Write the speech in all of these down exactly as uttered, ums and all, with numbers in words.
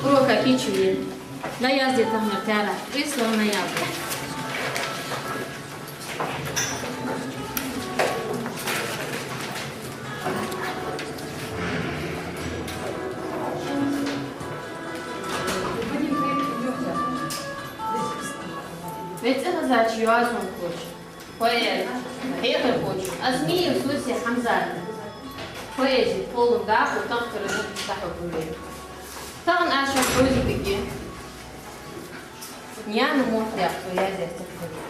Урока кийчо я. Ноябрь ди тахан таьрахь, ткъаь исс ноябрь. Вай цӀихезача йоазонхочо, поэто, хьехархочо Азмиев Суси Хьамзата поэзи кхоллам дакъа тахкара дӀахьоргда вай. Тахан аз шоана хьожаргда. Наьна мотт яхача яздаь стихотворени.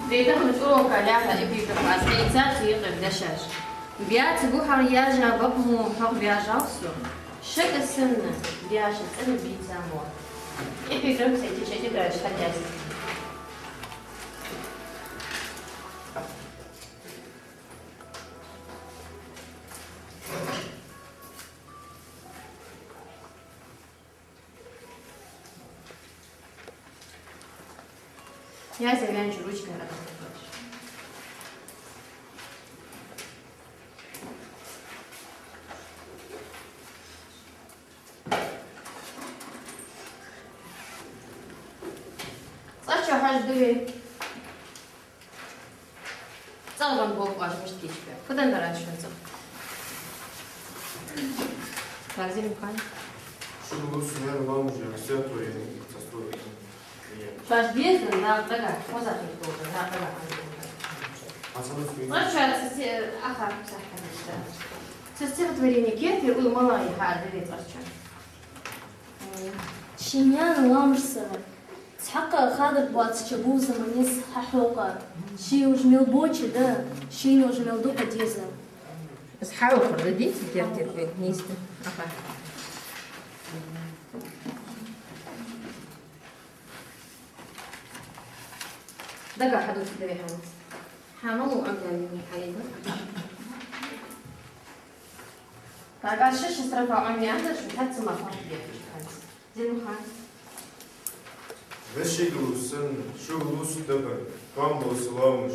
Вай таханарча урока лаьрхӀа эпиграф аз хьаийцар, цу юкъера дешаш. Баьца бухьара яьржа бакъ мо, хьох баьржав со. Шака санна баьша цӀена бийца мо. Эпиграф сай тетрадаш хьадаьстар. Язъе ваьннача ручкай ара. ЦӀагӀа чу хьажа дуве. ЦӀагӀа ван болх оаш мишта кийчбаьб? Фу даьннадар аз шоана цӀагӀа? Разилим хан. Шуга лувш са наьна лоамаш яха стихотворени, цхьа стихотворени. Шоаш деза дакъа дагахьа, хоза хеташ дола дакъа дагахьа хьажа. ЦӀагӀа чу ца се-, аха, сахьхьа. Цу стихотворени керттера уйла малагӀа я хьаара дуве цӀагӀа чу? Ший наьна лоамаш санна, цхьаккха хадаргбоацача бувзама низ хьахьокха. Ше уж мел боча да, шийна уж мел дукха деза. Из хьаухар да дийца керттера уйла, нийса да. Аха. Дагахьа хьадувцаргда вай хӀама. Хьа малув Ӏомадаьннад хьа юкъе? Так, аз ши-ши строфа Ӏомаяьннай, шо цхьацца мара хьоахаде. Зелимхан. Вешийга лувш санна, шуга лувш са тахан, тоам бола са лоамаш.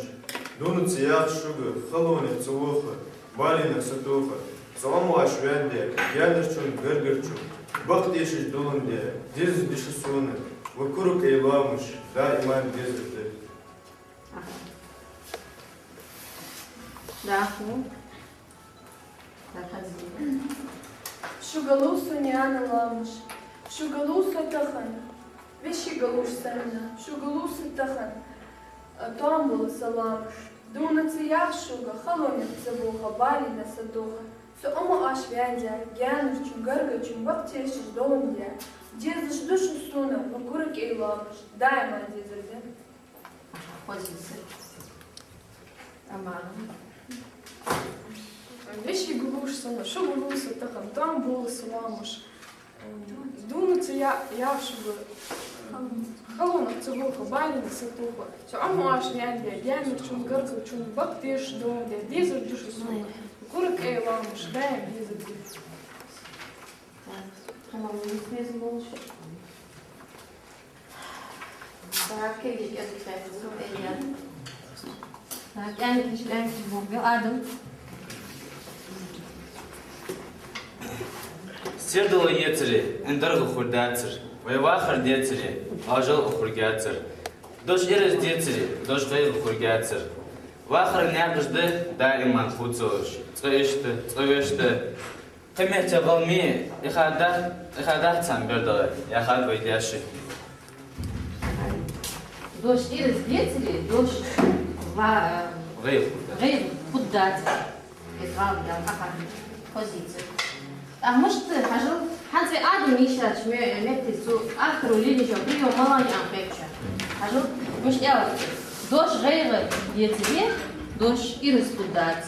Дунца ях шуга, халонех ца воха, баленах сатоха. Цу Ӏомаша ваьнна, гаьнарчун, гаргарчун бакъ тешаш доландаь, дезаш да шо сона, ва куракӀай лоамаш, даим дезаш да. Даху. Шуга лувш са, наьна лоамаш, шуга лувш са тахан. Вешийга лувш санна, шуга лувш са тахан, тоам бола са лоамаш. Дунца ях шуга, халонех ца воха, баленах сатоха. Цу Ӏомаша ваьнна, гаьнарчун, гаргарчун бакъ тешаш доландаь, дезаш да шо сона, ва куракӀай лоамаш, даим дезаш да. Хоза йиса. Тамара. Вешийга лувш санна, шуга лувш са тахан, тоам бола са лоамаш. Дунца я-, ях шуга, халонех ца воха, баленах сатоха. Цу Ӏомаша ваьнна, гаьнарчун, гаргарчун бакъ тешаш доландаь, дезаш да шо сона, куракӀай лоамаш, даим дезаш да. Тамара, веза болаш. Так, кегий кӀезига хетта, зу, эйя. Так, кӀаьнкаш, кӀаьнкаш бохабе, Адам. Сердало ецаре, ин даргӀа хургдацар. Вай вахар децаре, ажал а хургьяцар. Дош ираз децаре, дош гӀайгӀа хургьяцар. Вахара наькъаш да даим хувцалуш. Цкъа иштта, цкъа вешта. Кхыметтел гӀалгӀай, тӀехьа да-, тӀехьа даха царна бердала, яхад вай даьша. Дош ираз децаре, дош ва-, гӀайгӀа хургдац. ГӀайгӀа хургдац. Из гӀалгӀай аха позици. ТӀаккха мишта хьажал, хӀанз вай Адам йийшача ме-, метте цу автора лелаеш йола приём малагӀа я аьнна кхетача. Хьажал, мишта аьлар цо: дош гӀайгӀа децаре, дош ираз хургдац.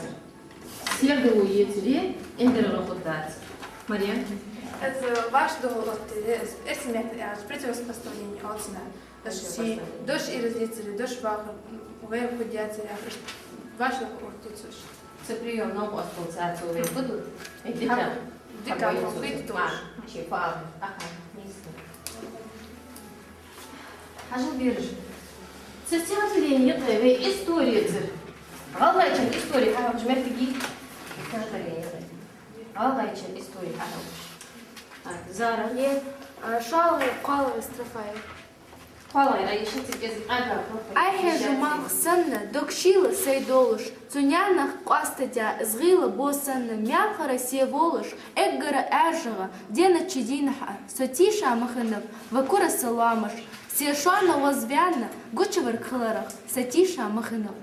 Сердало ецаре, ин даргӀа хургдац. Марем? Из вӀашагӀдола оттаде, из эрсий меттала аьлча, противопоставление оал цунах. Дош ираз децаре, дош вахар гӀайгӀа хургьяцар яхаш, вӀашагӀ оттаде цо. Цу приёма новкъостал цаца вай фу ду? Э, дика. Дика, хӀама хургья цо. Ши фу ала. Аха, нийса. Хьажал, бераш. Цу стихотворени юкъе вай исторецара, ГӀалгӀайчен истори хьахьокхаш моттиг я. Стихотворени юкъе ГӀалгӀайчен истори хьахьокхаш. Зара. Е, а, шоллагӀа, кхоалагӀа строфа я. КхоалагӀа, Айша, цига из къаьга. Ай хьежа малх санна, дог шийла сай долаш, цу наьнах къоастадаь из гӀийла бо санна, маьлхара се волаш, эггара ӀаьржагӀа, денача дийнахьа со тийша ма хиннав, ва кура са лоамаш, се шоана гӀоз ваьнна, гучаварг хиларах со тийша ма хиннав.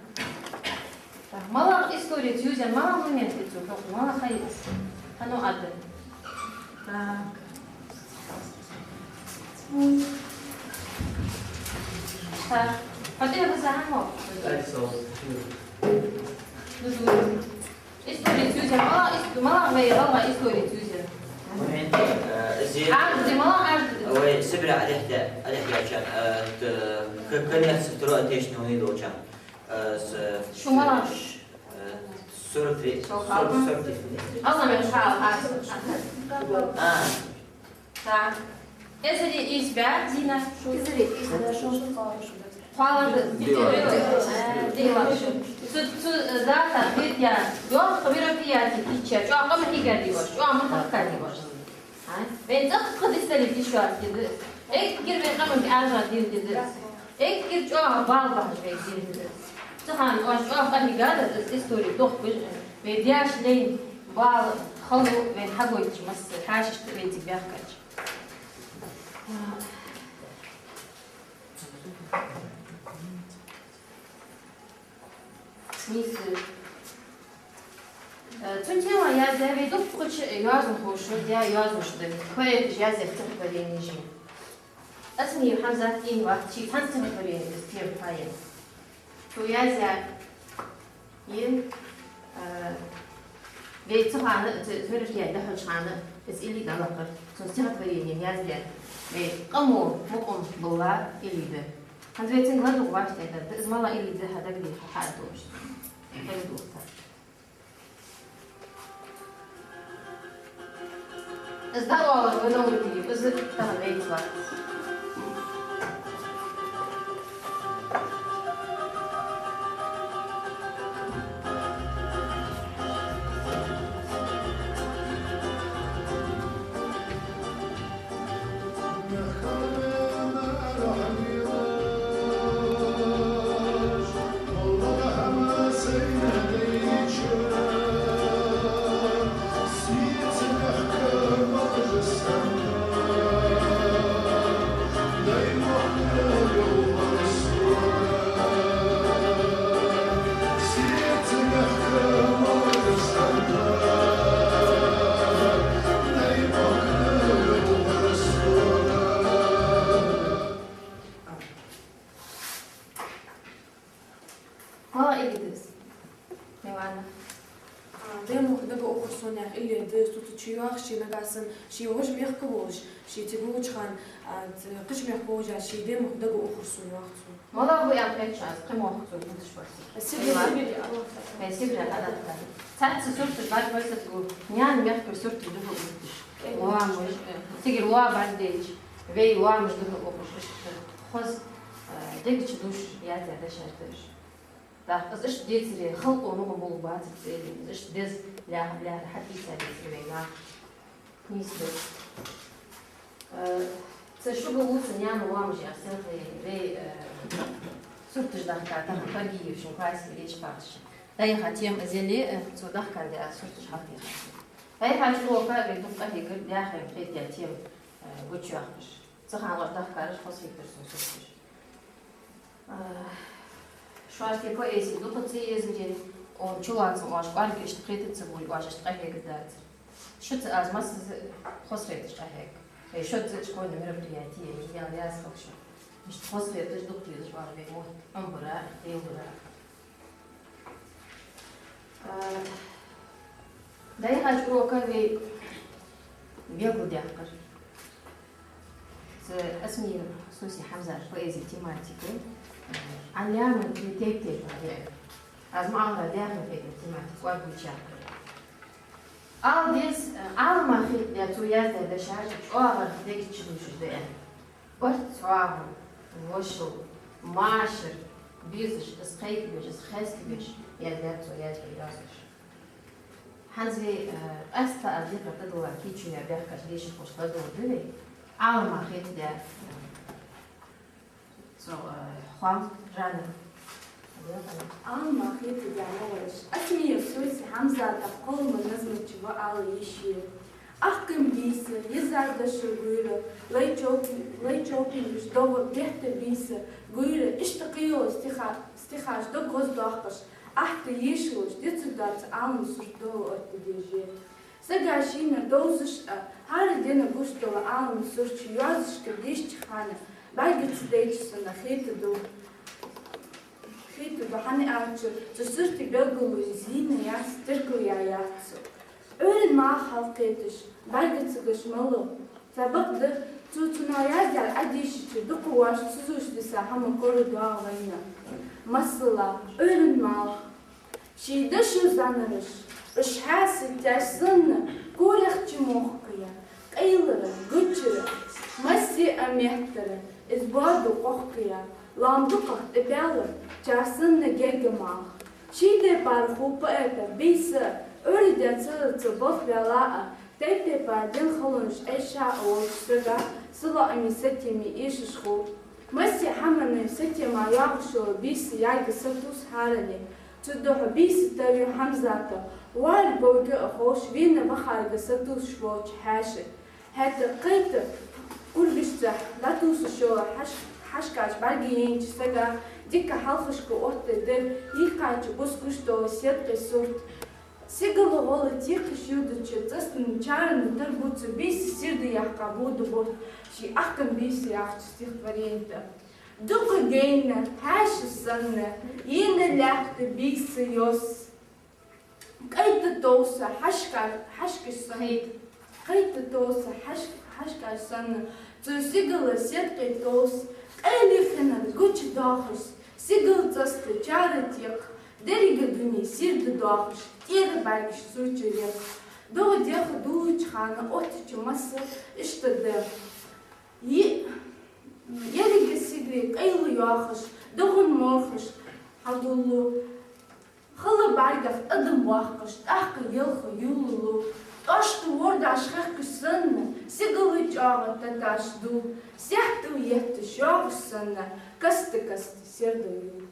Так, малагӀа истори цу юзен, малагӀа момент я цу хьокъехьа, малагӀа ха я из? Хьан ва аргда? Так. Так. Хьо тӀехьа ваза хьан мо? Ай, со. Истори цу юзен, малагӀа ис-, малагӀа вай гӀалгӀай истори цу юзен? Момент, э, зи- Аргда, малагӀа аргда? Вай Сибре Ӏалехьа, Ӏалехьа яьча, э, т-, к-, конец Второй Отечественной войны долча. Э, с-, Шу малагӀа? Э, сорок три, сорок, сорок три. Алла мен шал, а. А. Так. Эзари ийс бӀаь, Зина? Эзари ийс бӀаь шовзткъа. КхоалагӀа. Дила. Дила. Цу, цу, э, дата хетта, йоккха мероприяти йича, чӀоагӀа къаман хьига диваш, чӀоагӀа махкади ваш. А? Вай цӀаккха дистали дишвац кида. Эггара вай къаман Ӏаьржа дилла деза. Эггара чӀоагӀа бала бахьаш вай дилла деза. Цу хана оаш чӀоагӀа къахьийгад из истори дохкаш, вай даьша лайна бала, хало вайна хьагойташ масса хьаьшашта вай цига баьхкача. Нийса. Э, цун тема яздаь вай дуккхача йоазонхоша даь йоазонаш да, поэташа яздаь стихотворенеш. Асмиев Хьамзат ийна вац, ший цхьан стихотворенега из тема хьаяьннай. Цо яздаь я, э, вай цу хана, цу мероприяти дӀахьоча хана, из илли дӀалакхар, цун стихотворенена яздаь, вай къамо мукъам балла илли да. ХӀанз вай цунга ладувгӀа вац тӀехьа, из малагӀа илли да хьа дагадеха хьа а долаш. ХӀанз дувц. Из дӀаоалар вай новкъа, из тахан вайца вац. ХӀа, илли да из. Милана. А, даь мохк дага ухар сона, яхаш, илли да из, цу чу йоах ше, нагахьа санна ше вож мехка волаш, ше цига волча хана, а, ц-, кхыча мехка волаш, ше даь мохк дага ухар сона, йоах цо. МалагӀа ва аьнна хеташ аз, кхы мохк цо дувцаш бар са. Сибре. Сибре. Э, Сибре, хӀа, да, да. Цхьацца сурташ бар, бар са цу наьна мехкара сурташ дувцаш. Лоамаш, э, цигара лоа баздеш, вай лоамаш дувцаш, иштта хоза, э, дега чу дувцаш яздаь дешаш да уж. ТӀаккха из иштта децаре, халкъо мукъа болх бацар цӀерий, из иштта деза лаьрхӀа, лаьрхӀа хьатӀаийца децаре вай наха. Нийса да. Э, цу шуга лувца наьна лоамаш яха стихотворени, вай, э, сурташ дахка тахан Паргиев шун классе речь пахаш. ДӀаяха тема из яле, э, цо дахка да аз сурташ хьалтӀехьа. ДӀаяхача урока вай дукха къахьегар, даьхен хетта тема, э, гучайоаккхаш. Цу хана оаш дахкараш хоза хетар сона сурташ. А, шоашта поэзи дукха ца езаре, он чулацам оаш кӀоарга иштта кхетац ца буй, оаш иштта къахьегаш дацар. Шуца аз массаза хоза хеташ къахьег. Э, шозза а школьни мероприяти, ял язхалча. Иштта хоза хеташ, дукха дезаш оаш вай мотт Ӏомабара, лелабара. А, дӀаяхача урока вай белгалдаьккхар. Цу Асмиев Суси Хьамзата поэзи тематика, а, Ӏаллама вай тайп-тайпара веана. Аз ма аллара, даьхен хетар тематика кӀоарга гучаяьккхар. Ала деза, а, Ӏалама хетадаь цо яздаь дешаш чӀоагӀа дега чу дувцаш да аьнна. Барт цхьоагӀо, вошал, машар, безаш, из кхайкабеш, из хестабеш яздаьд цо яздаь йоазонаш. ХӀанз вай, э, къаьстта аз дикъа тӀадилла кийчо я бехкаш дешархоша ладувгӀаргда вай. Ӏалама хетадаь, э, цу, э, хоам жанр. Ӏалама хетадаь малаш. Осмиев Соси Хьамзата кхоллама назмача ва ала йиш я. Ахкам бийса, езар дошо гуйра, лай чоп-, лай чопилаш догӀа бетта бийса, гуйра, иштта кхыйола стиха-, стихаш дог гӀоздоахаш, ахьта йишалаш, дицу дац Ӏалама сурт дола оттаде же. Сага шийна довзаш а, хӀара дена гуш дола Ӏалама сурт ший йоазошка дешача хана, бӀаргаца дайча санна хетаду. Хетаду, хӀана аьлча, цу сурта белгало зийна яц, теркал яь яц цо. Ӏуйран малх хьалкхеташ, бӀаргацагаш малав. Цхьабакъда, цо цунах яздаьр Ӏодийшача, дукха воаш ца зувш диса хӀама корадоагӀа вайна. Масала, Ӏуйран малх. Ший дошо зӀанараш, уж хьаьсийташ санна, корах чу мохкаяь, къайлара, гучара, массе а меттара, из боадо къохкаяь, лоам дукхагӀа тӀабаьлар, чар санна герга малх. Ший тайпара хул поэта бийса, Ӏуйре даь царца болх баьлла а, тайп-тайпара ден халонаш Ӏайша а волча сага салоӀами, сатеми эшаш хул. Массе хӀаманна сатема йоагӀаш йола бийса яьрга сатувс хӀаране. Цудухьа бийса товю Хьамзата, вар говга а ховш, вена вахарга сатувсаш волча хьаьша. ХӀаьта кхетта кулгашца дӀатувсаш йола хьаш-, хьашкаш бӀаргаяйнача сага дика хьалхашка оттадаьр йийкхача бус гуш дола седкъий сурт. Сигала гӀолла текхаш йодача цӀастан чарна тарбуца бийса сийрда яьккха бода борт ший Ахкам бийса яхача стихотворенета. Дукха гайна хьаьша санна, йийна лаьтта бийса йос. КхетӀа товса хьашка-, хьашкаш санна. КхетӀа товса хьаш-, хьашкаш санна, цу сигала седкъий товс, къайле хинар гучадоахаш, сигала цӀаста чара текх, деррига дуне сийрда доахаш, тӀера бӀаргаш цу чу рекх. ДогӀа дехадолча хана оттача масса иштта да. Е-, еррига сигале къайла йоахаш, догӀан морхаш хьагуллу. Хала бӀаргах тӀадам боаккхаш, тӀаккха елха юллу. ТӀошта вордаш хехкаш санна, сигала чӀоагӀа таташ ду. Саьттал етташ йоагӀаш санна, каста-каста сердал ю.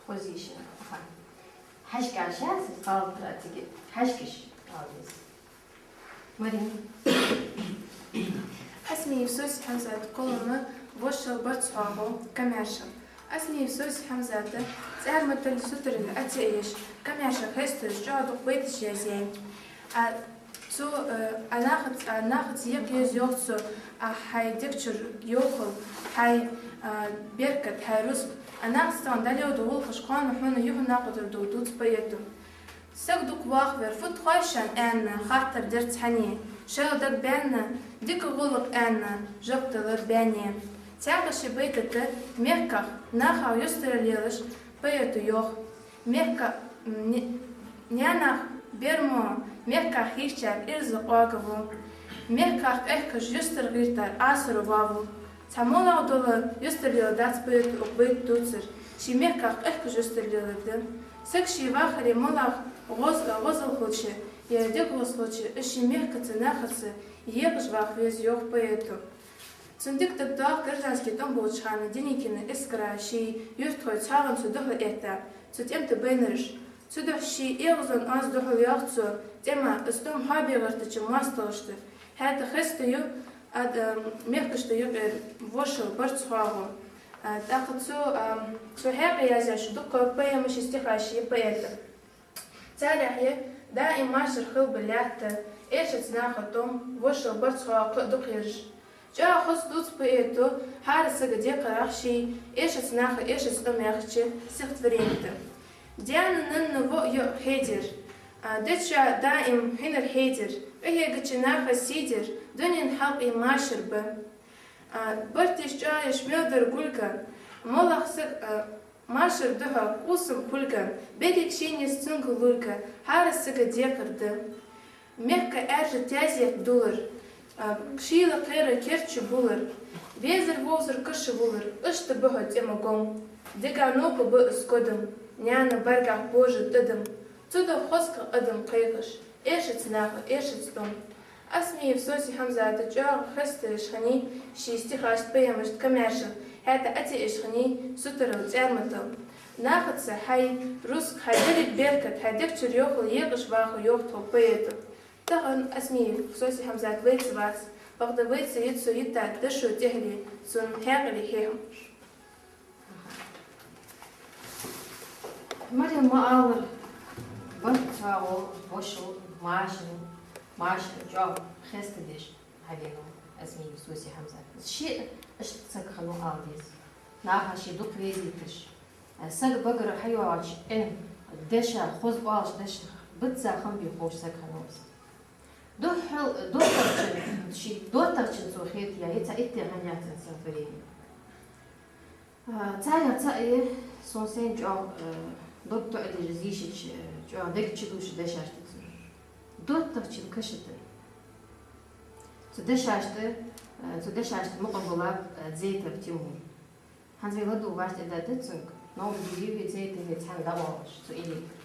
Хоза йиш я, аха. Хьашкаш яц, из гӀалат дар цига. Хьашкаш ала деза. Марина. Осмиев Соси Хьамзата кхоллама «Вошал барзкъа хьоагӀо», камаьрша. Осмиев Соси Хьамзата цӀарматалли сутаралли Ӏа ца Ӏеш, камаьрша хесташ чӀоагӀа дукха байташ язъяьй. А цо, э, а нахаца, а нахаца екъа еза йоах цо, а хьай дег чура йохал, хьай, а, беркат, хьай рузкъ, а нахаца тахан дӀалеладу гӀулакхаш кхоана хьона юха накъадар долу дувц поэто. Саг дукха вахавар фуд хой шоана аьнна, хаттар дир цхьанне, шел дагабаьнна, дика гӀулакх аьнна, жоп далар баьнне. Цхьаькха ши байтата мехках, нахах юстара лелаш поэто йоах. Мехка-, м, не-, наьнах бер мо, мехках хийрачар ираз къоагаву. Мехках къехкаш юстара гӀертар Ӏасаро вовву. Цхьа моллагӀа дола юстара лела дац поэта укх байта дувцар, ший мехках къехкаш юстара лелар да. Саг ший вахаре моллагӀа гӀоз-, гӀозал хилча, е дегӀ гӀоз хилча, из ший мехкаца, нахаца екъаш ваха веза йоах поэто. Цунна дика дагадоагӀа гражданский тӀом болча хана Деникина Искра ший юртахой цхьоагӀонца духьал этта, цу тӀем тӀа байнараш. Цудухьа ший эгӀазлон аз духьал йоах цо тӀема, из тӀом хьоабе гӀертача моастагӀашта. ХӀаьта хестаю ад-, ам, мехкашта юкъера «Вошал барзкъа хьоагӀо». А, тӀаккха цу, ам, цо хьакъехьа язъяьш дукха поэмаш, стихаш я поэта. Царех я «Даим машар хилба лаьтта», «Эшаца наха тӀом», «Вошал барзкъа хьоагӀо», кхы а дукха ераш. ЧӀоагӀа хоза дувц поэто хӀара сага декхарах ший «Эшаца наха эшаца тӀом» яхача стихотворенета. Даьна-нанна воӀ-йоӀ хедер, а, дечоа даим хьинар хедер, къахьегача наха сий дер, дунен хьалкхе машар ба. А, барт деш, чӀоагӀа еш мел дар гулга, моллагӀа саг, а, машар духьа къовсам хулга, берриг шийна еза цунга лулга, хӀара сага декхар да. Мехка аьржа тезет дулар, а, шийла кхера керча булар, везар-вовзар каша вулар, иштта ба хьо тӀема гом. Дега новкъа ба из кодам, наьна бӀаргах божа тӀадам. Цудухьа хоза хиннай адам кхайкаш, эшац наха, эшац тӀом. Осмиев Соси Хьамзата чӀоагӀа хеставеш хиннай ший стихашта, поэмашта комаьршал, хӀаьта ӀатеӀаш хиннай сутарал, цӀарматал. Нахаца хьай рузкъа, хьай деррига беркат, хьай дег чура йохалла екъаш ваха йоах тхога поэта. Тахан Осмиев Соси Хьамзат вайца вац, бакъда вайца я цо йита дошо тӀехьале, цун хьаькъале хьехам. Марем ма аллара, барт цхьа гӀо, вошал, машин, машин чӀоагӀа хестадеш хьавенав Осмиев Соси Хьамзат. Ше иштта саг хиннав ала деза. Наха ше дукха везийташ, сага багара хьайоагӀача Ӏин деша, хоза оалаш дешах бизза хам бе ховш саг хиннав из. Духхьал-, доттагӀчун, ший доттагӀчун цо хетаяь я цхьа итт хӀама яц цун стихотворени. А, царех цаӀ я сона сайна чӀоагӀа, э, дог тоӀадеш из йийшача, э, чӀоагӀа дег чудувш дешаш да цун. ДоттагӀчун каша тӀа. Цу дешаш тӀа, э, цу дешаш тӀа мукъагӀа валаб, э, Дзейтов Тимур. ХӀанз вай ладувгӀаш тӀадоагӀа цунга, новкъа дийцар вай Дзейтове цхьана дӀаоалаш цу элита.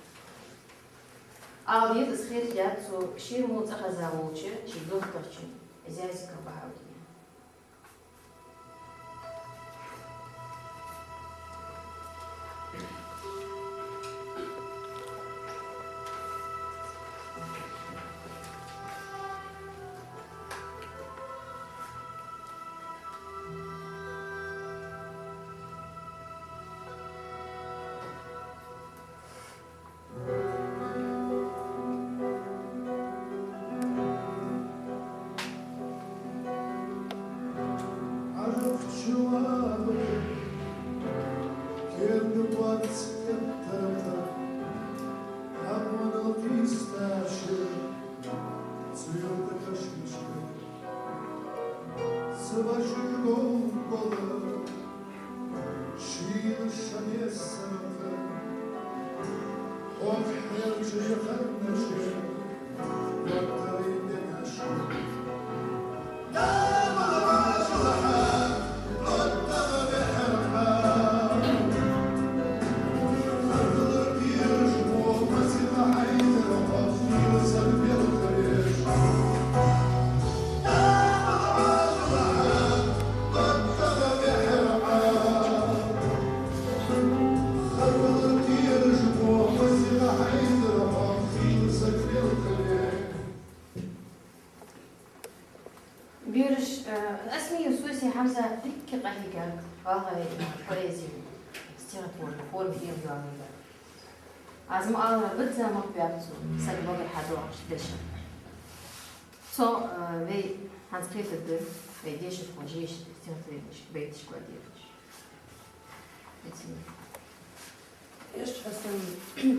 Ала деза, из хетаяьй цо ше мо цӀихеза волча ший доттагӀчун, Зязиков Бахьаудина. Бераш, э, Осмиев Соси Хьамзат дикка къахьийгад валлахӀи поэзе, стихотворни форма эгӀа йоагӀа. Аз ма аллара, бизза мах баьб цо сага багара хьадоагӀаш дешах. Цо, э, вай хӀанз кхетаргда, вай дешархоша еш стихотворенешка, байташка дехаш. Эш хьо сона,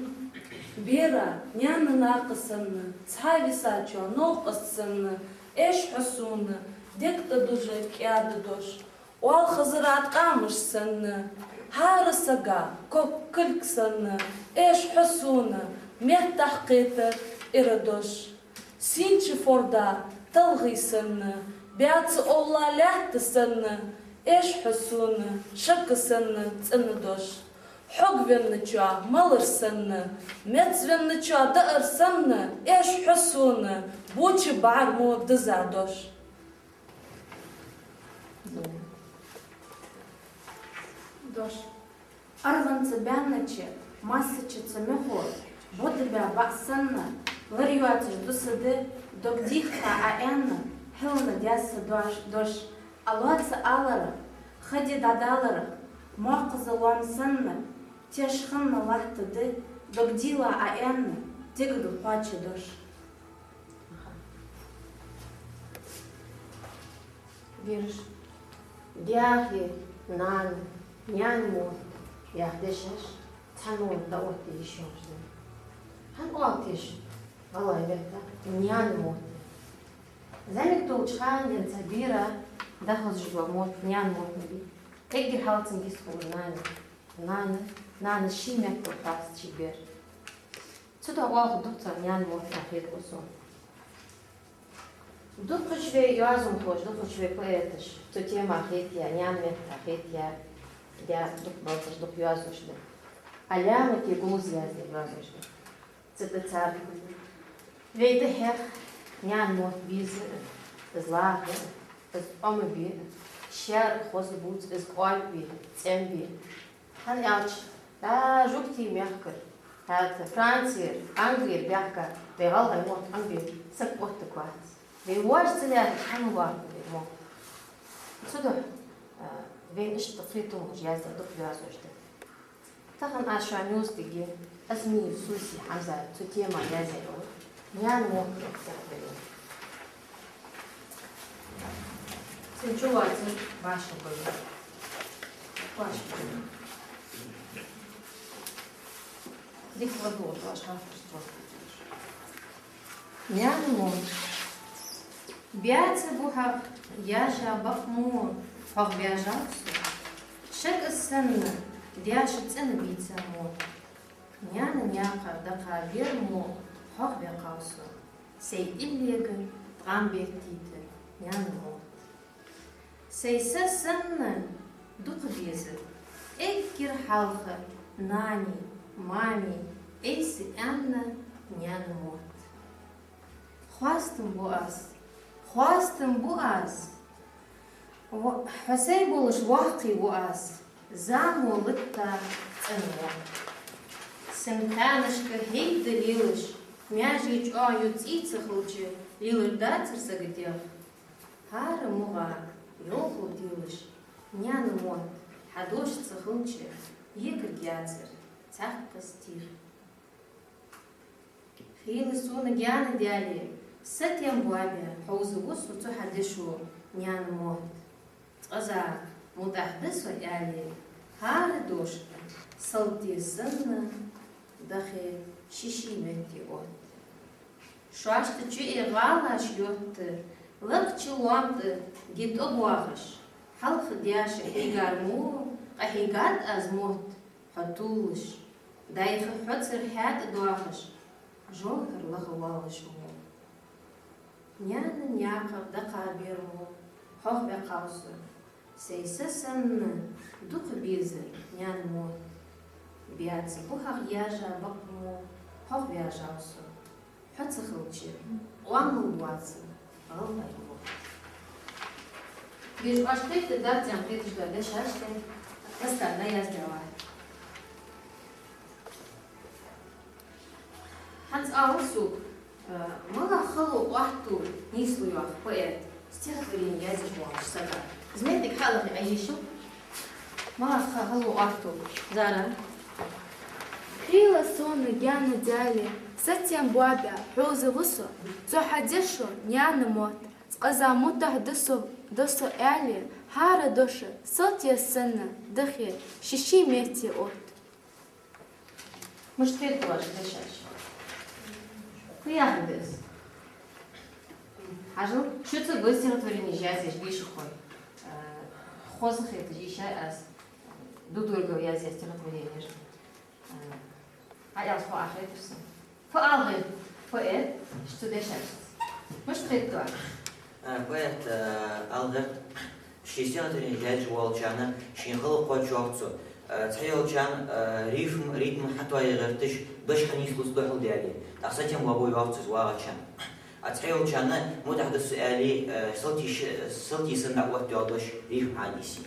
бера, наьна накха санна, цхьа висачоа новкъост санна, эш хьо сона, дег тӀа дужа кӀаьда дош, оалхазара къамаш санна, хӀара сага ког кулг санна, эш хьо сона, меттахкхетар ира дош. Сийнача форда талгӀи санна, баьца овла лаьтта санна, эш хьо сона, шакка санна цӀена дош. Хьогвенначоа малар санна, мецвенначоа даар санна, эш хьо сона, боча бӀармо диза дош. Дош. АргӀанца баьннача массача цу мехо бодабаь баӀ санна, лар йоацаш дусада дог дийхка Ӏа аьнна, хьилна даьсса дош, дош. Ӏа лоаца аларах, ха де дӀадаларах, мокхаза лоам санна, теш хинна латтаде дог дийла Ӏа аьнна, дегага кхоача дош. Бераш. Даьхе, нана, наьна мотт яха дешаш цхьан мотт дӀаотта йиш йолаш да. ХӀана оал теш, валлахӀи, бетта, наьна мотт. ЗӀамига долча хана денз цхьа бера дӀахозаш дола мотт наьна мотт ма бий. Эггара хьалха цунна гиц хулар нана. Нана, нана ший меттала харц ший бер. Цудухьа оаха дукха цар наьна мотт хетаргва сона. Дукхача вай йоазонхоша, дукхача вай поэташа цу тема хетаяь, наьна метта хетаяь, даь дукха балхаш, дукха йоазош да. Ӏаламате говза яздаь йоазош да. Ца да царна. Вай дехьех наьна мотт беза, из лагӀа, из Ӏомабе, шаьра хоза бувца, из кӀоаргбе, цӀенбе. ХӀана аьлча, дӀа жугтий мехкара, хӀаьта Францера, Англера баьхка, вай гӀалгӀай мотт Ӏомабе саг оттаргвац. Вай воаш ца лаьрхӀача хӀама варна вай мотт. Цудухьа, а, вайна иштта кхетам болаш яздаь дукха доазув да. Тахан аз шоана юстиге, Осмиев Суси Хьамзата цу тема язъяь йола наьна мотт яха белен. Цун чу вацар башха бала. Башха бала. Дика ладувгӀаш, хьафташ тхо. Наьна мотт. Баьца бухьа яжа бакъ мо, хьох баьжав со. Шака санна, даьша цӀена бийца мотт. Наьна наькъа дакъа бер мо, хьох баьккхав со. Сай иллега тӀам беттийта наьна мотт. Сай са санна дукха беза, эггара хьалха нани, мами, айса аьнна наьна мотт. Хоастам бу аз, хоастам бу аз. Ва-, хьо сай болаш воккхий ва аз, заман латта цӀена мотт. Синкхаьнашка хӀейда лелаш, маьжий чӀоагӀа ю цӀий ца хилча, лелар дацар сага дегӀ. ХӀара мугӀа йолхал телаш, наьна мотт, хьа дош ца хилча, екарг яцар цхьаккха стих. Хийла сона гаьна даьле, сатем боабаь, хьовза ва со цу хьа дешо, наьна мотт. Цкъаза мутӀахьа да со аьле, хӀара дош, салте санна, дахе ший-ший метте отт. Шоашта чуэ гӀалаш йотта, лакхача лоам тӀа ги тӀабоахаш, хьалха даьша хьийгар мо, къахьийгад аз мотт, хьо туллаш, дайха хьоцар хьаьтӀа доахаш, жовхӀар лаха воаллаш мо. Наьна наькъа дакъа бер мо, хьох баьккхав со. Сай са санна дукха беза наьна мотт. Баьца бухьа яжа бакъ мо, хьох ваьжав со. Хьо ца хилча, къоамал боаца гӀалгӀай мотт. Вешта, оаш кхетадаьд, дац аьнна кхеташ да дешаш тӀа, хьастагӀа яздаь вар. ХӀанз ала сога, э, малагӀа хало, аьттув нийслу йоах поэта стихотворени язъеш волча сага. Из моттиг хьалаха Ӏайшал. МалагӀа хало, аьттув, Зара? Хийла сона гаьна даьле, сатем боабаь, хьовза ва со, цу хьа дешо, наьна мотт. Цкъаза мутӀахьа да со, да со аьле, хӀара дош, салте санна, дахе ший-ший метте отт. Мишта хет оаш, дешаш? Фу яхар да из? Хьажал, шуца гой стихотворенеш язъеш дешахой. Э, хоза хеташ йиш яц аз Дудоргов язъяь стихотворенеш. Э, хьа аьлча хьо а хеташ сона. Фу ала гӀерт поэта ший дешашца? Мишта хет оаш? А, поэт, а, ала гӀерт, ший стихотворени язъеш волчарна шийна хало кхоачаш йоах цо. А, цхьайолчарна, а, рифм, ритм хьатоае гӀерташ, дош хьанийслуц духьал даьле. ТӀаккха сатем боабу йоах цо из вагӀачарна. А цхьайолчарна мутӀахьа да со аьле, а, салти ш-, салти санна дӀаотт йоах дош, рифм хьанийсъе.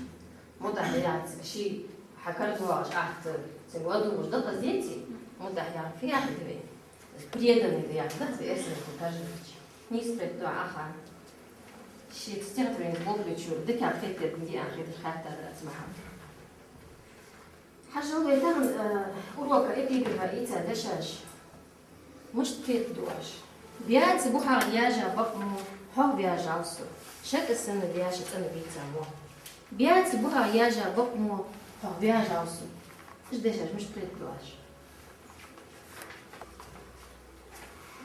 МутӀахьа да яхар ший хьа кара тӀа воагӀаш ахча, цунга ладувгӀаш да-кх из, деций? МутӀахьа яхар фу яхилга да вай? Преданный да яхар да-кх из, эрсий меттала таржам дича. Нийса хет оаха. Ший стихотворени болх беча дикагӀа хетадаьд ди аьнна хеташ хаттар да аз, Махьмад. Хьажал, вай тахан, э, урока эпиграф ийца дешаш. Мишта хет оаш? Баьца бухьа яжа бакъ мо, хьох ваьжав со. Шака санна, даьша цӀена бийца мотт. Баьца бухьа яжа бакъ мо, хьох ваьжав со. Уж дешаш мишта хет оаш?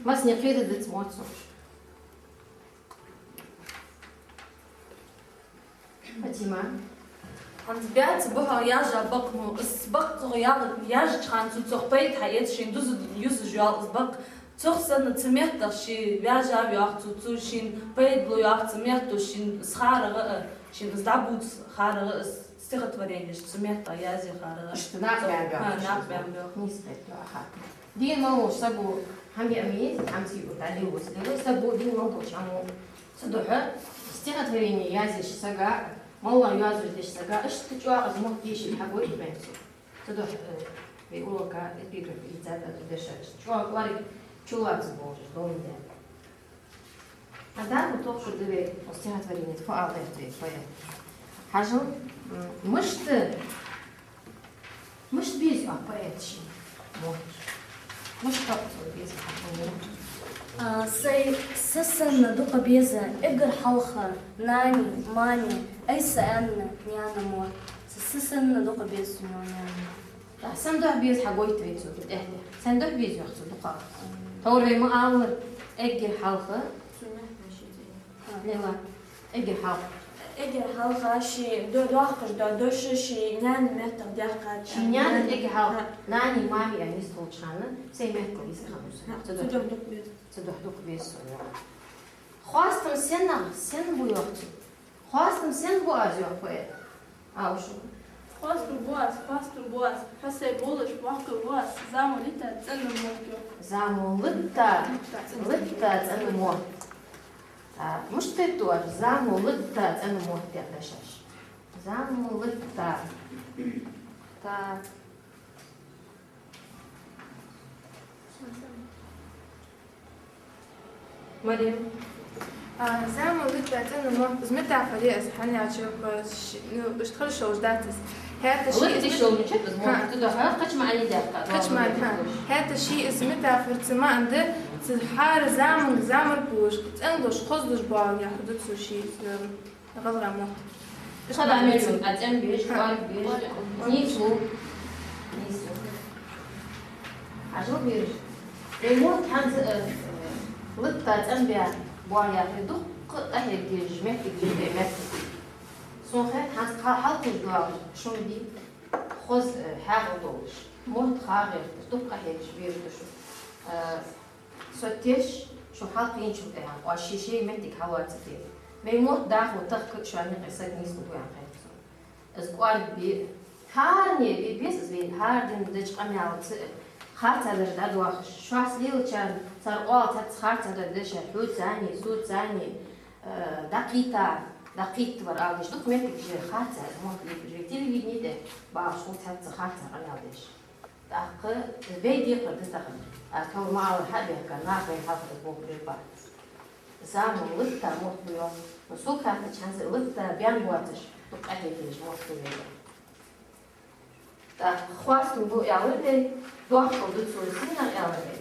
Массане кхетадаьдац моцаш. Фатима. ХӀанз баьца бухьа яжа бакъ мо, из бакъ цох яжача хана цо цох пайда хьаэц, шийна дуза юсаш йоал из бакъ. Цох санна цу меттах ше ваьжав йоах цо, цо шийна пайда лу йоах цу метто, шийна из харагӀа а, шийна из дӀабувца харагӀа а, из стихотворенеш цу меттах язъе харагӀа а. Иштта накъабаьнна йоах. ХӀа, накъабаьнна йоах. Нийса хет оаха. Дийна мел волча саго хӀама яа ма езий, хӀама ца яа, дӀадилла ца лела, саго дийна мел волча хӀамо. Цудухьа стихотворени язъеш сага, моллагӀа йоазув деш сага, иштта чӀоагӀа из мотт дешар хьагойт вайна цо. Цудухьа, э, вай урока эпиграф из цаӀ а дешар, чӀоагӀа кӀоарга чулоацаш болаш долаш да. А дӀахо тохкар да вай, стихотворени тӀа фу ала гӀерт вай поэт. Хьажал, м, мишта, мишта беза оаха поэта ший мотт? Мишта хьакъ цо беза хьа мотт? А, сай са санна дукха беза, эггара хьалха нани, мами, айса аьнна, наьна мотт. Са, са санна дукха беза сона наьна мотт. ТӀаккха сен духьа беза хьагойт вай цо, тӀехьа-тӀехьа. Сен духьа беза йоах цо дукха. Тховра вай ма аллара, эггара хьалха. Лела, эггара хьалха. Эггара хьалха ший до-, доахаш дола дош ший наьна меттах даьккхад. Ший наьна эггара хьалха. Нани, мами аьнна нийсхулача хана, сай меттала йиса хиннав со. Цудухьа дукха беза. Цудухьа дукха беза сона йоах. Хоастам сенах, сенна бу йоах цо? Хоастам сенна бу аз йоах поэта? Ала шуга. Хоастам бу аз, хоастам бу аз, хьо сай болаш воккха ва аз, заман литта цӀена мотт йоах. Заман литта, литта цӀена мотт. А, мишта тайп да оаш, заман литта цӀена мотт яха дешаш? Заман литта. Так. Марем. А, заман литта цӀена мотт, из метафора я из, хӀана аьлча, ну, иштта хорошо уж дац из. ХӀаьта ший из мет-, шолмичат из мотт, ха, туда, ха, кхыча маӀан да, ха, кхыча маӀан, ха. ХӀаьта ший из метафора, цун маӀан да, цу хӀара заман, заман болаш, цӀена долаш, хоза долаш боагӀа яхар да цо ший из, э, гӀалгӀай мотт. Хьа да мел ю, а цӀенбеш, кӀоаргбеш, нийслу. Нийслу. Хьажал, бераш. Вай мотт хӀанз, э, литта цӀенбаь боагӀа яхар дукха къахьегаш моттиг я, моттиг. Сона хет хӀанз хьал-, хьалкхувш доагӀаш шун ди, хоза, э, хьаькъал долаш, мотт хьагӀерташ, дукха къахьегаш бераш да шо. Э, Со теш, шо хьалкхийначул тӀехьагӀа, оаш шоай-шоай моттиг хьалоацар дела. Вай мотт дӀахо тахка шоана юкъе саг нийслургва аьнна хет сона. Из кӀоарга бе а, хӀаране бе, беза из вайна хӀара дийнахьа деча къамаьлаца а, харцахьа деш дӀадоахаш. Шоаш лелачарна цар оал цхьацца харцахьа деш, хьоцани, соцани, э, дӀакхийтта, дӀакхийттавар ала деш, дукха моттигаш я харцахьа из мотт лелабеш, вай телевидене тӀа багӀаш хул цхьацца харцахьа къамаьл деш. ТӀаккха вай декхар да тахан. Аз тховра ма аллара, хьабаьхка, наха вайна хьалха да бохабеш бац. Заман литта мотт бу йоах. Ну, сога хаьттача хӀанз а литта бен боацаш, дукха къахьегаш мотт бу йоах. ТӀаккха хоастам бу аьлар вай, доаккхал да цо, сенах аьлар вай.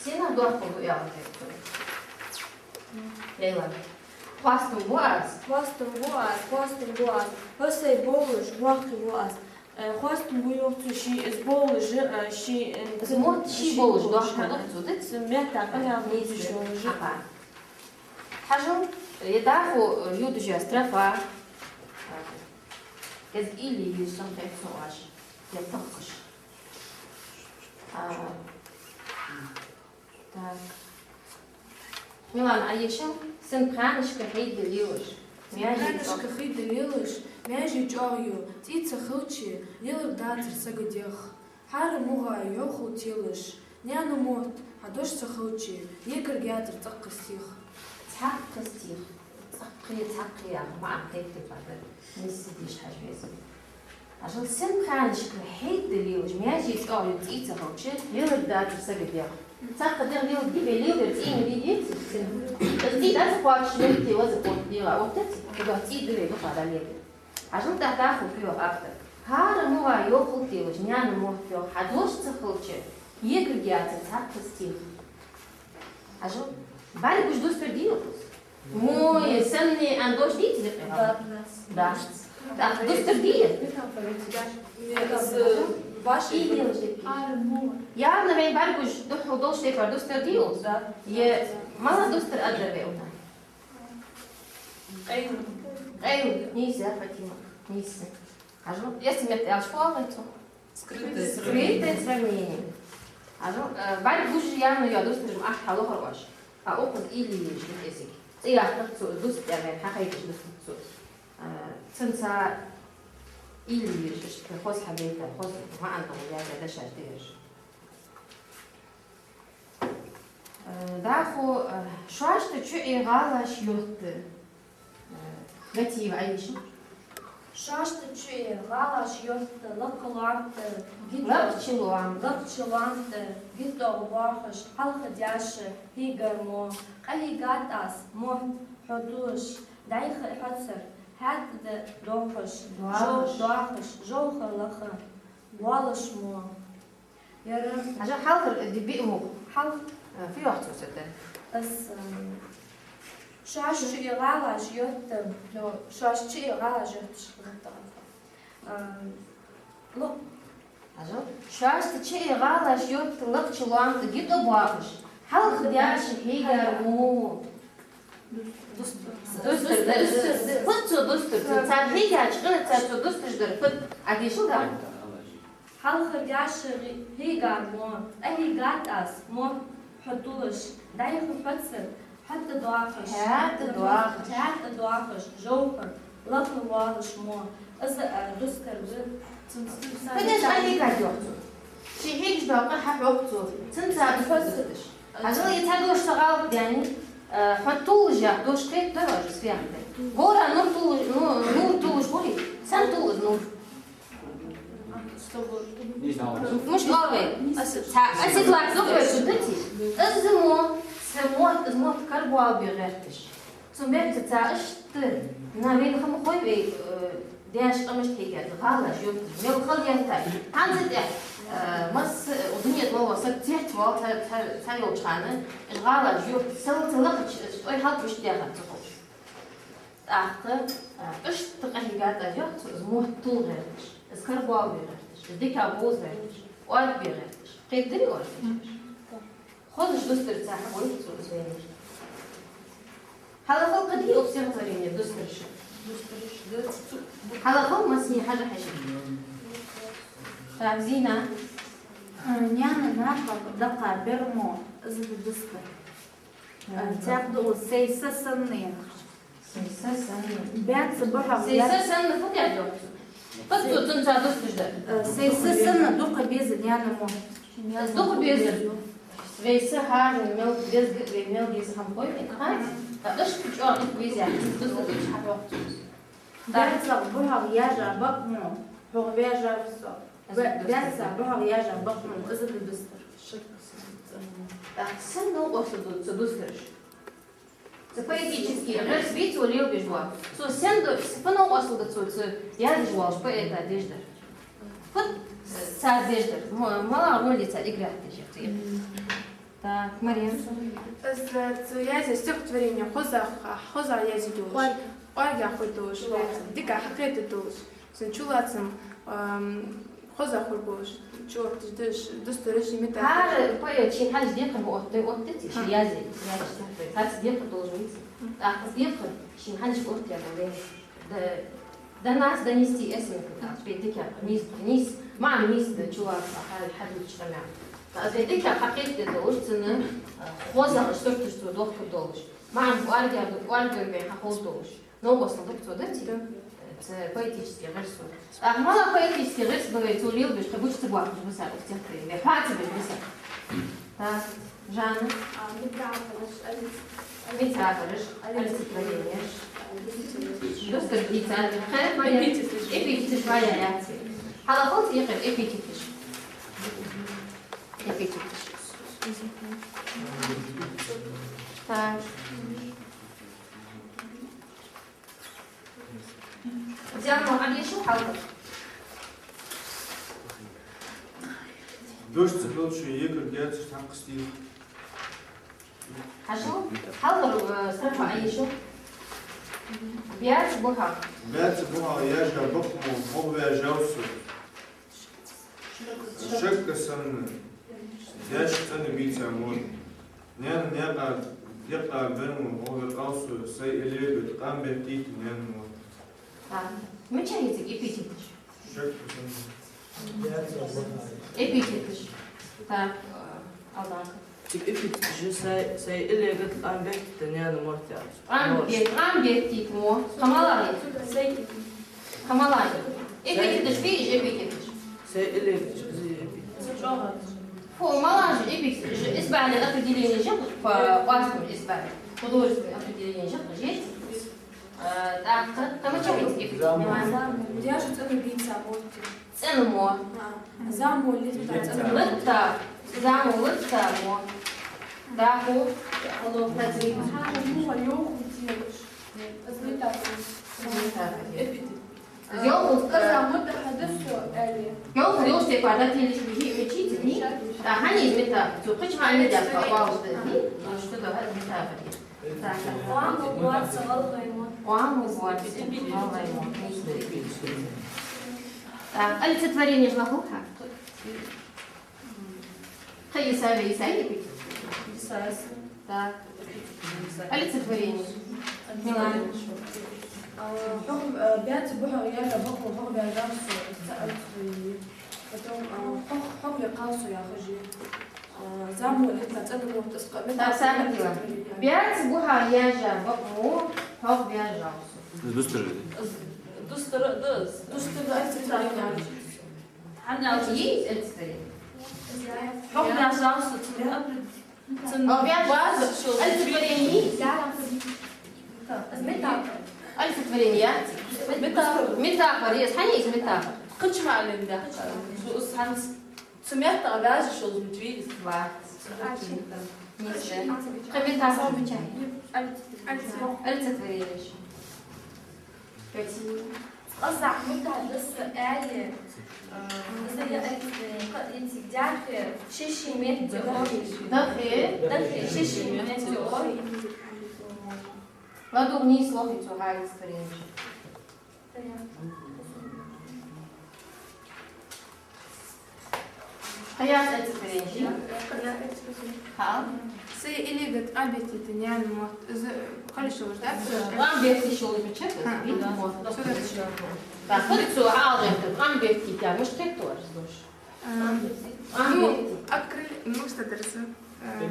Сенах доаккхал да аьлар вай цо? Лейла. Хоастам бу аз. Хоастам бу аз, хоастам бу аз, хьо сай болаш воккха ва аз. Э, хоастам бу йоах цо ший из болаш, э, ший, э, из мотт ший болаш доаккхал да цо, да? Цу метта къамаьл бу цо шолаш. Аха. Хьажал, е дӀахо, э, юдажа строфа. Кез или юсан хет со аш. Я тахкаш. А, Так. Милана, Ӏайиша, син пхьанашка хьийда лелаш. Син пхьанашка хьийда лелаш, маьже чӀоагӀа ю, цӀий ца хилча, лелар дацар сага дегӀ. ХӀара мугӀа йӀовхал телаш, наьна мотт, хьа дош ца хилча, егар гатар цӀаккха стих. Цхьаккха стих. Цхьаккха, цхьаккха яха маӀан тайп-тайпара да. Нийса деш хьажа веза. Хьажал, син пхьанашка хьийда лелаш, маьже чӀоагӀа ю, цӀий ца хилча, лелар дацар сага дегӀ. Цхьаккха дегӀ леладе вай, лелар цӀий ма дий, деций? Из цӀий дац кхоачаш метте ваза кхоачаш дегӀа оттац, цудухьа цӀий да вай дукха дӀалелар. Хьажал, тӀаккха дӀахо фу йоах автор. ХӀара мугӀа йӀовхал телаш, наьна мотт йоах, хьа дош ца хилча, егар гатар цхьаккха стих. Хьажал, бӀаргагуш дустар дий укхаза? Мой, санна аьнна дош деций укхаза? Дац. ТӀаккха дустар дий? Из баш и лелаш дерг. Явно вай бӀаргагуш духхьал долча тайпара дустар дий укхаза? Да. Е мала дустар аьлар вай укхаза? Къайла. Къайла. Нийса, Фатима. Нийса. Хьажал, эс метта аьлча фу оал цох? Скрытое сравнение. Скрытое сравнение. Хьажал, э, бӀаргагуш явно я дустар, аш хьалохар оаш. А укхаза или еш да кӀезига. ЦӀи яхар цо, дустар аьнна хьахайташ дустар цо. Э, цунца или еш, иштта хоза хьадайта, хоза маӀан дола яха дешаш да ераш. Э, дӀахо, э, шоашта чуи гӀалаш йотта. Э, Гатиева Айша. Шоашта чуи гӀалаш йотта, лакха лоам тӀа гиттӀо-, лакхача лоам тӀа, лакхача лоам тӀа гиттӀогӀа боахаш, хьалха даьша хьийгар мо, къахьийгад аз, мотт хьо туллаш, дӀайха хьоцар, хьаьта да доахаш, доахаш. Жов-, доахаш, жовхьар лаха воалаш мо. Яра. Хьажал, хьалхара ди биъ мугӀ. Хьалха. А, фу йоах цо сета? Аз, ам, шоаш чуи гӀалаш йотта. Йо, шоаш чуи гӀалаш йотта, шоаш йотта. Ам, ло. Хьажал. Шоашта чуи гӀалаш йотта, лакхача лоам тӀа гиттӀо боахаш, хьалха даьша хьийгар мо. Дустар. Дустар, дустар. Фуд цо дустар? Цар хьийгача къина цар цо дусташ дар фуд? Ӏа дешал да? Хьалха даьша хьийгар мо, къахьийгад аз, мотт хьо туллаш, дӀайха хьоцар, хьаьта доахаш. Хьаьта доахаш. Хьаьта доахаш, жовхьар лаха воалаш мо. Из, а, дустар да. Къахьийгад йоах цо. Ше хьийгаш дола къа хьахьокх цо. Цунца дустар дусташ. Хьажал, е цхьа дош са гӀалат даьннад, э, хьо туллаш яха дош кхетадар оаш, сфяхта. Гора нур туллаш, ну, нур туллаш хулий? Сенна тулл из нур? Мишта оал вай? Ас-, ца-, ас из лац духвай шудац. Из мо, са мотт, из мотт карабоалабе гӀерташ. Цун бехк ца иштта, на вайна хӀама хой вай, э, даьша къамашта хьийгад, гӀалаш йотта, мел хала йоттай. ХӀанз тӀехьа, э, масса, э, дунен тӀа мел вола саг цецвоал цхьа, цхьа, цхьайолча хана, уж гӀалаш йотта, сел ца лакхача, уж тӀой хьалкхувш дехар ца ховш. ТӀаккха, э, иштта къахьийгад аз йоах цо, из мотт тулла гӀерташ, из карабоалабе гӀерташ, из дика бовза гӀерташ, оаргбе гӀерташ. Кхетадий оаш? Хозаш дустар ца хьабой цо из вайнар. Хьалхал кхы дий укх стихотворени дустараш? Хьалхал массане хьажа хьажа. Так, Зина. Э, наьна накъа дакъа бер мо, из да дустар. Э, цхьаькха да из, сай са санна яхаш. Сай са санна. Баьца бахьа. Сай са санна фу яхар да? Фу цо цунца дусташ дар? Э, сай са санна дукха беза наьна мо. Из дукха безар. Вай са хӀаране мел беза, вай мел беза хӀама хой вайна, хӀанз? Ткъа иштта чӀоагӀа дукха беза яхар, дустар дувцаш хьахьокх цо. БаьцагӀа бахьагӀа яжа бакъ мо, хьох вяжав со. БаьцагӀа бахьагӀа яжа бакъ мо, из да дустар. Так, сенна новкъостал да цу дустараша? Цу поэтически гӀирс бий цо лелабеш бола. Цо сенна да, фу новкъостал да цо цу язъеш волча поэта деш дар? Фу цар деш дар? Ма-, малагӀа роль цар играть деш яр цу? Так, Марем. Аз цу язъе стихотворени хозагӀа, хозагӀа язъе долаш. КӀоарга. КӀоарга хургдолаш, дика хьакхетаргдолаш. Цун чулоацам, ам, хоза хургболаш, чуотташ деш, дустараш, имитатор. ХӀара поэт шийна хьанаш декхар ма оттадий, оттадий, ший язъе, язъе стихотворени. Царца декхар долаш ма вий цун. ТӀаккха из декхар шийна хьанашка оттаяь да вайна. До, до нас донести эсэма кхы, тӀаккха бе дика нийса, нийса, маӀан нийса да чулоацам хьа-, хьадувцача къамаьл. ТӀаккха из бе дика хьакхетаргдолаш цунна, а, хозагӀа сурташ цо дохкаргдолаш. МаӀан кӀоарга да, кӀоарга вайна хьахулаш долаш. Новкъостал да цо даций? Да. Цу поэтически гӀирсо. ТӀаккха малагӀа поэтически гӀирс ба вай цо лелабеш, кхы гуча ца боаккхаш ба сар укх стихотворени, вай хьоа ца беш ба сар? Так, Жанна. А, метафораш, олиц-, метафораш, олицетворенеш. Олицетворенеш. Дустар дийцад. Кхы, Марем, эпитеташ. Эпитеташ вай яц. Хьалхал цӀи кхы эпитеташ. Эпитеташ. Так. Зяма, Ӏа дешал хьалха. Дождь цепелчу егор дяцаш тхаккхастих. Хьажал, хьалхара, э, строфа Ӏа дешал. Баьца бухьа. Баьца бухьа яжа бакъ мо, хьох вяжав со. Шагга санна, даьша цӀена бийца мо. Наьна наькъа декъа бер мо, хьох векъав со, сай элега тӀа къам беттийта наьна мо. Так. Мича я цига эпитеташ? Шагга санна. Эпитеташ. Так, э, Алданка. Цига эпитеташ я, сай, сай элега тӀа къам беттийта наьна мотт яц. Къам бе-, къам беттийта мо. Кхы малагӀа я? Кхы малагӀа я? Эпитеташ бий уж, эпитеташ? Сай элега тӀа, из эпитет. Цу чӀоагӀа. Хо, малаш же эпитет, же исбатный определени же, по, по исбатный. Художественный определени же, же. Э, так, кхы, кхы ма чакхйоал эпитет. Заму. Дяжа цӀена бийца мотт. ЦӀена мо. А, заму литта, цӀена мо. Литта. Заму литта мо. Да, хо. Алло, Фатима. Ха, ну, а йоху делаешь? Нет, это не так. Не так. Эпитет. Йолху, э, заму да хадасо, али. Йолху, йолху, тӀаккха да телиш бихи, мечи, тини. Да, хьани из мета, цу кхыча хьани да, ха, валш да, тини. Ну, что да, хьани мета, хьани. Так, так. Оаму боарца гӀалгӀай мотт. Оаму боарца гӀалгӀай мотт. Так, олицетворени же лоху, ха? Кхы Исаева, Исаева эпитет? Исаева. Так. Олицетворени. Милана. А, хьо, а, баьца бухьа яьлча бакъо хьо баьжа со, из цхьа олицетворени. Потом, а, хьо, хьо баьккхав со яхаш я. А, заму литта цӀена мотт, из кхы мета. Так, так, Милана. Баьца бухьа яьжа бакъо хьо баьжа со. Дустар. Дустар, да. Дустар, да, олицетворени. Хьан аьлча? Есть олицетворени? Хьо баьжа со, цун. Цун база шо олицетворени. Метафора. Олицетворени яц. Метафора. Метафора, есть, хьани из метафора? Кхыча маӀан да. Цу, цу метта вяжа шо змит виз. Вац. Низ да. Кхы метафора. Олицетворени. Олицетворени. Пять. Къаза мутагӀа да са аьле, э, из я олицетворени, кхы ициг дӀахо, ши-ши метте ой. Дахе? Дахе, ши-ши метте ой. ЛадугӀа нийса лохе цо хьа олицетворени. Хьаяц олицетворени? Хьа? Са илигат абетита няна мотт. Из кхалиш йолаш, да? Ам бехтиш йолаш мича? Ха, да. Мотт. Цу да. Да, хӀанз цо хьалгӀертар, ам бехтита, мишта хетар из дош? А, ам бехтита. Ну, открыли, ну, что дерзу? Э,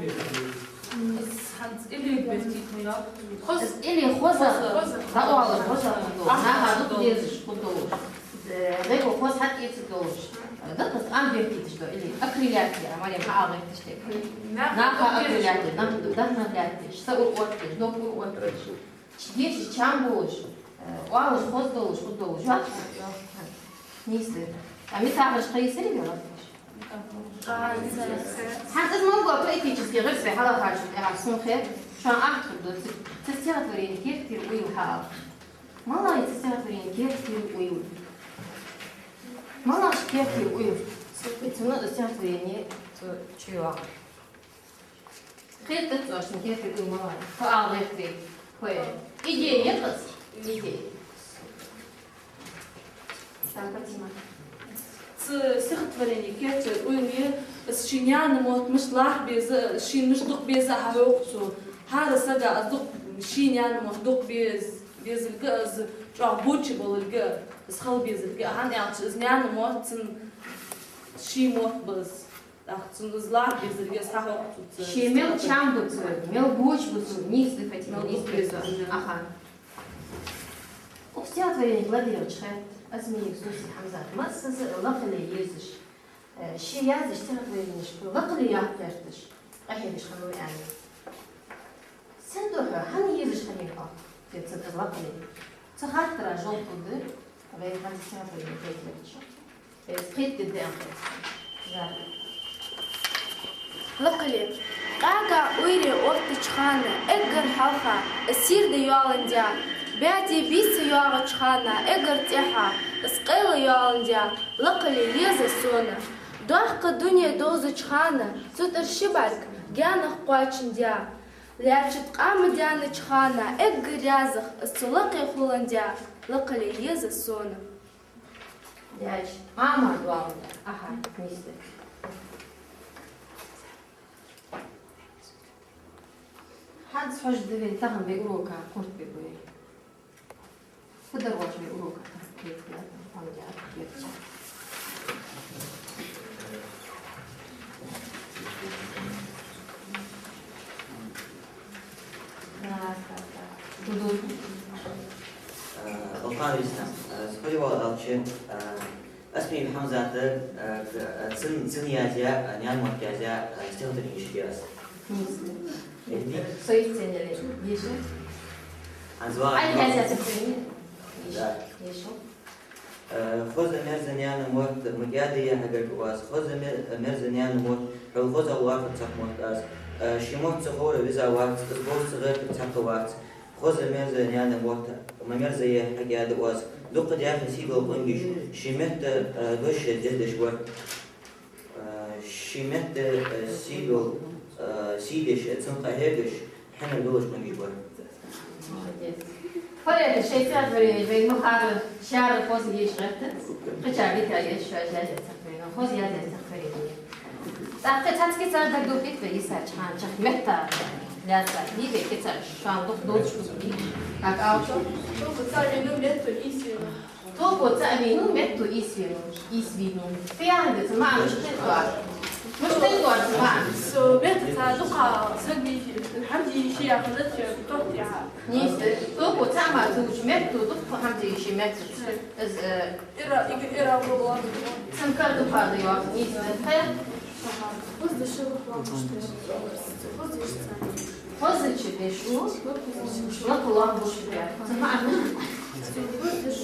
м. ХӀанз илигат бехтита, я? Хоза. Или хоза. Хоза. Да, оала, хоза. Аха. Наха дукха дезаш, худолуш. Э, дайко хоза хьатӀаэца долаш. Э, да, хоза ам бехтийташ да, или окрылятие, а, марем хьалгӀетташ тек. Наха окрылятие, нах вдохновлятие, са ур отташ, док ур отташ. Дешаш чам болаш, э, оалаш хоза долаш, худолуш. Йоах? Нийса да. А метафораш кхайсари бела? ХӀанз из мел го поэтически гӀирс вай хьалахача тӀехьа сунхе, шоана ахча да, цу, цу стихотворени керттера уйла хьаала. Малаш я цу стихотворени керттера уйла? Малаш керттера уйла? Цу, цу стихотворени цу чу йоагӀар. Кхетац оаш, цун керттера уйла малаш я? Фу ала гӀерт вай? Фу я? Идея я-кх из? Идея. Так, Фатима. Цу стихотворени керттера уйла я, из ший няна мотт мишта лархӀа беза, шийна мишта дукха беза а хьахьокх цо. ХӀара сага из дукха, ший няна мотт дукха без-, безалга, из чӀоагӀа боча балалга, из хала безалга. ХӀана аьлча из няна мотт цун ший мотт ба из. ТӀаккха цунна из лархӀа безалга из хьахьокх цо. Ше мел чам ба цун, мел боча ба цун, нийса да, Фатима, мел нийса да. Боча ба цун. Аха. Укх стихотворенега ладийгӀача хетт, Азмиев Суси Хьамзат, массаза а лакхале езаш, э, ше язъеш стихотворенешка лакхале яккха гӀерташ, къахьегаш хиннав аьнна. Сен духьа, хӀана езаш хиннай хьо, цунна из лакхале? Цу хаттара жовхӀ да вай хӀанз стихотворени кхетаргдолаш. Э, кхетаргда аьнна. Да. Лакхале. КъаьгӀа уйре оттача хана, эггара хьалха, из сийрда йоаландаь, баьде бийца йоагӀача хана, эггара тӀехьа, из къайла йоаландаь, лакхале еза сона. Доккха дуне довзача хана, цу тӀара ши бӀарг гаьнах кхоачандаь, лаьча ткъа ма даьннача хана, эггара раьзах из цу лакхе хуландаь, лакхале еза сона. Лаьча ткъа ма доаландаь. Аха, нийса да. ХӀанз хьожаргда вай тахан вай урока куртбе бой. Фу дар воаш вай урока куртбе бой? Э, Лукман Висна, э, схуьлвал алчен, э, Асмиев Хьамзата, э, к-, э, цун, цун язъяь, э, наьна мотт язъяь, э, стихотворени йиш я аз. Нийса. Эдни? Со йиц цунна язъяь. Еша? Хьанз ваха. Хьайна язъяь стихотворени? Да. Еша. Э, хоза мерза наьна мотт, ма кӀаьда я хьа гарга оаз. Хоза мер-, мерза наьна мотт, хьол хоза лоархӀар цхьаккха мотт аз. Э, ший мотт ца ховра веза вац, из бовза ца гӀертар цхьаккха вац. Хоза мерза наьна мотт, ма мерза я хьа кӀаьда оаз. Дукха даьха сий дола къонгаш, ший метта, э, дош деза деш вар. Э, ший метта, э, сий дола, э, сий деш, э, цун къахьегаш, хьинар долаш къонгаш вар. Молодец. Поэт шоай стихотворени вайна ма харра, шаьра хоза еш гӀертац. Кхычар дика еш, шоаш язъяь стихотворени. Хоза язъяь стихотворени. ТӀаккха цхьацца кицар дагадохийт вай, йисача хана чакх метта лаьца дий вай кицар, шоана дукха дувцаш хургдий, как алча. Тоба цаӀ вийнав, метто ийс вийнав. Тоба цаӀ вийнав, метто ийс вийнав, ийс вийнав. Фу яхилга да цун маӀан, мишта хет хьога? Мишта хет хьога цун маӀан? Со метта цхьа дукха саг вий, хӀама дий ший яхар да, тохтий хьа. Нийса да. Тоба цаӀ мара ца хулаш, метто дукха хӀама дий ший метта. Из, э, Ира, иг-, ира, ира. Цун кара дукха да йоах, нийса да. Кхы? Хоза деш лакха лоархӀаш да. Хоза деш цхьа. Хозача дешо лакха лоархӀаш да. Цун маӀан? Хоза деш,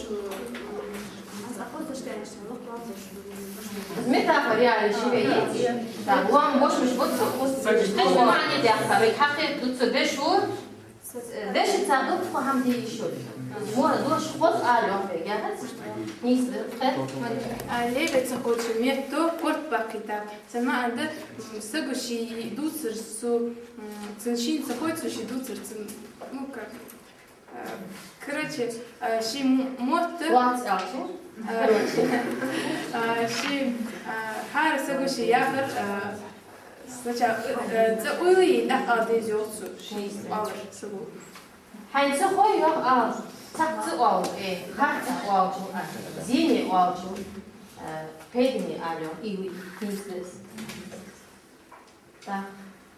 аз а хоза деш тайнаш, лакха лоархӀаш да. Метафора яхар ший ве яц? Да, лоам бошмаш бац. Дешо маӀан дехар, вай хьакхет дувца дешо. Дешаца дукха хӀама де йиш йолаш. Мо дош хоза ала йоах вайга, яхац? Нийса да, кхы? А, левеца кхочу метто корта баккхийтар. Цун маӀан да, м, саго ший дувцар цо, м, цун шийна ца хой цо ший дувцар цун, ну, как, а, короче, а, ший м-, мотт. Лац алча? А, а, ший, а, хӀара саго ший яхар, а, Сначала, э, цӀи уйла йий, тӀаккха ала деза йоах цо. Нийса. Оалар саго. Хьайна ца хой йоах ала. Цхьацца оал, э, харцахьа оалачул а, зене оалачул, э, пайдане ала йоах, и уй, нийса да из. Так,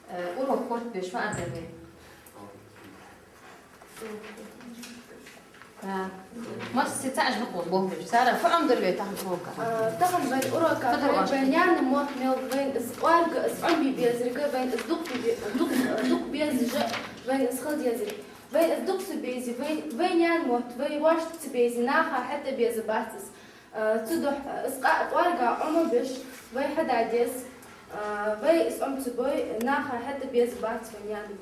э, урок корта беш фу аргдар вай? Да. Массе цаӀ жмакъо болх беш. Сара, фу Ӏомадар вай тахан урока? А, тахан вай урока, фу дар вай, оаш? Вай наьна мотт мел, вайна из кӀоарга, из Ӏомабе безарга, вайна из дукха бе-, дукха, дукха безаш, вайна из хила дезарга. Вайна из дукха ца безе, вай, вай наьна мотт, вай воашта ца безе, наха хӀаьта беза бац из. А, цудухьа из къа-, кӀоарга Ӏомабеш, вай хьада деза, а, вай из Ӏома ца бой, наха хӀаьта беза бац вай наьна мотт.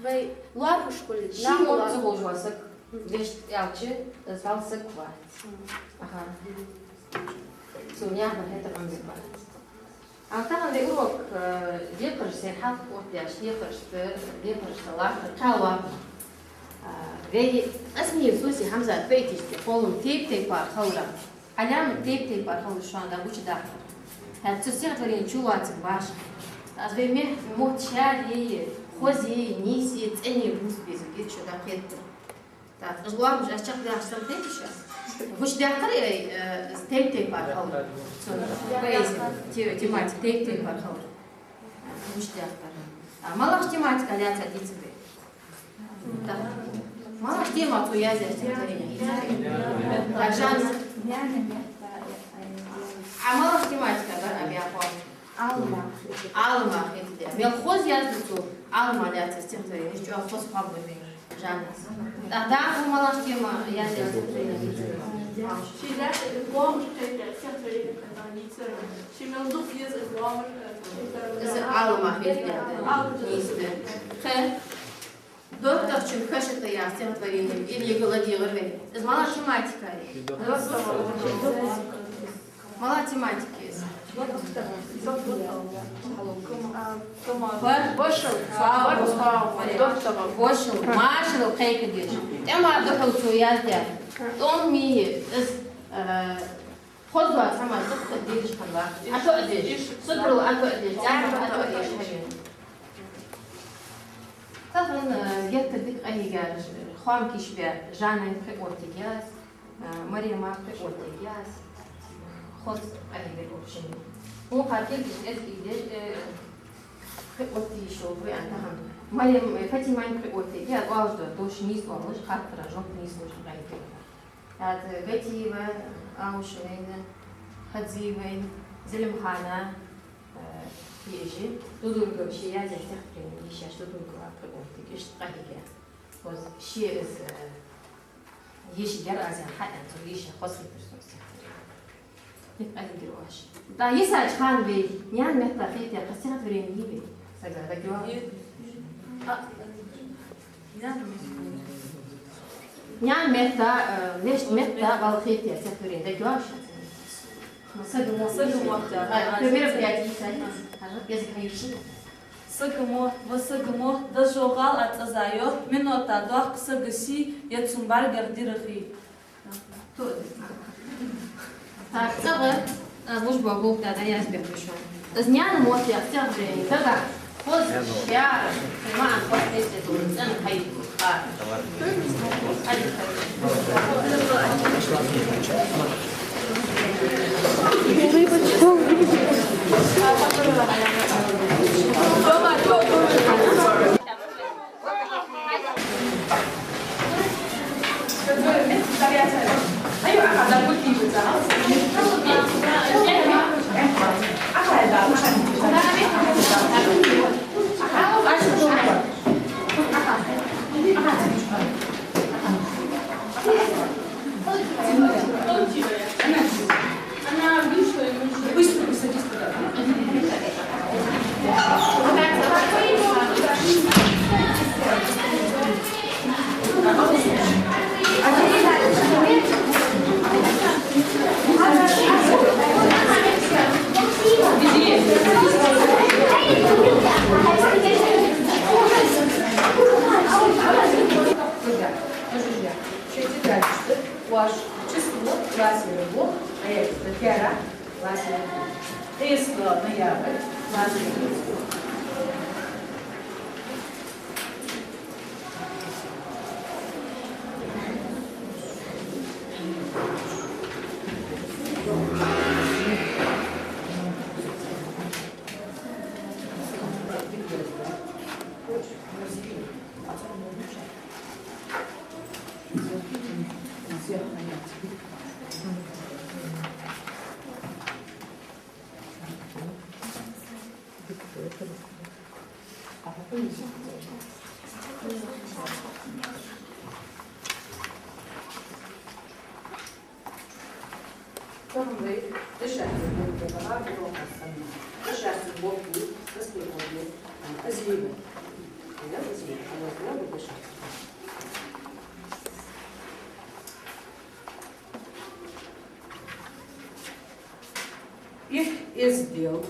Вай лоархӀаш хуле, ший мотт ца ховш вола саг, вешта аьлча, из вӀалла саг вац. Аха. Цо наьха хӀаьта Ӏомабе бац. А тахан вай урок, э, декхараш сайна хьалха оттадаьд, декхарашта, декхарашта лакхара кхаь лоархӀ. А, вай Асмиев Соси Хьамзата поэтически кхоллам тайп-тайпара хилар. Ӏаламат тайп-тайпара хилар шоана гучадаккхар. ХӀаьта цу стихотворени чулоацар башха. Аз вай мехка мотт шаьра е, хоза е, нийса е, цӀена е бувца безаргья шо дӀакхетар. ТӀаккха уж лоархӀамаш аз чакхдаьхача санна хетий шоана? Гучадаьккхар, э, э, тайп-тайпара хилар. Цун поэзи, те-, тематика тайп-тайпара хилар. Гучадаьккхар. А малагӀча тематика лаьца дийцар вай? Так. МалагӀча темах цо яздаьд стихотворени? Так, жанр. А малагӀча тематика дар а бяхо? Ӏалама. Ӏалама хетадаь. Мел хоза яздаьд цо Ӏалама лаьца стихотворени, чӀоагӀа хоза хьоаббар вай жанр. Так, дӀахо малагӀча тема яздаьд стихотворени? Ший лаьца лоамаш кхетадаь стихотворени хиннад дийцар. Ший мел дукха еза из лоамаш, э, из Ӏалама хетадаь. Нийса да. Кхы? Доттагӏчун кашата яха стихотворени, или галадийгӏар вай. Из малагӏа тематика я? Малагӏа тематика я из? Вошал. Вошал. Машарал кхайкадеш. Тӏема духьал цо яздаь. Тӏом мий из, э, Хоза доаца хӏама дукха дезаш хиннавар. Ӏотоадеш. Судрал ӏотоадеш, цӏарна ӏотоадеш хьавена. Тахан, э, геттара дика къахьийгар, э, хоам кийчбаь Жанна пхи оттаергья аз, э, Марема пхи оттаергья аз. Хоза къахьийгар общем. Мухьар кирдиш эзди деш, э, пхи оттае йиш йолаш я тахан. Марем, э, Фатима пхи оттаергья аз, оалаш дола дош нийса оалаш, хаттара жоп нийса луш къахьийгар. ТӀаккха Гатиева Аушевна, Хадзиевна, Зелимханна, э, ежи, Дудунгова ший яздаь стихотворени йийшаш, Дудунгова Приколтик, иштта къахьийга. Хоза ший из, э, йийшар аз ян хьаьн, цу йийша хоза хетар сона стихотворени. Ник къахьийгар оаш. Да, йисача хана вай, наьна метта хетаяь стихотворени йий вай? Сага дагайоагӀий? Наьна метта, э, вешта метта вала хетаяь стихотворени дагайоагӀий шоана? Сага мотт. Сага мотт, да. А, мероприятие йийсай. Хьажа, язык хьаюши. Сага мотт, ва сага мотт, дажо гӀала а цӀаза йотт, минота доаккх сага сий, е цун бӀаргех дира хий. Так, цӀагӀа, а, служба гулгда, да, язбехк вай шоана. Из наьна мотт яха стихотворени дага хоза шаьра, маӀан хоза хетаде дола цӀена хьайийтар. Шоай тетрадашта оаш число лацар бу, э, тара лацар бу. Ткъаь исс ноябрь лацар бу. Цхьаннахьа дешаш болх бергба, дешаш болх бу, дешаш болх бу, а, Азиева. Я Азиева, она была бы дешаш. Ихь эздел,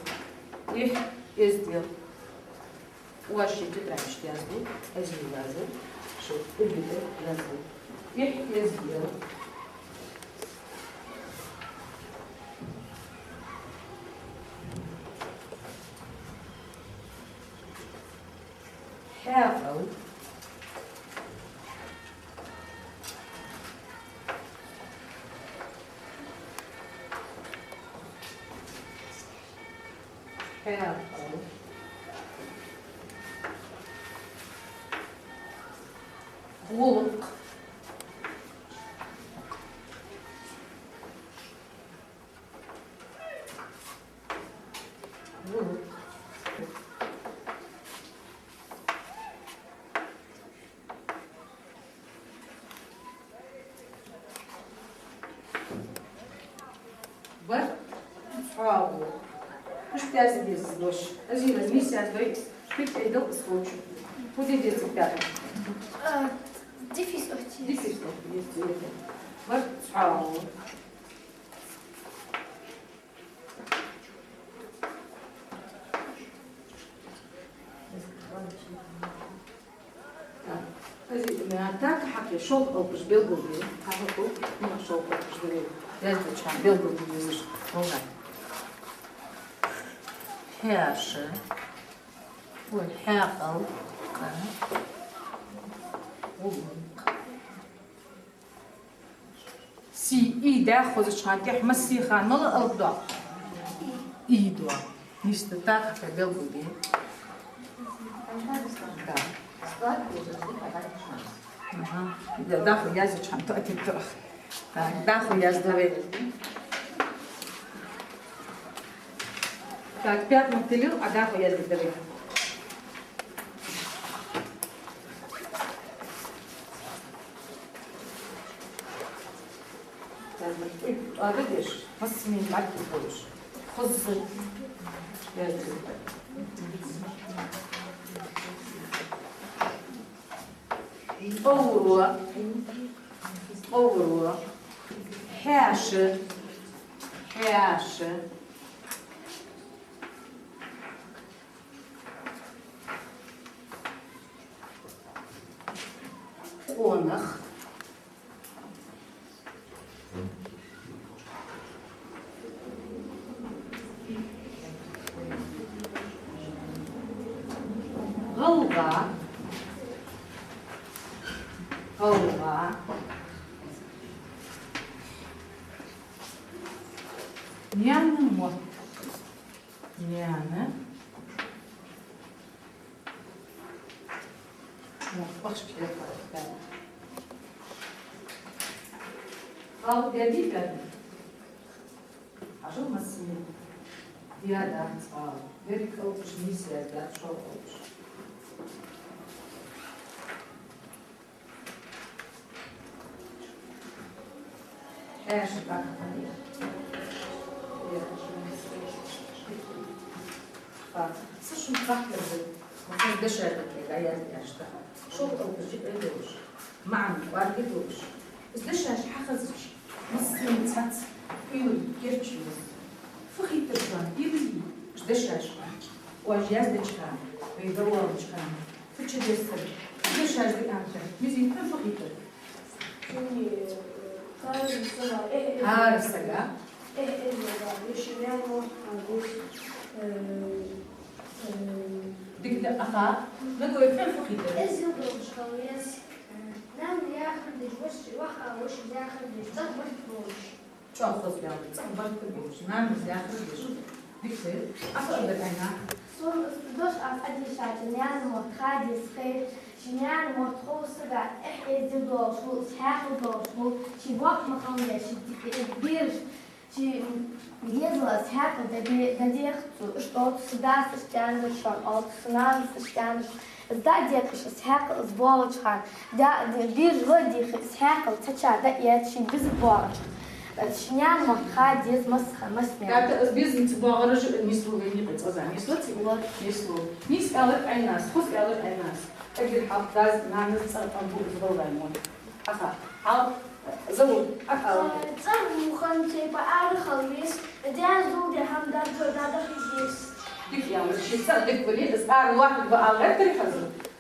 ихь эздел. Оаш шоай тетрадашка язду, Азиева язду, шо убита язду. Ихь эздел. Хьаькъал. Хьаькъал. ГӀулакх. ГӀулакх. Барт цхьоагӀо. Уж пязи деза дош. Азиева, из нийса язбе, кхы а Ӏийдал из ховчу. Фу де деза пязи? А, дефис оттаде. Дефис оттаде, деза. Барт цхьоагӀо. Так, хьакъехьа шолха алапаш белгалде, хьалхара, ну, шолха алапаш дар, яздеча хана белгалде везаш хӀама. Хьаьша, ой, хьаькъал, кха, гӀулакх. Сий, и да хозача хана тӀехьа массехана мала алап доагӀа? И доагӀа. Нийса да, так хьакъехьа белгалде. Да. Аха. Да, даха яздеча хана тоъа тетта. Так, дӀахо язде вай. Так, пятна тилил, а дӀахо язде вай. Так, ой, ара деш, массане бӀарг болаш. Хоза. Язде. Овро, овро, хьаьша, хьаьша, къонах, гӀалгӀа, гӀалгӀа, наьна мотт, наьна мотт, ахча кхетар. Хьал деррига. Хьажал массане. Даь дац хьал. Деррига алапаш нийса яздаь, шо алапаш. Хьаьша баккхий. Са шун цхьаькха да. Ма хӀанз дешаш да кхы дӀаяздаь иштта. Шо алапаш жикъе долаш. МаӀан кӀоарга долаш. Из дешаш хьахезача, массане цхьацца уйла герча йоз. Фу хийтар шоана, уйла е, из дешаш. Оаш яздеча хана, вай дӀавоалача хана. Фу чудессар, дешаш да аьнна, мизийта фу хийтар? Шуни, э, кхаран сага, э, э, кхаран сага, э, э, э, веший наьна мотт хьадис, э, э, дика да, аха, нагой фу хийтар? Эздел долаш хила веза, э, нана яхар деш, веший, ваха, веший яхар деш, цӀагӀа барт болаш. ЧӀоагӀа хоза аьлар, цӀагӀа барт болаш, нанас яхар деш. Дика да, Ӏа фу аргдар, Ӏайна? Сона из дош аз Ӏадешача наьна мотт ха деза хайр, ший наьна мотт ховш сага эхь-эздел долаш хул, хьаькъал долаш хул, ший боккха ма хала, ший дика бераш, ший дезала из хьаькъал да де-, да дех цо, иштта оалаш, са дас иштта аьннад шоана, оалаш, са нанас иштта аьннад. Из да декъаш из хьаькъал из боагӀача хана, да, да, бераш ладийгӀа из хьаькъал цхьачар да эц ший безам боагӀача хана. Ший наьна мотт ха деза масса-, массане. ТӀаккха из безам ца боагӀараш нийслу вайна юкъе цкъаза? Нийслу цига? Нийслу. Нийса аьлар Ӏайнас, хоза аьлар Ӏайнас. Эггара хьалха дас, нанас цӀагӀа къам бу из гӀалгӀай мотт. Аха, хьал, Заур, аха. ЦӀагӀа вухан тайпа ара хила веза, даьна зулам де хӀама дар, дӀадахьа деза. Дика аьлар, ший цӀагӀа дика вале, из ара лоархӀаргва ала гӀертарий хьа?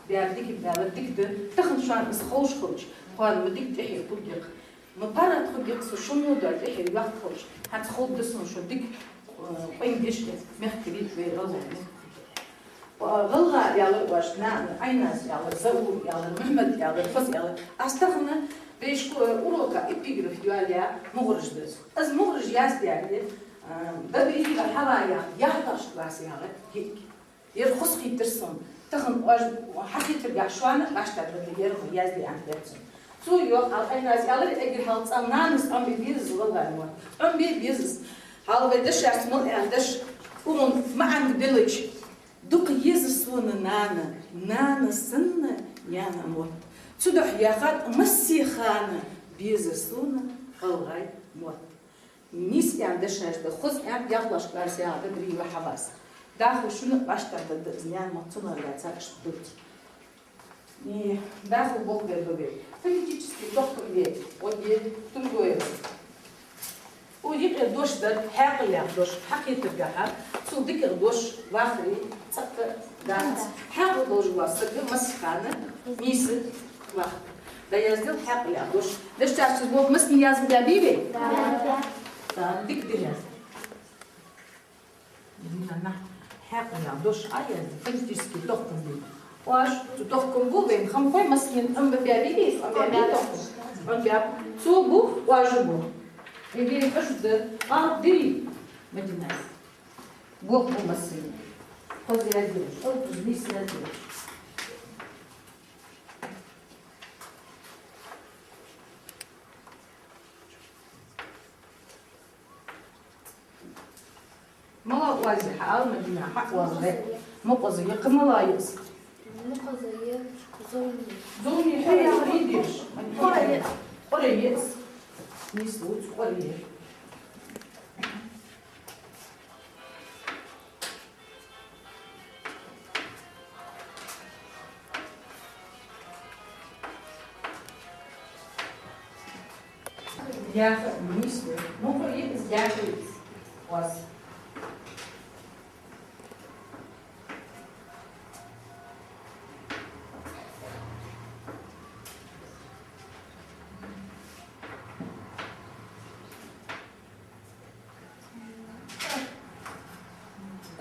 Бер дика баьлар, дика да, тахан шоана из ховш хилча, кхоана ма дика тӀехье хургья-кх. Ма паргӀата хургья-кх со, шо мо дола тӀехье йоаккхалаш, хӀанз ховргда сона шо дика, э, къонгаш, мехкарий, вай гӀалгӀай мехкарий. Э, гӀалгӀа аьлар оаш, нана, Ӏайнас аьлар, Заур аьлар, Мухьмад аьлар, хоза аьлар. Аз тахан вай шко-, э, урока эпиграф йоалаяь мугӀараш да. Аз мугӀараш яздаьр, э, Дабириева Хьава яхар, ялхлагӀча классе яхар, йиӀиг. Ер хоза хийтар сона. Тахан оаш хьахетаргахьа шоана баьштар да ер ма язде аьнна хет сона. Цо йоах, хьал Ӏайнас аьлар, эггара хьалха цӀагӀа нанас Ӏомабе беза из гӀалгӀай мотт. Ӏомабе беза из. Хьал вай дешаца мел аьннад деш, укхун маӀан белча: дукха еза сона нана, нана санна наьна мотт. Цудухьа яхад массе хана: беза сона гӀалгӀай мотт. Нийса аьнна дешаш да, хоза аьннад ялхлагӀча классе яхар Дабириева Хьавас. ДӀахо шуна баьштар да из наьна мотт, цунах лаьца иштта дувц. И, дӀахо болх бергба вай. Фонетически тохкам я, укхаза Тургоева. Укх юкъе дош дар, хьаькъал яха дош, хьахетаргахьа, цул дикагӀа дош вахаре цӀаккха дац. Хьаькъал долаш вола саг масса хана нийса вах. ДӀаяздел хьаькъал яха дош. Дешаца болх массане яздаь бий вай? Да. Да, дика да яздаь. Дина нах хьаькъал яха дош Ӏоязде, фонетически тохкам бе. Оаш цу тохкам бу, вайна хам хой, массанена Ӏомабаь бий вай, Ӏомабаь бий тохкам? Ӏомабаь. Цо бух, оаш а бух. Э, вай хьожаргда, а, дий, Мадина. Болх бу массанена. Хоза язде, шо нийса язде. Мала оаз я, хьаала, Мадина, хьаоал вай. Мукъаза я, кхы мала я из? Мукъаза я, зуламе. Зуламе, хьо яхар йийдеш. Къора я. Къора я из. Нийслуц, къора я. Яха, нийслу. Мукъа я из, яха я из. Оаз.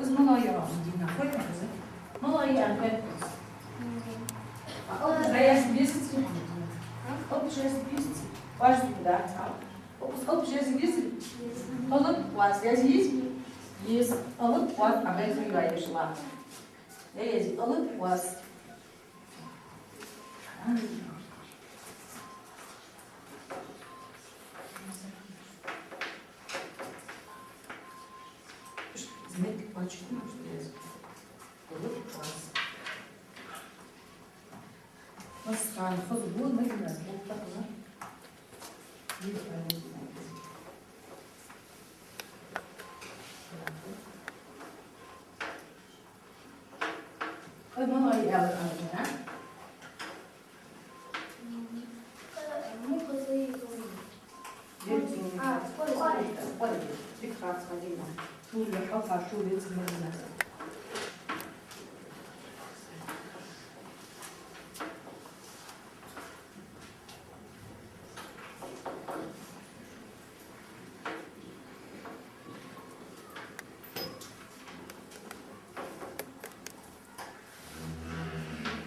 Из мала я, Мадина, хой из? Мала я, аьнна хой из? Алапаш язде дезий? Алапаш язде дезий? Важа да, ца. Из алапаш язде дезий? Алап оаз язде езий? Еза. Алап оаз, а гӀайса юа еш ла. Е еза, алап оаз. Масхан хоза гу, ма дина, бу тахна. Ой, мама, я вот она, да? М, э, мукъаза я, зуламе. Дерт, а, ой, ой, ой, ой, дерт, хат, Мадина. Чул я, хьалха, чул я, Мадина.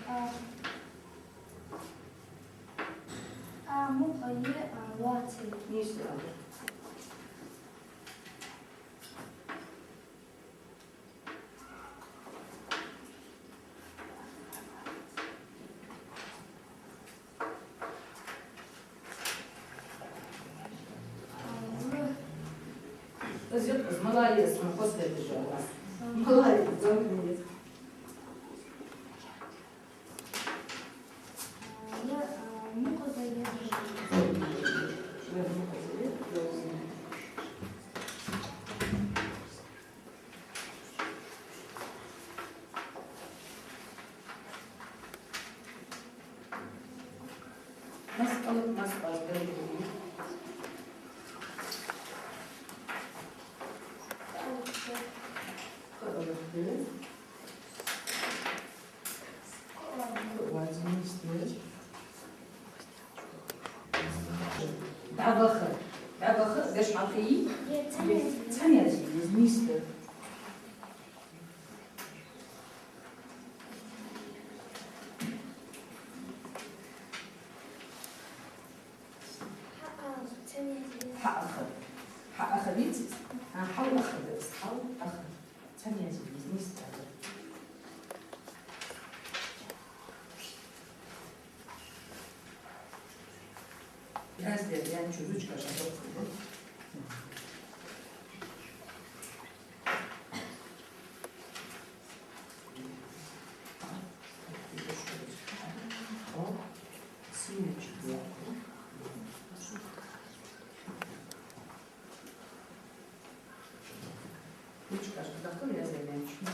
А, а, мукъа я, а, лоаца я. Нийслу. Из я, из мала я, из ма хоза дерт жа. Мала я, зуламе. Я, а, мукъаза я. Масъала, масъала, береги. ДӀабаха. ДӀабаха, деш хьалхийи? Е, цхьан язде. Цхьан язде, нийслу. Хьа-, а, цхьан язде. Хьааха. Хьааха вицис? А, хьалаха да из. Хьалаха. Цхьан язде, нийслу. Язде, я чу ручка шагал. О, синячка. Ручка шагал, язде, я чу.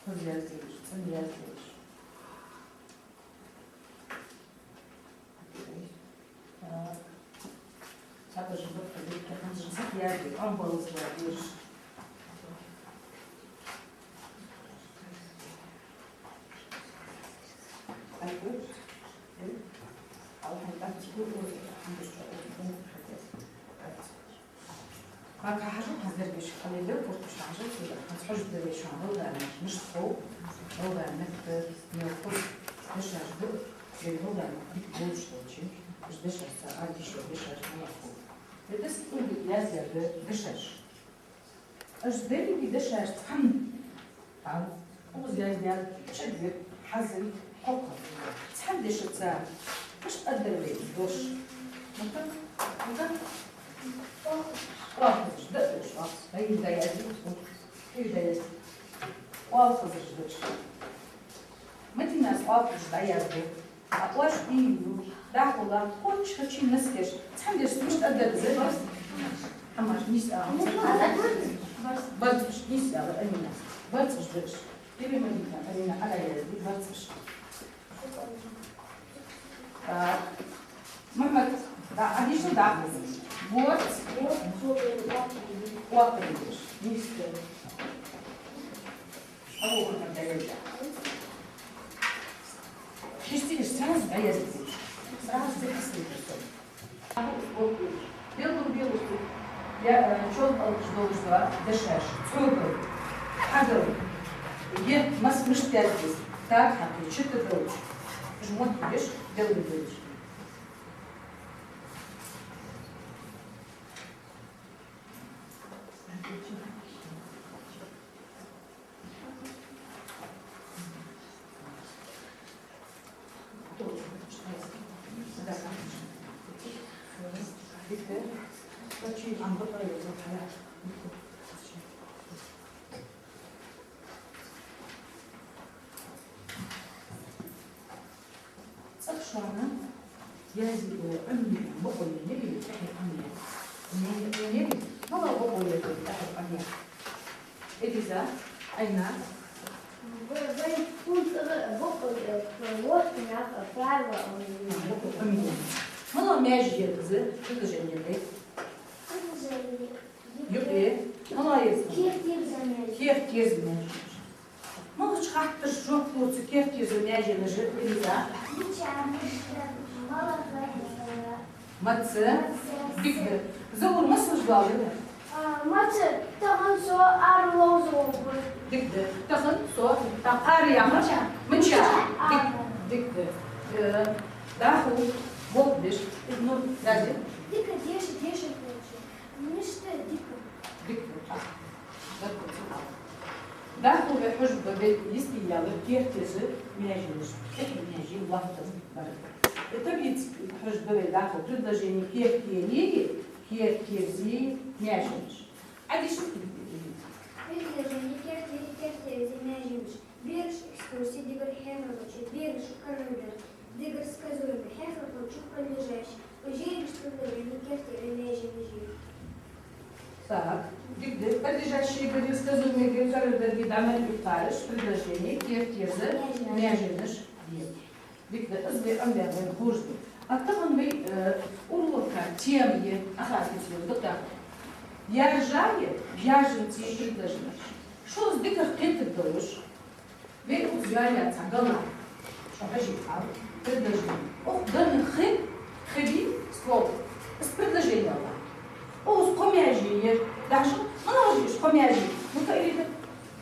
Хоза яздеш, цӀена яздеш. Хьажа, хьазар беш, хьалеле, куртка хьажа, хьажа, хьажа, деррига шоана гӀалгӀай мехка мишта хов, гӀалгӀай мехка мел хов, мишта хьажа. Вай гӀалгӀай дика болаш долча, уж дешарца, ардийша дешарца малав хул. Вай дас тӀулга яздаьр да дешаш. Уж деррига дешаш цхьана, а, укхаза яздаьр чӀоагӀа хьаза, хьокхар. Цхьан дешаца мишта аргдар вай дош? Мата? Мата? Оалхазаш да уж, оалхазаш. Ай, да, яздаьд. Ай, да, яздаьд. Оалхазаш да уж. Мадинас оалхазаш дӀаязду. А оаш ийю, дахула, кхоччхачи наскеш. Цхьан дешаца мишта аргдар из? ХӀамаш, нийса ала. БарцӀаш, нийса ала, Амина. БарцӀаш да уж. Иби Мадина, Амина, ала язди, барцӀаш. Так. Мухьмад, да, а дешал дахула. Борц, оакхаргдеш. Нийса. Алло, Мухьмад, да, я. Хистигаш сразу дӀаязде. Сразу записывай всё. Белгал белаш да. Я, э, чол алкаш долаш да, дешаш, цӀогал, хьагал, е мас мишта язде, так хьакхе, чита долаш. Уж мотт деш, белгал белаш. ЦӀагӀа шоана язде, э, Ӏомаяь, бокъо яь, е тӀехье Ӏомаяь. Ӏомаяь, ма ала бокъо яь, тӀехье Ӏомаяь. Элиза, Айна. Вай, вай, цун цӀагӀа бокъо, э, вот, нах, э, правило, э, бокъо Ӏомаяь. Ма ала маьже я из предложени тӀа? Предложени. Юкъе. Ма ала я из? Керттерза маьже. Керттерза маьже. Малаш хаттарашта жоп лу цу керттерза маьженаша, Элиза? Мича, мишта, малагӀа, маца. Маца. Дика да. Заур, масса доал да? А, маца, тахан со ара ловза гӀоргва. Дика да. Тахан со, тӀаккха ара яхар? Мича. Мича. Дика, дика да. Э, даху, бокъо беш. Ну, дӀаде. Дика деша, деша, короче. Мишта дика? Дика да. Даху вай хьожаргда вай йистеяьлар керттерза маьженаш, тӀехье маьже латтар бар. Э, таблица хьожаргда вай даху предложени керттерзеи, керттерзеи маьженаш. Ӏадешал. Предложени керттерзеи, керттерзеи маьженаш. Бераш экскурсе дигар хьехархочо, бераш карардар, дигар сказуемое, хьехархочо подлежащее, уж ерригаш предложени керттерза маьженаш я. Так, дика да, подлежащегара, сказуемегара, карардаргара дӀа мел юкъараш предложени керттерза маьженаш я. Дика да, из вай Ӏомабаьб, вайна ховш да. А тахан вай, э, урока тема я, ахатицлер дакъа. Яржае, яржанзеи предложенеш. Шоана из дикагӀа кхетаргдолаш, вай укхаза йоалаяь цхьа гала. Шо хьажий, хьал, предложени. Укх даьна хи, хи дий, слово. Из предложени я. Укхаза кхо маьже я. Дашо, ма ала уж кхо маьже. Ну-ка, Ирида.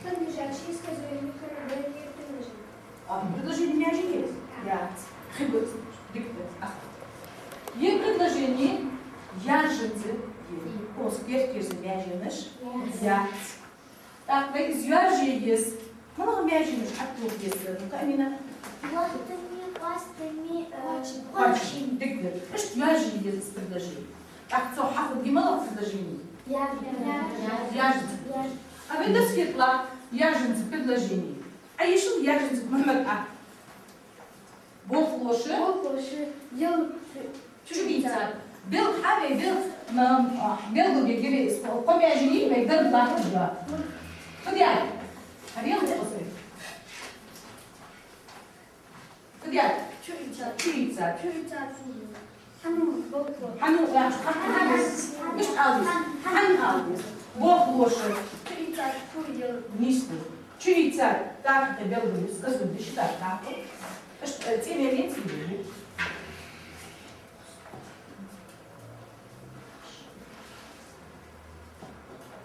Подлежащее, сказуемое, карардар, предложени. А предложени маьже я? Яц. Хи ба, дика да, ах. Е предложени яржанза я. Укхаза керттерза маьженаш яц. Так, вай из йоаржае еза. МалагӀа маьженаш хьатӀатоха еза? Ну-ка, Амина. Лоаттами, къоастами, э, кхоачами. Дика да. Иштта йоаржае еза из предложени. Так, цох хьахуле малагӀа предложени? Яржанза. Яржанза. А вай дас хеталахь, яржанза предложени. Ӏайишал яржанза, Мухьмад, а. Болх лоша. Болх лоша. Ял чу ийцад. Белгал хьа вай, белгал, м, а, белгал бе гире из. Кхо маьже я вай гаргара латташ да. Фу даьд? Хьа белгал де кхо сай. Фу даьд? Чу ийцад. Чу ийцад. Чу ийцад. Хьан болх лоша? Хьан яхаш хаттар да из? Мишта ала деза? Хьан ала деза? Болх лоша. Чу ийцад, чу ял. Нийса да. Чу ийцад. Так, тӀа белгал я из, аз диш да, так. Иштта, э, цӀи мел яц вай?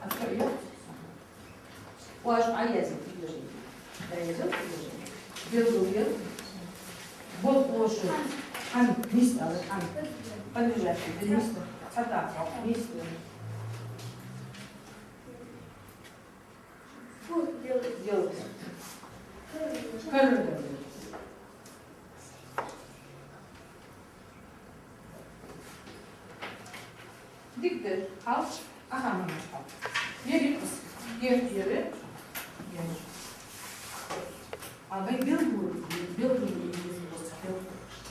Открой. Оаш Ӏоязде предложени. ДӀаязде предложени. Белгал я. Болх лоша. Хьан, нийса ала, хьан. Подлежащий, да, нийса. Цхьа дакъа, нийса. Делать. Карара. Дика да, хьал, аха, мама, хьал. Ер юкъас, ер, ер, ер. А вай белгало, белгало, белгало.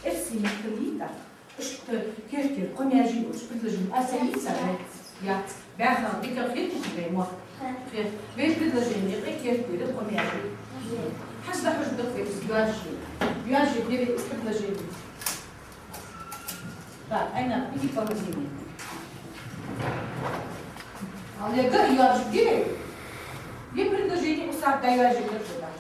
Эрсий меттала йита. Иштта керттера кхо маьже йолча предложени аз сай йийцар вай? Яц. БӀаьха дика хеташ вай мо? Хе. Вай предложени юкъе керттера кхо маьже. Хьажа, дӀахьожаргда вай из йоажаш. Йоажаш я вай из предложени. Так, Айнат, иди помоги мне. Олега, йоажаш я вай. Вай предложени усар да йоажаш я вай.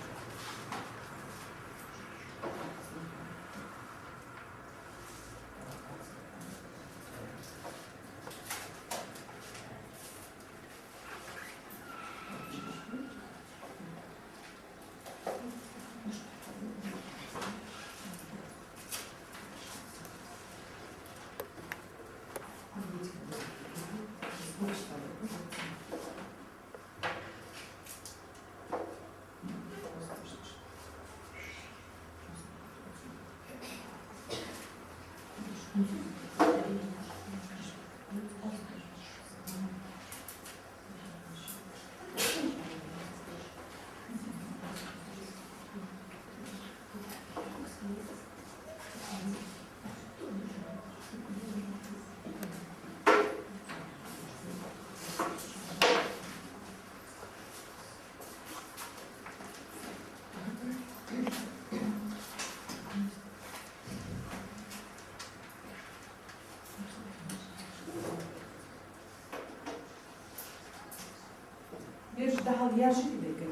Бераш дахьал яжи дика?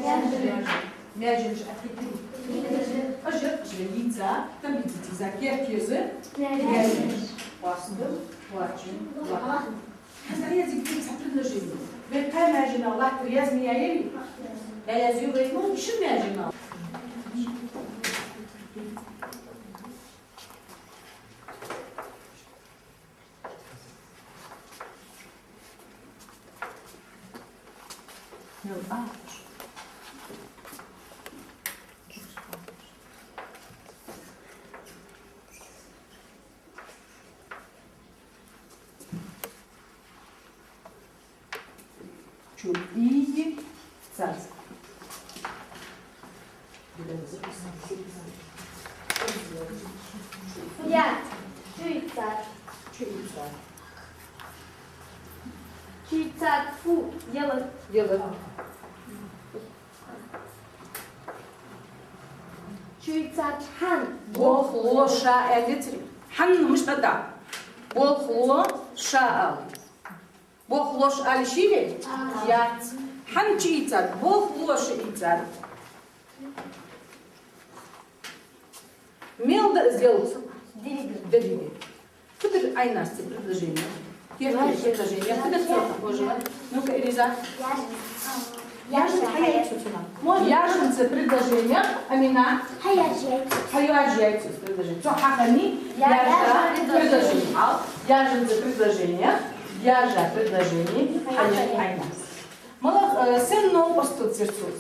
Яжи. Маьженаш атикли? Ажа, ажа, йийца, там йийца, керттера маьженаш. Васту, вачи, ва. Хьаза язик дика цхьа предложени. Вай кхаь маьженал латтар язма яьяри? Я язъю вай, ну, шин маьженал. Чу ийцад. Я. Чу ийцад. Чу ийцад. Чу ийцад фу. Яла. Яла. Чу ийцад хьан. Болх лоша аьлар. Хьан мишта да? Болх лоша ала. Болх лоша ала йиш йий? Яц. Хьан чу ийцад? Болх лоша ийцад. Мел да из ялац? Деррига. Деррига. Фу дар Айнас цу предложенех? Керттера предложенех фу дар цо хьожар? Ну-ка, Элиза. Яжа хьаяьй цо цунах. Яжанза предложенех, Амина. Хьаяжа яьй цо. Хьаяжа яьй цо предложени. Цо хьахани яжа предложени. Яжанза предложенех, яжа предложени хьаяьй Айнас. МалагӀа, э, сенна новкъостал церцус?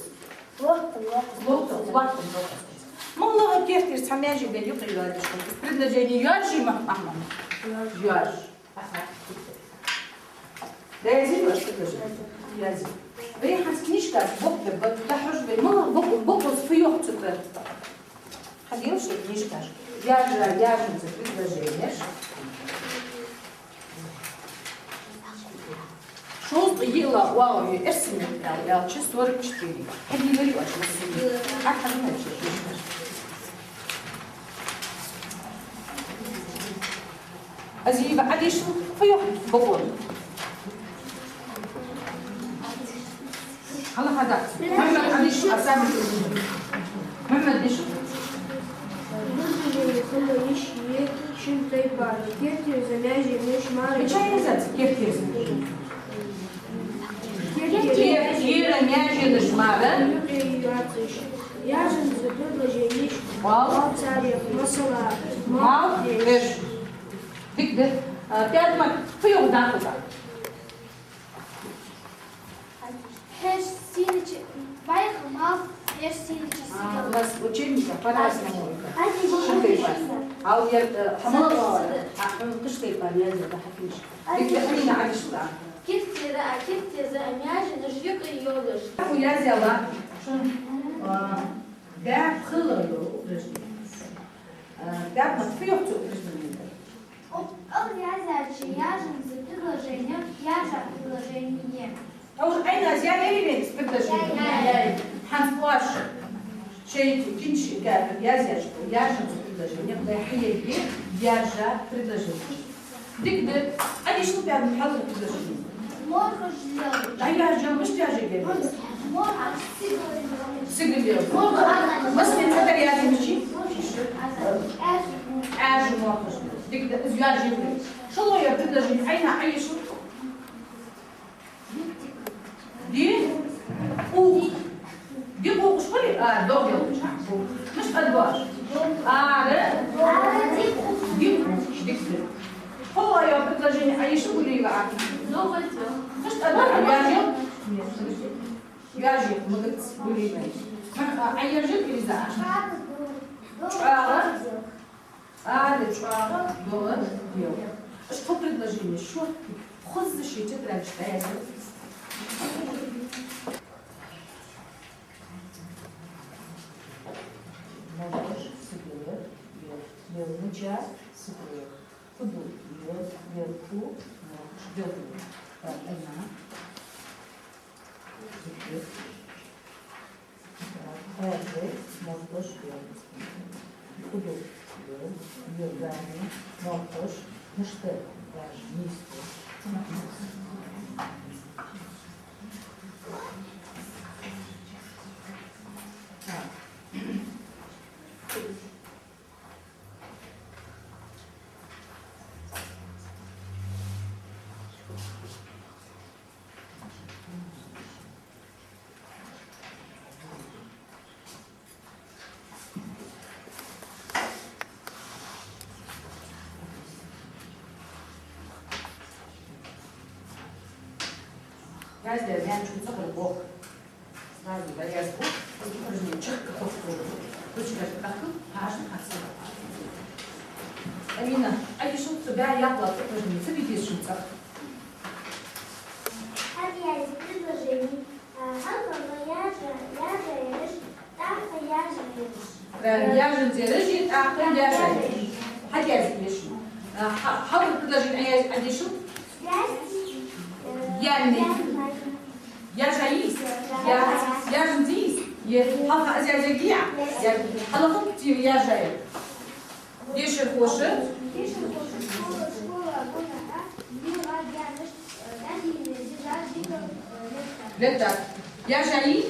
ЛоаттагӀа, лоаттагӀа. ЛоаттагӀа, лоаттагӀа, лоаттагӀа. МалагӀа керттера цхьа маьже бе юкъе йоалаеш хиннад? Из предложени йоажаш я, Мах-, Махьмад? Йоажаш. Йоажаш. Аха. Да, язъю вай предложени? Язъю. Вай хӀанз книжкаш бокъо да, бокъо дӀахьош вай. МалагӀа бокъо, бокъо фу йоах цу тӀа? Хьадийла шоай книжкаш. Яжа, яжанза предложенеш. Шовзткъеи йиълагӀа оагӀув я эрсий меттала аьлча, сорок четыре. Хьадийла оаш массане. Хьа-, хьадийла оаш. Азиева Ӏадешал, фу йоах бокъо? Хьалха дӀа. Мухьаммад Ӏадешал, Асан. Мухьаммад, дешал. Предложени хила йиш я шин тайпара. Керттера маьженаш мара. Мича яздац керттера? Керттера маьженаш мара. Юкъе йоацаш. Яжанза предложенеш. Мал. Мал царех, масала, мал. Мал веш. Дика да. А, Пятна, фу йоах дӀахо? Хьерча сийнача, вайх мал хьерча сийнача сигала. А, у нас учебник по-разному. Шин тайпара. А у я, э, хӀама, а, м, кхы тайпара яздаь да хьа книжка. Дика да, Амина, Ӏадишлу. Керттера, а, керттера, а, маьженаш юкъе йолаш. Фу язъяьлар? Шун, а, баьпхила йола упражнени. А, Пятна, фу йоах цу упражненега? Укх кӀал язъяьча яжанза предложени, яжа предложени я. Хьо уж Ӏайна язъяьлар вай из предложени? Яьй. ХӀанз оаш шоай книжка тӀа язъяьча яжанза предложени, вай хьаергья яжа предложени. Дика да, Ӏадишлу, Пятна, хьалха предложени. Морхаш лел. ДӀаяжа, мишта яжа герга? Морхаш сигала лел. Сигала лел. Морхаш. Массане цхьатарра язъе мичай? Ӏаьржа. Ӏаьржа морхаш. Дика да, из яжа герга. ШоллагӀа предложени Ӏайна Ӏайишлу. Ди? Укх. Ди укх школе? А, догӀа йолча. Мишта аргда оаш? Ара. Ди укх. Дика да. ШоллагӀа предложени Ӏайишлу, Гулиева Ӏа. Мишта аргда оаш? Яжа. Яжа, молодец, Гулиева. А, Ӏайержа, Илиза Ӏа. ЧӀоагӀа. Ара чӀоагӀа, догӀа лел. Ишта кхо предложени шортта, хоза шоай тетрадаш тӀа язъе. Морхаш сигала лел. Лел мича сигала лел. Фу ду? Лел, лел фу, морхаш лел фу. Так, Ӏайна. Ӏаьржа, морхаш лел. Фу ду? Лел, лел, морхаш, мишта яжа, нийса. Так. Яздаь, яздаь, чу цӀагӀара бохк. Сразу дӀаязбу, из упражнени чехка хьокхаргба. Ручкаш тӀахкал, пажа хьасала. Амина, Ӏадишлу, цу баь яккхалца упражнени, ца битес шун цӀагӀа. Хьаязъе предложени, а, хьалха яжа, яжа ераш, тӀаккха яжа ераш. Правильно, яжанза ераш, тӀаккха яжа ераш. Хьаязъе шун. А, хьа-, хьалха предложени Ӏаяз-, Ӏадишлу? Яьннай. Яжа йий из? Я-, яжанза йий из? Е, хьалха аз язъергья? Я, хьалха тӀа яжа я. Дешархоша? Дешархоша школа, школа гонахьа, дин гӀад янаш, э, тӀадийна дезаш дика, э, летта. Летта. Яжа йий?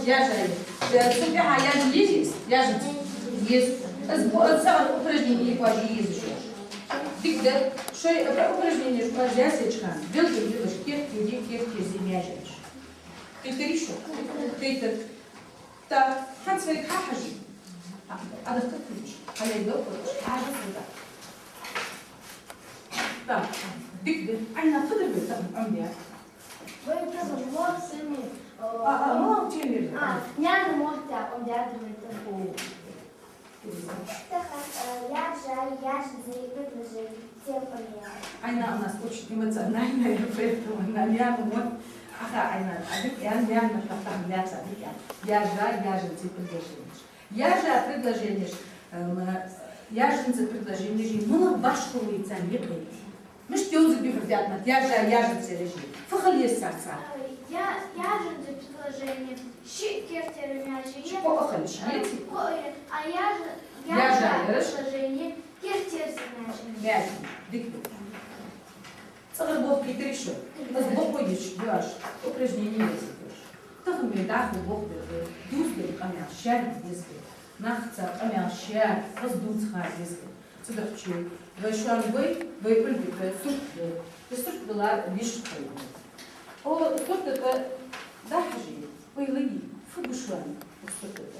Яжа я. Э, цун тӀехьа яжа езий из? Яжанза еза. Из бо-, из цхьа упражнени я, кхоаче еза шо. Дика да, шоай, э, упражненеш кхоаче язъеча хана, белгалъелаш керттера, керттера зе маьженаш. Кхийтарий шо? Кхийтар. Так, хӀанз вайга хьахьажий. Ӏадахка кулч. Хьалайдо кулч. Хьажа сага. Так, дика да. Ӏайна, фу дар вай тахан Ӏомадаьр? Вай тахан мохк тема. А, а, мохк тема. А, наьна мохк тӀа Ӏомадаьр вай тахан. О. Тахан, э, яжа, яжанза предложени тема я. Ӏайна у нас очень эмоциональная, поэтому на наьна мохк. Аха, Ӏайна, а дика я, наьна мохк тӀа тахан лаьца дика я. Яжа, яжанза предложенеш. Яжа предложенеш, эм, яжанза предложенеш, мала башхало я царна юкъе? Мишта йовзаргья хьона, Пятна, яжа, яжанза ераш? Фу хила еза царца? Я-, яжанза предложени ши керттера маьже я. Ши кхоъ хила еза, ши, еций? Кхоъ я. А яжа, яжа, яжа ераш предложени керттера зе маьже я. Маьже. Дика да. ЦӀагӀара бохк кхийтарий шо? Аз бохк йоацаш, упражнени язъе йоацаш. Тахан вай дӀахо бохк дар, дувзаденна къамаьл шаьрда еза. Нахаца къамаьл шаьрда, хоза дувца ха еза. Цудухьа вай шоана, вай, вай Ольга тӀа сурт да. Из сурт далар вешта хьайна. О, сурта тӀа дӀахьажий, ойла йий, фу да шоана укх сурта тӀа?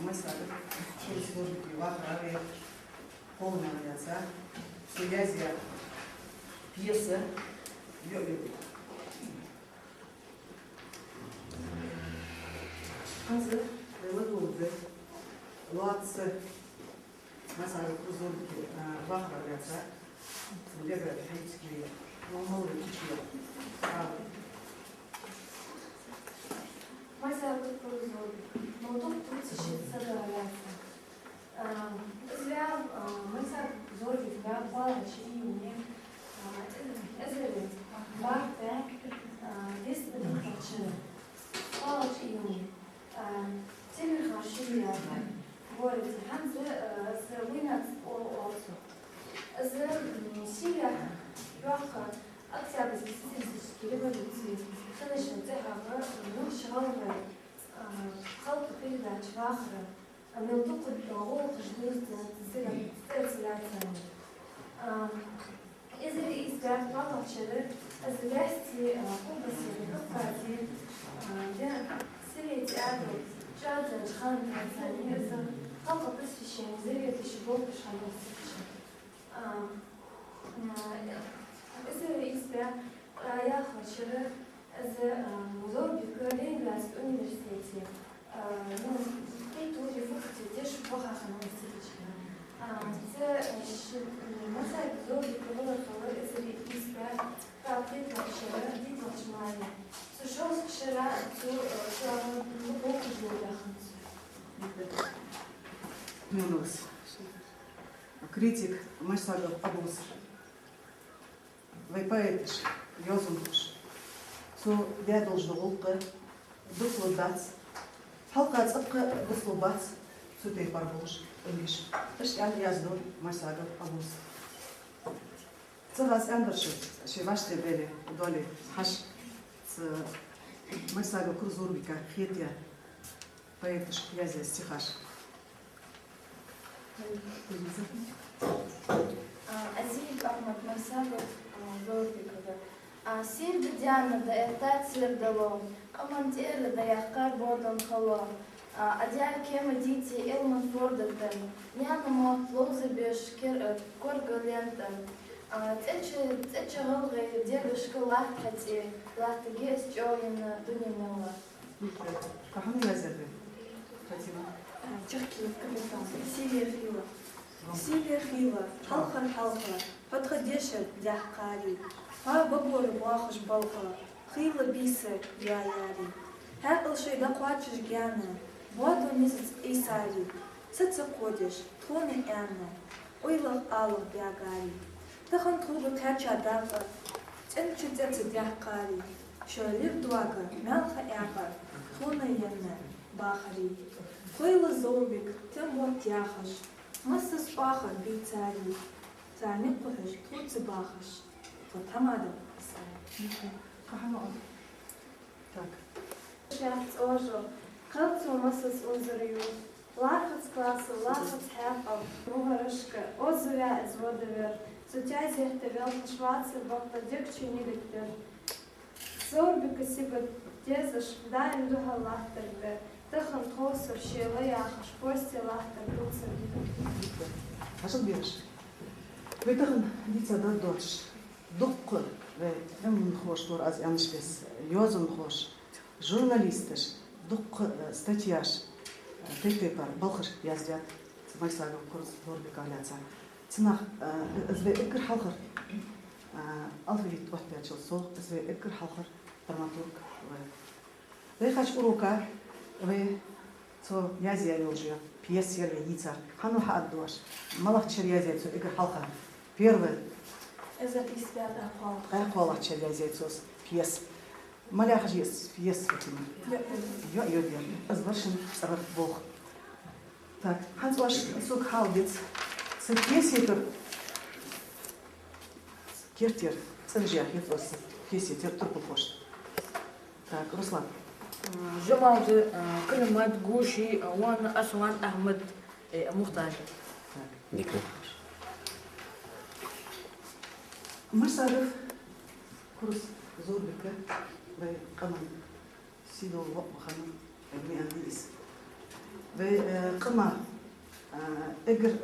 Майсагов Курус Зорбика вахара вай кхоллама яьза. Цо язъяь пьеса йоӀ йода. ХӀанз вай ладувгӀа лоаца Майсагов Курус Зорбика, а, вахара яьза. Цун биографи хьайцкий, мал-, малав, кхы чу я. А. Майсагов Курус Зорбик. Мел дукха тувцаш ший сага яьза. А, из ваьв, а, Майсагов Зорбик ваьв кхоалагӀча июне, а, эзар бархӀ бӀаь, а, дезткъа диълагӀча шера. КхоалагӀча июне. А, Темирхан-Шуле яхача городе. ХӀанз, а, из Вуйнац оал цох. Из, м, Сирехь йоккха Октябрьский социалистический революци хинначул тӀехьагӀа, м, нохчий-гӀалгӀай, а, халкъа передача вахара, а, мел дукха гӀулакхаш дувца цӀерца лаьцад. А, эзар ийс бӀаь кхоалагӀча шера из лаьстий, а, Къурбасердий Кавказе, а, де, Сирийца Ӏаьдал чӀоагӀа хана лаьцад, из халкъа просвещения заведующий болх беш хиннав цигача. А, а, эзар ийс бӀаь кхоалагӀча шера из, а, Зорбик Ленинградский университете, а, ну, культура факультете деш ваха хиннав цигача. А, цу, а, ш-, м, Майсагов Зорбика валар хилар эзар ийс бӀаь кхоалагӀча шера диълагӀча мае. Цу шоллагӀча шера цо, а, цу, а, болх беш ваха хиннав цо. Мунус. Критик Майсагов Абуз. Вай поэташ, йоазонхоша. Цо даь долаш дола гӀулакх дукха лургдац. Хьалха цӀаккха бусалба бац цу тайпара болаш къонгаш. Иштта аьнна язду Майсагов Абуз. Цу хьа аз аьннадар шоана, шоай вӀаштӀехьа дале, дале хьажа, цу Майсагов Курус Зорбика хетаяь поэташа язъяь стихаш. А, Азиев Ахьмад. Майсагов, а, Зорбикага. А, сийрда даьна дӀаэтта цердало, къаман тӀера дӀаяьккха боадон хало. А, Ӏа даь кема дийце Ӏилман форда тӀа, наьна мотт ловзабеш кер-, а, коргален тӀа. А, цӀеча, цӀеча гӀалгӀай дегашка латт хьа цӀи, латтаргья из чӀоагӀъенна дуне мел. Кхы хьан язъяьр вай, Фатима? Чехкиев Капитан. Сийле хийла. Сийле хийла, хьалхара хьалха, хьо тха дешар даьккхаре. Хьо багора боахаш балха, хийла бийса яьяре. Хьаькъал шоай дӀакхоачаш гаьна, боадо низаца Ӏийсаре. Са ца кходеш, тхона аьнна, уйлах-алах баьгаре. Тахан тхога кхаьча дакъа, цӀенча цӀе ца даьккхаре. Шоай лир доага маьлха Ӏаьба, тхона енна бахаре. Хойла Зорбик, тем бот яхаш, массаза оаха бийцаре. Царна кхухьаш тхоца бахаш, тхо тхьамада саре. Кхы хьан оал? Так. Шаьц ожо, кхалцо массаза унзара юс. ЛархӀац класса, лархӀац хьаькъал. МугӀарашка озаваь из водавер. Цу тезета велхаш вацар бакъда дегча нигат дар. Зорбика сибат дезаш даим духьал латтар бер. Тахан тховсар шела яхаш, посте латтар дувцар. Хьажал бераш. Вай тахан дийца дар доацаш, дуккха вай Ӏилманхоша лор аз аьннача беса, йоазонхоша, журналисташа дуккха, э, статьяш, э, тайп-тайпара балхаш яздаьд цу Майсагов Курус Зорбика лаьца. Цунах, э, из вай эггара хьалхара, э, алфавит оттабаьчул совгӀа, из вай эггара хьалхара драматург ва. Вай хьача урока вай цо язъяь йолча пьесех вай йийцар. Хьан ва хьа аргдоацаш? МалагӀча шера язъяьй цо эггара хьалха? Первое. Эзар ийс бӀаь ткъаь кхоалагӀча шера язъяьй цо пьеса. МалагӀа я из пьеса, Фатима? ЙоӀ йода яр. Из вар шун цӀерагӀа болх. Так, хӀанз оаш сога хьаала деза, цу пьесетара керттера цӀераш яхье цо, цу пьесетера турпалхошта. Так, Руслан. Жамалди, а, Калимат, Гуши, а, Вон, Аслан, Ахьмад, э, Мухтар. Так. Майсагов Курус Зорбика вай къаман сийдола воӀ ва хиннав, Ӏилман из. Вай, э, къаман, э, эггара,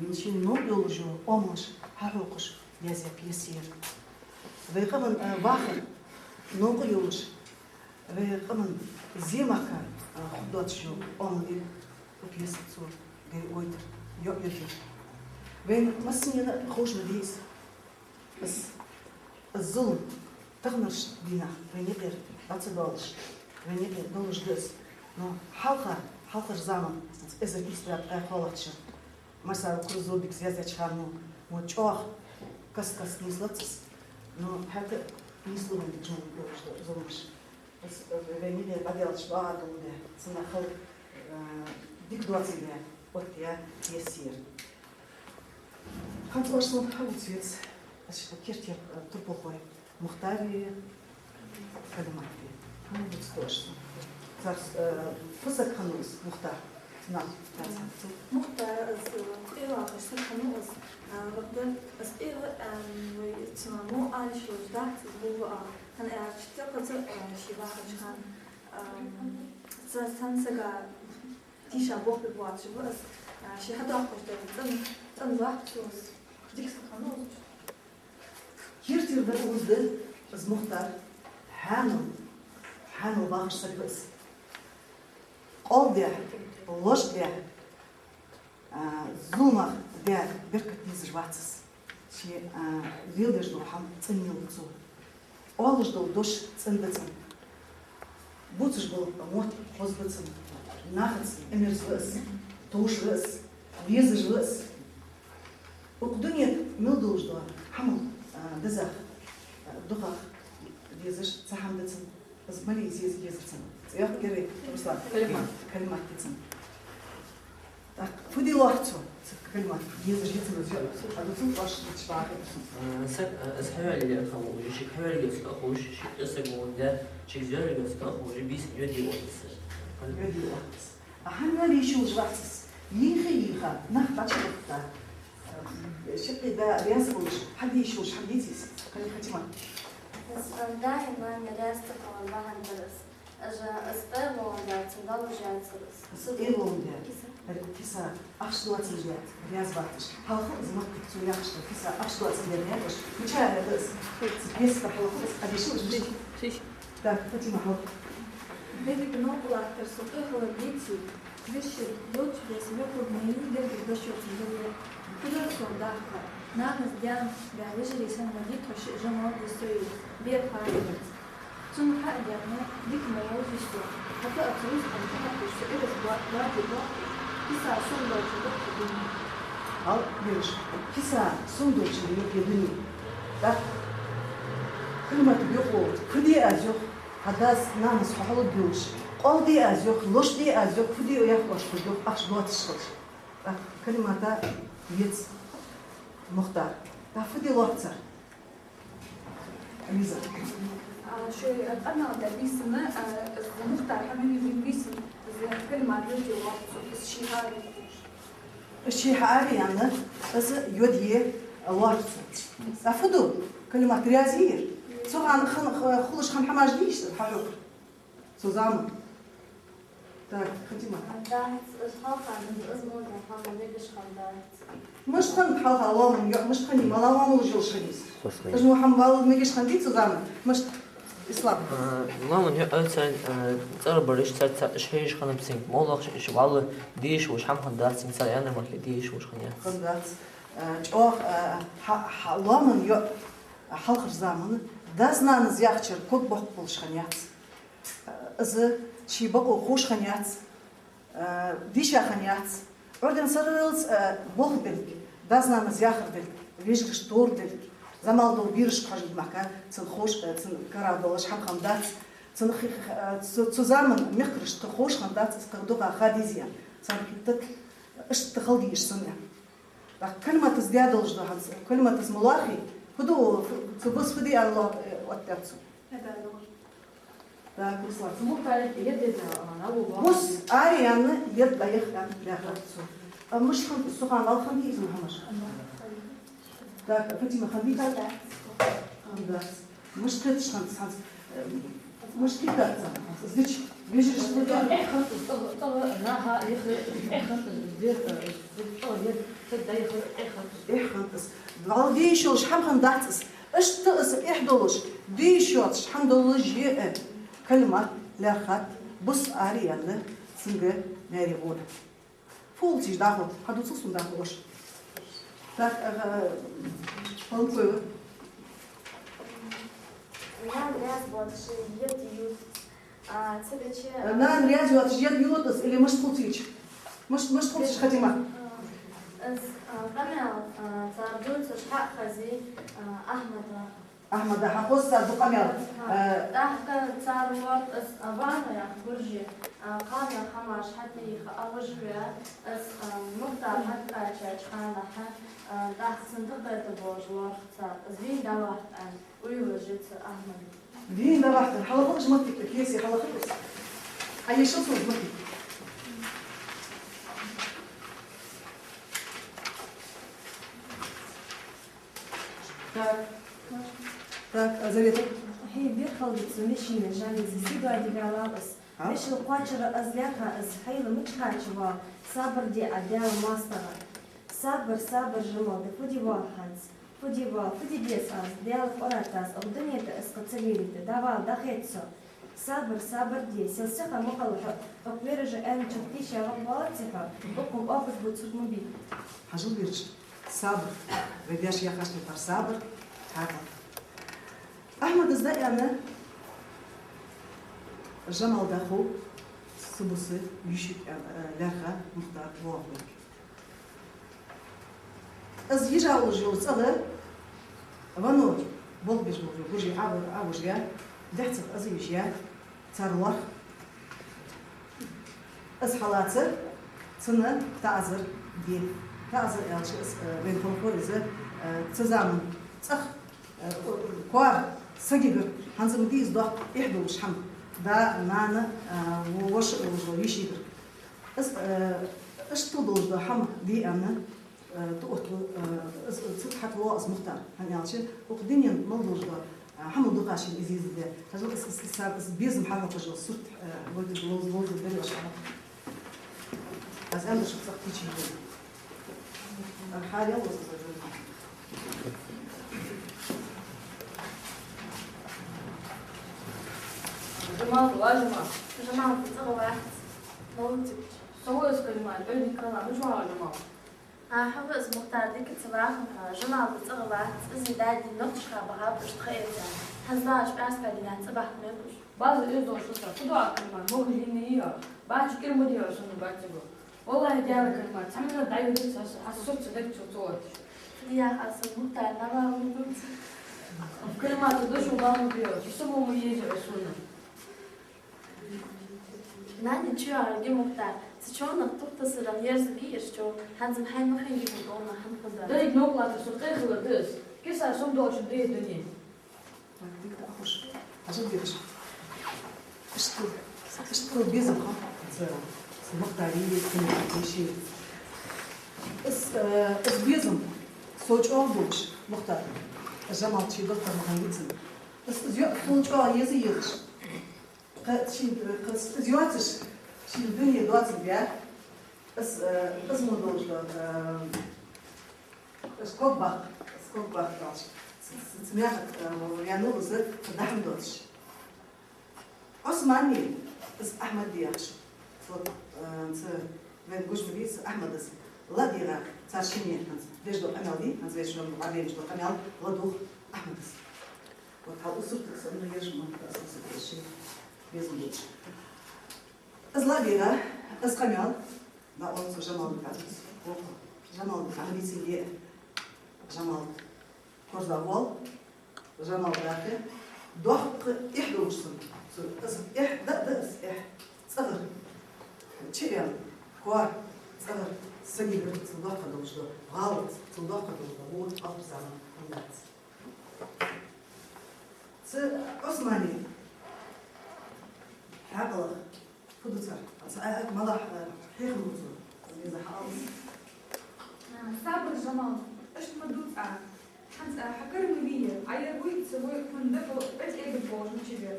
э, шийна новкъа йолаш йола оамалаш хьахьокхаш язъяь пьеса я ер. Вай къаман, э, вахар новкъа йолаш, вай къаман зе мара, э, хургдоацаш йола оамал я укх пьесаца гайойтар, йоӀ йойтар. Вайна массанена ховш ма дий из. Из, из зулам таханарча дийнахьа вайна юкъера дӀа ца доалаш, вайна юкъе долаш да из. Но хьалха, хьалхарча заман, эзар ийс бӀаь ткъаь кхоалагӀча шера, Марсанаькъан Курзудикас яздаьча хана мо, мо чӀоагӀа каст-каста нийслац из. Но хӀаьта а нийслу вайна дика жон долаш да зуламаш. Из, э, вайна юкъе дӀадаьлча догӀа долаш да, цунах хала, э, дика доацилга оттаяь пьеса я ер. ХӀанз оаш сона хьавувц веза, аз шоана керттера, э, турпалхой Мухтари Калимати. ХӀанз вувц оаш сона. Цар, э, фу саг хиннав из Мухтар? Цунах цхьацца. Мухтар из, э, кӀаьда вахаш саг хиннав из, э, вахар, из кӀаьда, э, вай цунах мо ала йиш йолаш дац из, вувла а. ХӀана аьлча, цкъаза, э, ше вахача хана, э, цхьан, цхьан сага тийша болх бергбоацаш ва из, а, ше хьадоаккхаш дар цӀен-, цӀена вахача из. Дика саг хиннав из. Керттера дар укхаза да, из Мухтар хьанал, хьанал вахаш саг ва из. Къоал даь, лош даь, а, зуламах даь беркат дезаш вац из. Ше, а, леладеш дола хӀама цӀена леладу цо. Оалаш дола дош цӀена да цун. Бувцаш бола мотт хоза ба цун. Нахаца Ӏимерза ва из, товш ва из, безаш ва из. Укх дунен тӀа мел долаш дола хӀамал, а, дезах, а, дукхагӀа дезаш цхьа хӀама да цун. Из малий из еза, еза цун. ЦӀи йоах ер, Руслан? Калимат. Калимат да цун. ТӀаккха фу де лоархӀ цо, цу Калимата? Езаш я цун из йоӀ? Ӏа дувцал оаш, дувцаш вахе. Э, саг, э, из хьаваьле лерхӀам вужа, шийга хьаваьле йоацилга а ховш, ший кӀезига волга, шийга зоьралга йоацилга а ховш, бийсан йоде оттаду из. Йоде оттаду из. А хӀана йоде йиш йолаш вац из? Йийха, йийха, нах дӀачубахийта, э, шаккхе да раьза волаш, хьаде йиш йолаш хӀама деций из? Калимат, Фатима. Из, э, даи наьнеи раьза ца хилар бахьан дар из. Из, из кӀаьда волга дац, цун дола жаьцар из. Из кӀаьда волга дац. Киса. Киса ахча доацилга дац, раьза вац уж. Хьалха из моттиг цо яхаш да, киса ахча доацилга дац, яхаш. Мичара да из? Цу пьесаца хьалха из, а дешаш уж мича? Так, Фатима, хьалха. Беррига новкъа латтар со кӀай хилар деций, веший, йолча беса мекъург майрий, лергар дошо цун лергар. Кудар сона дахка, нанас даьнна баь вежарий санна ма дий тхо шиъ жамал дисой, бер хьарбарца. Цунна хьа а даьнна, дика ма волаш из со. ХӀаьта а цу рузкъан тӀехьа тӀа со Ӏирас ба-, бади бохкаш, киса сона долча дукха дуне. Хьал бераш, киса сона долча дукха дуне. ТӀаккха Калимата йоах, фу де аз йоах, хьа дас-нанас хьо хьалургйолаш. Къоал де аз йоах, лош де аз йоах, фу де йоах оаш хургйоах, ахча доацаш хилча. ТӀаккха Калимата вец Мухтар. ТӀаккха фу де лоархӀ цар? Лиза. А, шоай, а, къамаьл да бийсан, а, из Мухтар хьа мел вийна бийсан, из Калимат йоде лоархӀ цо, из ше хьааре ховш. Из ше хьааре аьнна, из йоде лоархӀ цо. ТӀаккха фу ду? Калимат раьза йий ер? Цу хана хин-, хулаш хинна хӀамаш дий уж хьахьокхар? Цу заман. Так, Фатима. Дац, из хьалха, из, из мо да, хьалха мегаш хиннадац. Мишта хиннад хьалха лоаман йоӀ, мишта хиннай, мала оамалаш йолаш хиннай из? Из мо хӀама валлалца мегаш хиннадий цу заман? Мишта, Ислам? А, лоаман йоӀ цар, а, цӀагӀарбараш, цар, цар уж хьежаш хиннаб цунга. МоллагӀа уж валла дезаш волаш хӀама хиннадац цунга, цар аьннар мара де йиш йолаш хиннаяц. Хиннадац. А, чӀоагӀа, а, хьа-, хьа-, лоаман йоӀ, а, хьалхарча заман дас-нанас яхачар ког боккха болаш хиннаяц. Из ший бокъо ховш хиннаяц, э, дийша хиннаяц. Ӏуйран сарралца, э, болх белга, дас-нанас яхар делга, вежарашта товр делга, замал дола берашка хьожаргда мара, цунна ховш, э, цунна кара долаш хӀама хиннадац. Цунна хи-, хи-, э, цу, цу заман мехкарашта ховш хиннадац, из кхы дукха ха деза аьнна. Царна хетт, иштта хила дезаш санна. ТӀаккха Калимата из даь долаш да хӀанз. Калимата из ма лоархӀий. Фу ду, цу бус фу де аьнна лоа-, э, оттадаьд цо? Так, Руслан. Цу Мухтара ед деза, а, нагу бу. Бус аре аьнна, ед дӀаяха аьнна, дӀаяхад цо. А мишта хиннад, цу хана валла хиннадий из хӀамаш? Так, Фатима, хиннадий? Хиннадац. Мишта хеташ хиннад цхьанца, э, Мишта дац? Зич, вежарий, СтӀа, СтӀа, наха, яха, СтӀа, вер, СтӀа, вер, СтӀа, яха, СтӀа. СтӀа хиннад из. Валла де йиш йолаш хӀама хиннадац из. Иштта из эхь долаш, де йиш йоацаш хӀама долаш я, э, калмат лаьрхӀад, бус араенна, цунга маьре гӀора. Фу улцаш дӀахо, хьадувцал сона дӀахо оаш. Так, ага, Палкоева. Нана раьза воацаш ед йода из. А, цу дече, а, нана раьза воацаш ед йода из, или мишта хул цига? Мишта, мишта хул цига, Хатима? А, из, а, къамаьл, а, цар дувцаш хьахезий, а, Ахьмада. Ахьмада хьахоз цар ду къамаьл. Ха, э, тӀаккха цар лоархӀ из, а, ваха яха гуржи, а, кхалнаьха хӀамаш хьатӀайийха а гӀожве, из, а, Мухтар хьакхаьчача хана хьа, а, тӀаккха цунна дакъа тӀа болаш лоархӀ цар. Из вийна дӀавахийта аьнна, уйла йир цу Ахьмада. Вийна дӀавахийтар, хьалхалаш моттиг, кеси хьалхалаш. Хьа ешал сона моттиг. Так. Так, Елизавета. Хье, бехалдица машина жализи сидой дигала из. А? Машина кхоачара из лаьрхӀа, из хьайла мича кхаьча вал, сабар де Ӏа Даьла моастагӀа. Сабар, сабар, Жамал, да фу де вал хӀанз? Фу де вал, фу де деза аз? Даьла къораттаз, укх дунен тӀа из кхы ца лелийта, дӀавала, дӀахеца со. Сабар, сабар де, сел сиха ма хила хьо, укх вежарий аьнначох тийша гӀоргвоалац хьо, укхун оапаш бувцарг ма бий. Хьажал, вежарий, сабар, вай даьша яхаш латар сабар, хьакъал. Ахьмада из дӀааьнна, Жамал дӀахов, са буса йиш я аьнна, э, лаьрхӀа Мухтар воагӀа. Из йижа уллаш йола цӀагӀа вано болх беш бола гуржий Ӏовижа, Ӏовижа, дехьцах из йиш я, цар лоархӀ. Из хьалаца цунна таӀазар де. ТаӀазар аьлча из, э, вайна хиннад из, э, цу заман цӀагӀа, э, коа сагагара, хӀанз ма дий из доккха эхь долаш хӀама. Да, нана, э, во-, воша а волаш йиш йигар. Из, э, иштта долаш дола хӀама де аьнна, э, тӀаоттаву, э, из, цу тӀа хьатӀавоагӀа из Мухтар. ХӀана аьлча, укх дунен мел долаш дола, э, хӀама дукха шийна из езаде. Хьажал, из, из, из, из безам хьахьокхаш йола сурт, э, вайга ловза, ловза дарий оаш хьа. Аз аьнна шуга цӀагӀа кийча йигай. Э, хьарел ваза зажур. Жамал, ва Жамал. Жамал, цӀагӀа вац. Молодец. Со васкалма, Николай, ну чё, Жамал? А, хьо ва из Мухтар, дика ца вахам хьо. Жамал, цӀагӀа вац, из дади нохчашха бахаб, иштта ха эца. ХӀанз дагӀаш пӀаьраска дийнахьа цӀабахка мел уж. База из дош са, фу доаккхар ма, мога лийна йо. Бача кӀира ма дийо, шуна бацаго. Валлахьи, Даьла калма, цхьа минот дӀайодача, аз сурт ца дагчу ца отташ. Фу дий яха аз, Мухтар, нама лудуц. Калма, ца дош ма лудио, чу са мо ма еза, шуна. Нани, чу яхар ги, Мухтар, цу чонах тухтасарах ерзавий из чо, хӀанз-м хьай ма хиннадий хьона хӀама хӀама да. Дайга новкъа латтар со кхайкхалар да из. Киса сом долчун дайа дуне. Так, дика да ахуш. Хьажал, вежарий. Иштта, иштта безам хиннаб цу, цу Мухтара, цу Мухтара йиший. Из, э, из безам сов чӀоагӀа долаш, Мухтар. Жамал ший доттагӀа ма хиннавий цунна. Из, из йоӀ сов чӀоагӀа еза езаш. Кхы ший, кхы из йоацаш, шийна дуне доацалга, из, э, из мо долаш да, э, из ког баккха, из ког баккха долаш. Ц-, ц-, цу мехка, э, ваьннав из, цу дахьан доацаш. Ӏусмани, из Ахьмад яхаш. Вот, э, цу вайна гуш ма дий, из Ахьмад из. ЛадийгӀа, цар шинне хӀанз деш дола къамаьл дий, хӀанз вай шоана Ӏадийна дола къамаьл ладувгӀ Ахьмада. Вот хьал усуртага санна еш ма, ас усуртага ши безам болаш. Из ладийгӀа, из къамаьл, ма он цу Жамалга хьадувц. Охо, Жамалга хьадийцинге, Жамал корзагӀвоал, Жамал дахе, доккха эхь долаш санна. Цу, из эхь, да, да, из эхь. ЦӀагӀара. Чевел, коа, цӀагӀара, сагагара цул доккха долаш да, гӀалаца цул доккха долаш да, вот, алапа заман хӀама дац. Цу Ӏусмани хьаькъалах фу ду цар? Ца а, а, малахь, а, хьехам бу цо. Из беза хьаалас. А, сабар, Жамал, иштта ма дувца. ХӀанз а хьакара ма вий, Ӏа ер вуй, ца вуй, хӀунда бо, бӀаьза эбиг болаш ма чибер.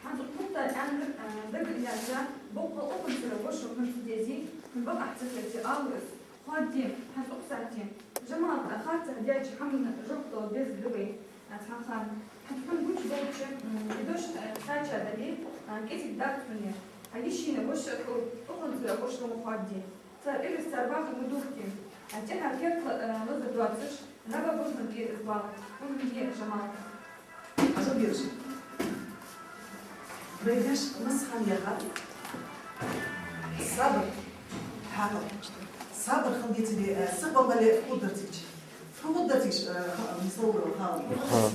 ХӀанз укх Мухтара аьннар, а, дагадоагӀа, боккъал укхунцара вошал хӀанз дезе, хӀанз бакъахьа ца хете, ала из, хоадде, хӀанз укх сахьте Жамалта харцахьа даьча хӀаман жоп дала деза да вай, а, цхьан хана. ХӀанз хӀама гучадоалача, м, и дош, а, кхаьча дале, а, кӀезига дац хьона. Хьа йишийна воша а хул, укхунцара вошал ма хоадде. Цар ираз цар бахар ма дувхаде. А тӀехьа керта, э, лазар доацаш, нагахь бузна кӀира из бала. Хьона ма де, Жамал. Хьажал, бераш. Вай даьша массахана яхар: сабар. Хьакъал. Сабар хила деза вай, э, сиха бале, фу дар цига. Фу дар цига, э, ха-, мисал, ха-, ха-,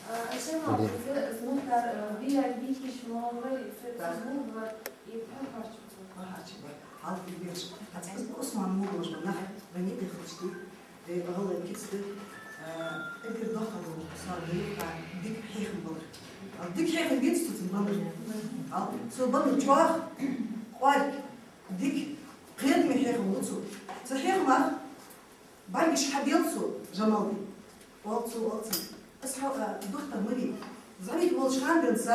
Э, Жамал, из, из Мухтар, э, вияй витиш ма вай, фу, да, фу, фу, и фу, фу, фу. Ага, чиба. Хьал бераш. Хьаца из Ӏусман мугӀалаш ба нах, вайна тӀехьалча дий, вай гӀалгӀай кица да, а, эггара доккхагӀа дола саг да, а, дика хьехам балар. А, дика хьехам беций цун балар? А, цо балар чӀоагӀа кӀоарга, дика, кхетаме хьехам ба цун. Цу хьехамах бӀаргаш хьаделла цо, Жамалди. Оал цо, оал цо: «Аз хьо, а, духтар Мари, зӀамига волча хана денз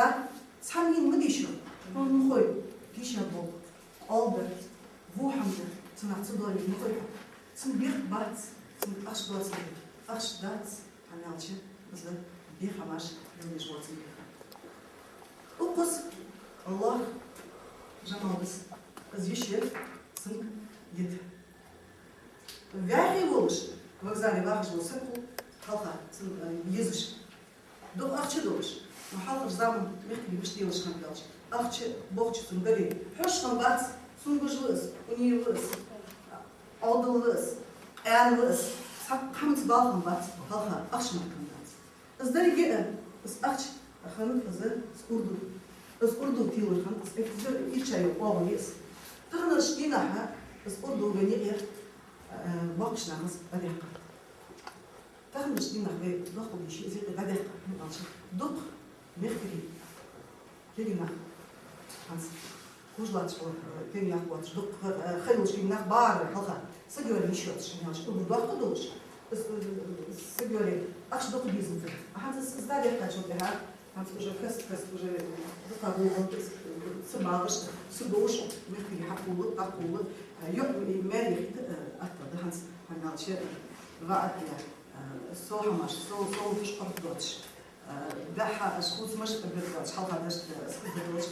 цхьаннена ма дийшар хьона мухой, тийша болх, къоал дар, во хӀама дар, цунах ца доале мухой хьо». Цун бехк бац, цун ахча доацилга, ахча дац, хӀана аьлча из бехк хӀамаш леладеш воацилга. Укхаза лоархӀ Жамалдас из йиш яр цунга дита. ВӀаьхий волаш, вокзале вахаш вола саг хул хьалха, цун, э, езаш. Дукха ахча долаш, но хьалхарча заман мехкарий мишта делаш хиннад аьлча, ахча бохча цун дале, хьош хиннабац, цун гуш ва из, кӀуьнийла ва из, Ӏовдал ва из, къаьна ва из, цхьаккха хӀамаца бала хиннабац, хьалха ахча мара хиннадац. Из деррига а, из ахча хиннад из, из урдув. Из урдув телар хиннад из, из ирча йола оагӀув я из. Таханарча дийнахьа из урдув вайна юкъера, э, боккхийча наха из дӀадаьккхад. Таханарча дийнахьа вай дохкал дийша из юкъера дӀадаьккхад, хӀана аьлча дукха мехкарий, кегий нах, хӀанз кхувш латташ бола, э, кегий нах боацаш, дукха, э, ха йолаш кегий нах бар хьалха, саг йоалае йиш йоацаш, хӀана аьлча урдув доккха долаш, из, э, саг йоалае ахча дукха безанзар. А хӀанз из, из дӀадаьккхачул тӀехьагӀа, хӀанз уже каст-каст, уже дукха гулгӀалт, из, э, ца багӀаш, ца говш мехкарий хьакхувла, дӀакхувла, э, йоӀ, э, маьре яхийта, э, атта да хӀанз, хӀана аьлча, э, ваӀад я, э, со хӀамаш, со, со лувчаш къорта доацаш. Э, баьхьа аз хувцамаш а биртӀач, хьалха дашта, аз хӀама дӀадолаш,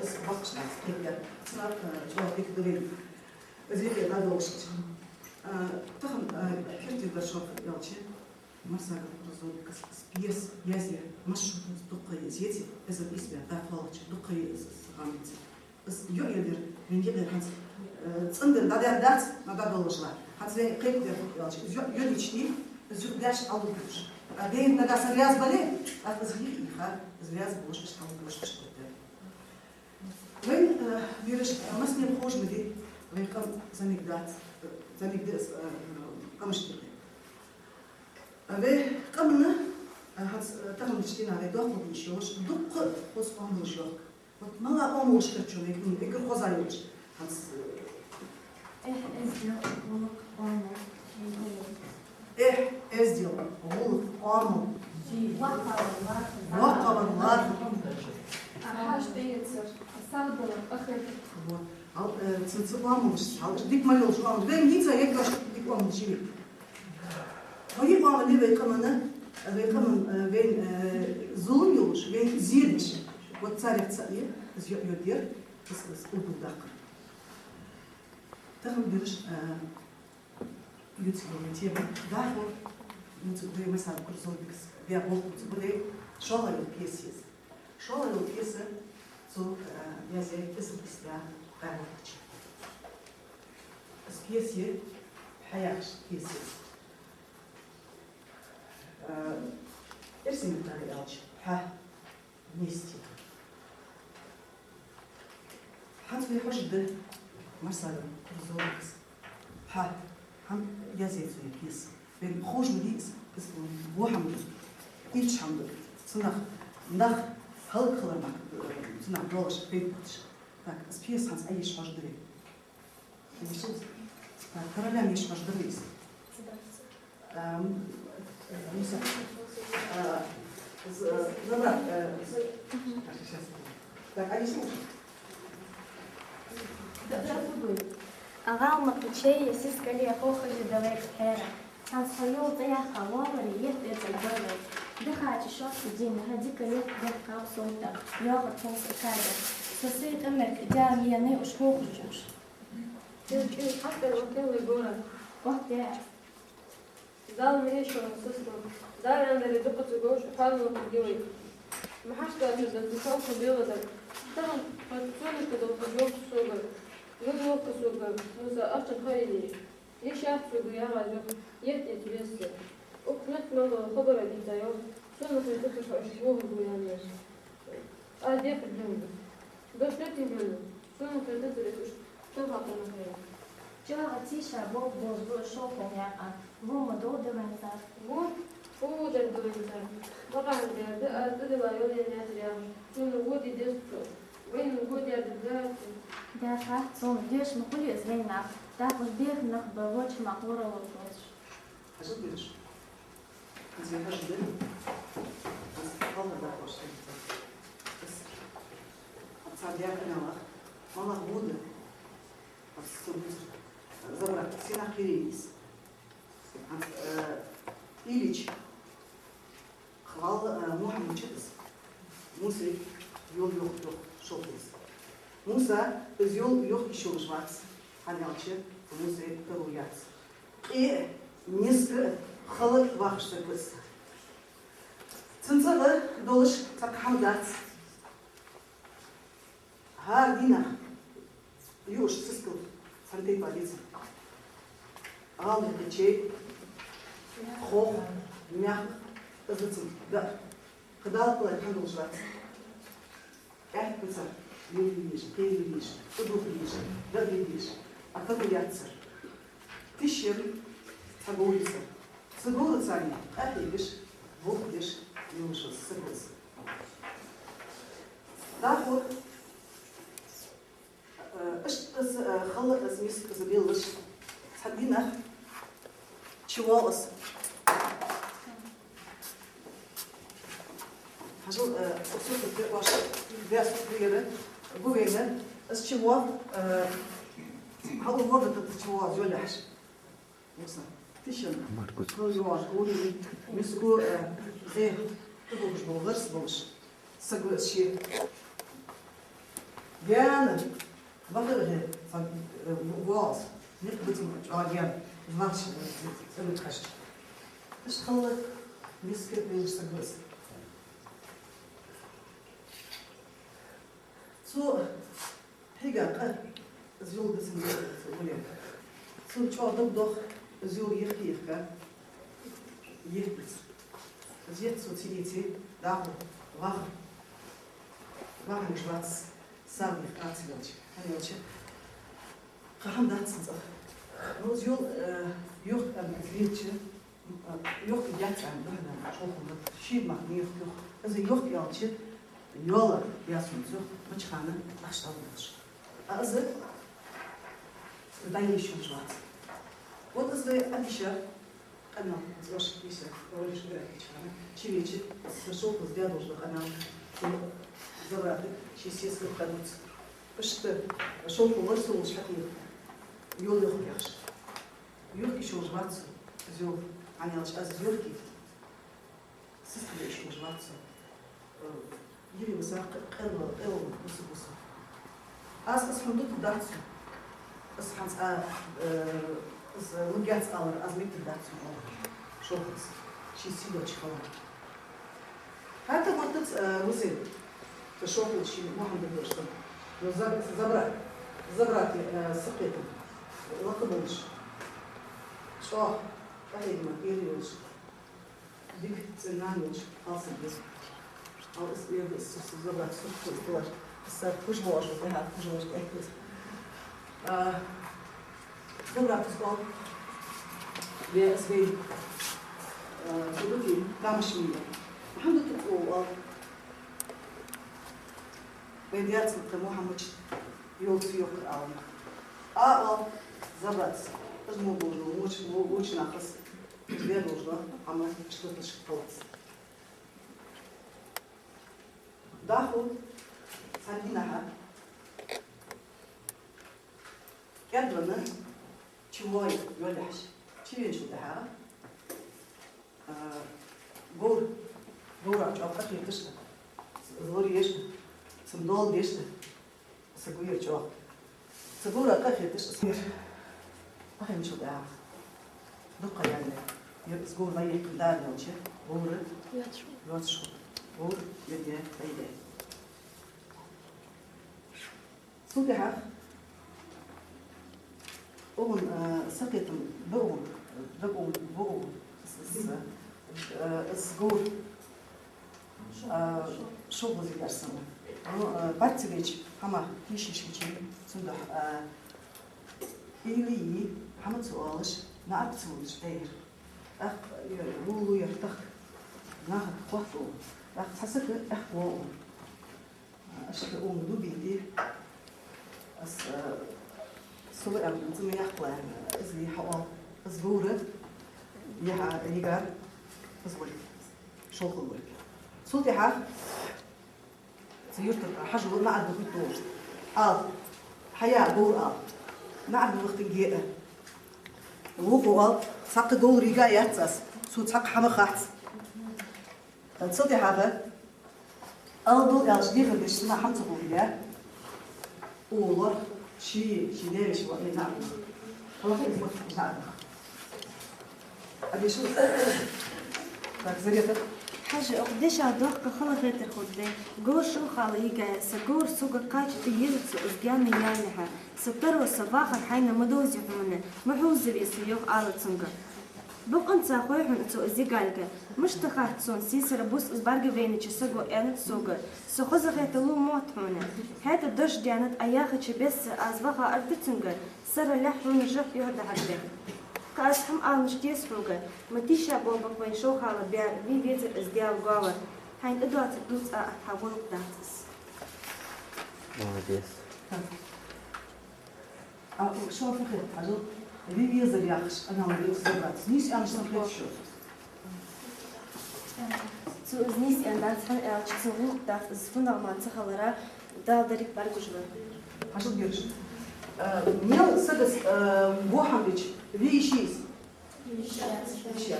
аз боккхийча наьха кхетар. Цунах, э, чӀоагӀа дика да вайна из юкъера дӀадолалуш. Э, тахан, э, кертердар шоафа аьлча, Марсагов Курзовгас из пьеса язъяь, масса шо дукха езъяьй, из исбаьнна дӀакхоалача дукха я из, из гӀамца. Из йоӀ йодир, вайна юкъера хӀанз, э, цӀендар дӀадаьннадац, но дӀадолалуш ва. ХӀанз вайна кхетадар фуд аьлча, из йоӀ йодича, из юха даьша Ӏалургдолаш. А вайна нагахьа санна раьза бале, тӀаккха из йиха йийха, из раьза болаш, из Ӏалургдолаш, из гуттар. Вайна, э, бераш, э, массанена ховш ма дий, вай къам зӀамига дац, э, зӀамига да из, э, къамашта юкъе. А вай къаман, э, хӀанз, э, таханарча дийнахьа вай дохкал дийша йолаш, дукха хоза оамалаш йоах. Вот мала оамалаш хет шоана, эггара хоза йолаш. ХӀанз, э, эхь, эздел, гӀулакх, оамал. Эхь, эздел, гӀулакх, оамал. ВоккхагӀвар, лоархӀар. ВоккхагӀвар, лоархӀар. А хьаьша тӀаэцар, сагӀа далар, къахетар. Вот. Хьал, э, цу, цу оамалашца, хьал, дика мел йолаш оамал. Вайна йийца ергья дика оамалаш я вай. Вай оамал я вай къаман, вай къаман, э, вайна, э, зулам йолаш, вайна зе деш. Вот царех цаӀ я, из йоӀ йодир, из, из урдув даккхар. Тахан, бераш, э, ювцаргйола тема дӀахо, ювцарг вай Марсагов Курзовгас даь болх ба, цо даь шоллагӀа йола пьеса я из. ШоллагӀа йола пьеса цо, э, язъяьй из исбаьнна дӀавахача. Из пьеса я, «Пхьа» яхаш пьеса я из. Э, эрсий меттала аьлча, «Пхьа», «Вместе». ХӀанз вай хьожаргда Марсагов Курзовгас «Пхьа» хӀана язъяьй цо из пьеса. Вайна ховш ма дий из, из во хӀама да, ийрча хӀама да. Цунах нах хӀалакхилар мара, цунах долаш пайда боацаш. Так, из пьеса хӀанз Ӏоеша хьожаргда вай. Так, короля ма еша хьожаргда вай из. Ам, э, Муса, э, з-, забрать, э, з-, щас. Так, они слушают. ГӀалмакхий чей сискале хохажа дале хьера. Цхьан схьа йола цӀи яьккха лоаларе етт эцар бовлар. Дахача шортта дийнахьа дика летт бехк кхаба совта, йоагӀар тховса када. Са сай къамарг дял ена уж хохажаш. Цу чуйн хьакъ дар оттаеллай гора. Оттаяь. Дала ма эшалва сискал, Дала аьннадаре дукха ца говш, хьоаллалургья вай. Ма хьашт доацар да цу шовха белгӀа дар. Тахан хьо цунна тӀа долхаш йолча сога, йол йохка сога, Муса, ахчан ха йиллий. Йиш яц сога ягӀаз юха, етт эца веза. Укх мехка мел дола хабар а дийца йоах, сона хетацар хьо иштта вохаргва аьнна. Аз дехар дилла. Дош летин белла. Сона хетацар из уж талхатана хайра. ЧӀоагӀа тийша болх беш ба шолхо наькъа. Во ма дов дилла цар. Во? Фу дар дилла цар? Бакъахьа дар да, аз тӀадилла йола ен яцар яхаш. Сона во де деза цо. Вайна во де деза дац. Дац, сона деш ма хулий из вайна. ТӀаккха уж беха нах ба, воча мах лоралургвоацаш. Хьажал бераш. Из яхаш да, аз хьалха дакъош хилица. Аз цар дяка нелах, малах буда. Аз со бузар. Забрать, сина кхерийс. Аз, э, Илич, хвал, э, Мухьаммад читас. Муса йол йохка йоах шолхас. Муса, из йол йохка йиш йолаш вац, хӀана аьлча Муса таро яц. Къе, ниска, хала вахаш саг ва из. Цун цӀагӀа долаш цхьаккха хӀама дац. ХӀара дийнахьа юаш сискал цхьан тайпара децар. ГӀалмакхий чей, хох, мехк, из да цун даар. Кхы Дала кхеллад хӀама долаш вац. Аьттув ба цар, лелаеш, кхералуш, тӀадувхалуш, дӀадийдеш, а таро яц цар. Тишъенна цхьа говр я цар. Цу говра царна къахьегаш, болх беш йолаш саг ва из. ДӀахо, э, иштта из, э, хала, из ниска, из белгӀаш, цхьан дийнахьа чувоагӀа из. Хьажал, э, укх сурта тӀа оаш бес бера, бувена, из чувоагӀа, э, хьалур ворда тӀа чувоагӀа из йолаеш. Муса, тишъенна. Маркус. Хьо йоагӀаш, гури, миску, э, зе, тӀадувхаш бола гӀирс болаш. Саг ва из ше. Гаьна, вахар хӀе, цхьа, э, воалас, никъ бицун чӀоагӀа гаьна, вахаш, э, цӀена хьашт. Иштта хала, ниска белгӀаш саг ва из. Цо хьийга къа, из йол дицан гуле. Цунна чӀоагӀа дог дох, из йол йихка-йихка, йихка дац. Из етт цо ца ийце, дӀахо ваха, ваха йиш вац, сагӀа йихка ца йолча. ХӀана аьлча кхы хӀама дац цун цӀагӀа. Ну, из йол, э, йохка аьнна из лелача, йохка яц аьнна, духьа шолхо ма дий, ший мах йохка йоах. Из йохка аьлча, йола яц цунца, мича хана ахча дӀадоалаш. А из дӀайийша йиш йолаш вац. Вот из вай Ӏадийша къамаьл, из оаш йийша, ролик график чу хана, чувеча, цу шолхас даь долаш дола къамаьл, цу Забратага ший сесаг кхы дувц. Иштта шолхо вар со волча хьатӀера йол йохка яхаш. Йохка йиш йолаш вац со, из йол, хӀана аьлча аз из йохке, сискал йиш йолаш вац со. Э, йиви васа къ-, къел-, къел васа вуса. Аз, аз хьона дутаргдац сона. Аз хьанца, э, аз лургьяц алар, аз меттаргдац сона, оал шолхас, ший сий долча хана. ХӀаьта моттаца, э, Мусайна, цу шолхо ший Мухьаммад дешта. Но Заб-, Забра-, Забрата, э, сакхетам, лакха болаш, чӀоагӀа къахьегама эр йолаш, дика цӀена нана йолаш хьалсаг я. Ала из, ер да из, из Забрата сурт хоза хилар. Из цар хужа воагӀаш ва, тӀехьа хужа воагӀаш тӀехьа. А, Забратас оал, ве из вай, а, цу дути тамаш мийя. Мухьаммад тӀа оал. Вай дерцан тха Мухьаммад йол ца йохкар ална. А, оал Забратас, из мо болаш дола, воча, во-, воча нахас, из ве болаш дола хӀама иштта латаш хилац. ДӀахо Цхьан дийнахьа кӀаьдвенна чу воай йоллехьаш. Чу веначул тӀехьагӀа, а, говр, говра чӀоагӀа къахеташ да. Из лораеш да, цун дола деш да. Са гуйра чӀоагӀа. Са говра къахеташ, са гуйра къахетачул тӀехьагӀа дукха яьннай. Ер из говр лайихкан дара йолча, говр йоацаш хул. Говр ер де, ай де. Цул тӀехьагӀа укхун, а, сакхетам ба укхун, да укхун, ба укхун. С-, с-, а, из говр, а, шолха зигарсана. Ну, а, бац ца беча хӀама тийша йиш йича, цудухьа, а, или хӀама ца оалаш, наӀарга ца водаш Ӏер. ТӀаккха, э, вуллу яр тахка, нахага хоттаву. ТӀаккха цхьа саг аьхк воагӀа. Ашта укхунга дубийти. Аз, э, сулу аьнна, цу ма яхкалаьнна, из ли хьаоал, из говр, яхьа, йигар, из волга, шолха волга. Цул тӀехьагӀа цу юртара хьажа наӀарга хӀутту. Ала, хьая говр ала. НаӀарга вахийтар геа. Вокхо ала, цхьаккха говр йига яц аз, цо цхьаккха хӀама хац. Цул тӀехьагӀа, ала дул аьлча, дехар деш, цунна хӀама ца хуле, я? Уллув, ший, ший девеш ва, и наӀарга. Хьалха из мотт наӀарга. Абишу. Так, Зарета. Хьажа, укх дешах доккха хала хетар хургда. Говр шолха ала йигай, са говр сога кхача тӀа еза цо, из гаьна яллалехьа. Са таро, са вахар хьайна ма довзий хьона, ма хьувзавий са, йоах ала цунга. Бокъонца хой хьона цо из йигалга. Мишта хац сона, сийсара бус из бӀаргавайнача саго аьннад сога. Со хоза хеталу мотт хьона. ХӀаьта дош даьннад Ӏа яхача бесса, аз ваха аргда цунга, сарралехь хьона жоп юхадахьаргда. Кхы аз хӀама ала мишта деза хьога, ма тийша болба-кх вай шолха ала баьр, вий везар из Даьла говр. Хьайна тӀадоацар дувца а хьа гӀулакх дац из. Молодец. А, шо фу хет, хьажал, вий везар яхаш, аналлах из забрать. Нийса аьнна шо хет шо. Цо из нийса аьнна дац, хӀана аьлча цун гӀулакх дац из, фуннагӀа мара ца хилара, Дала деррига бӀаргагуш вар. Хьажал бераш. Э, мел сагас, э, во хӀама дича, вий йиш йий из? Йиш яц.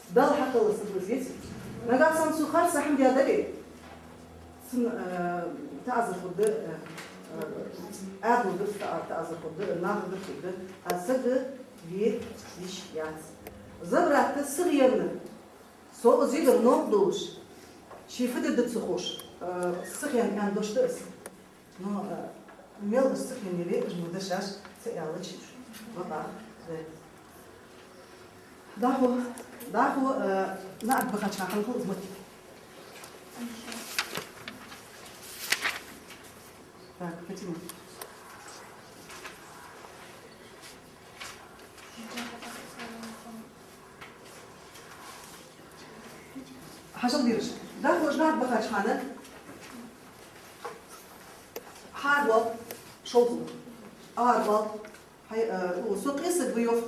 Далла хьакхелла саг ва из, яц? Нагахьа санна цо харц хӀама даь дале, цун, э, таӀазар хургда, э, э, Ӏаьдала дукха таӀа-, таӀазар хургда, нахагара хургда, а саг ве йиш яц. Забрать сихъенна, со из йигар новкъа долаш, ше фу дергда ца ховш, э, сихъенна аьнна дош да из. Но, э, мел из сихъенна яле, уж ма дашаш, ца аьлча, ва бах, ве. ДӀахо, дӀахо, э, наӀарга бахача хана хул из моттиг. Так, Фатима. Хьажал бераш. ДӀахо уж наӀарга бахача хана хьаравоал шолха. Аравоал. Хьай, э, о, со къе саг ва, йоах,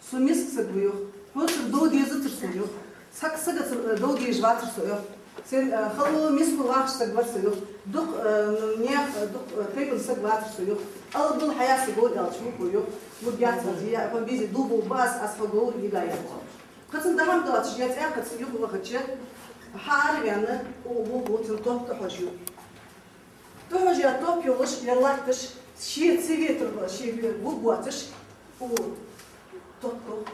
со миска саг ва, йоах. Хьоцара дов дезацар сона, йоах. Цхьаккха сагацара, э, дов дезаш вацар со, йоах. Сен, э, хало миско вахаш саг вар со, йоах. Дукха, э, наьха, э, дукха, э, тайпан саг вацар со, йоах. Ала дул хьая са говр аьлча, вукхо, йоах. Вургьяц аз, я, хьо бизе дубул бац, аз хьа говр йига яц. Кхы цун дахьам доацаш, я цӀаькха цӀи юха вахача, хьаараваьнна, о, вокхо цун топ тӀа хьожаю. ТӀахьожаяь топ йолаш, ер латташ, ше ца ветар, ше ве-, вуг воацаш, у, топ, топ,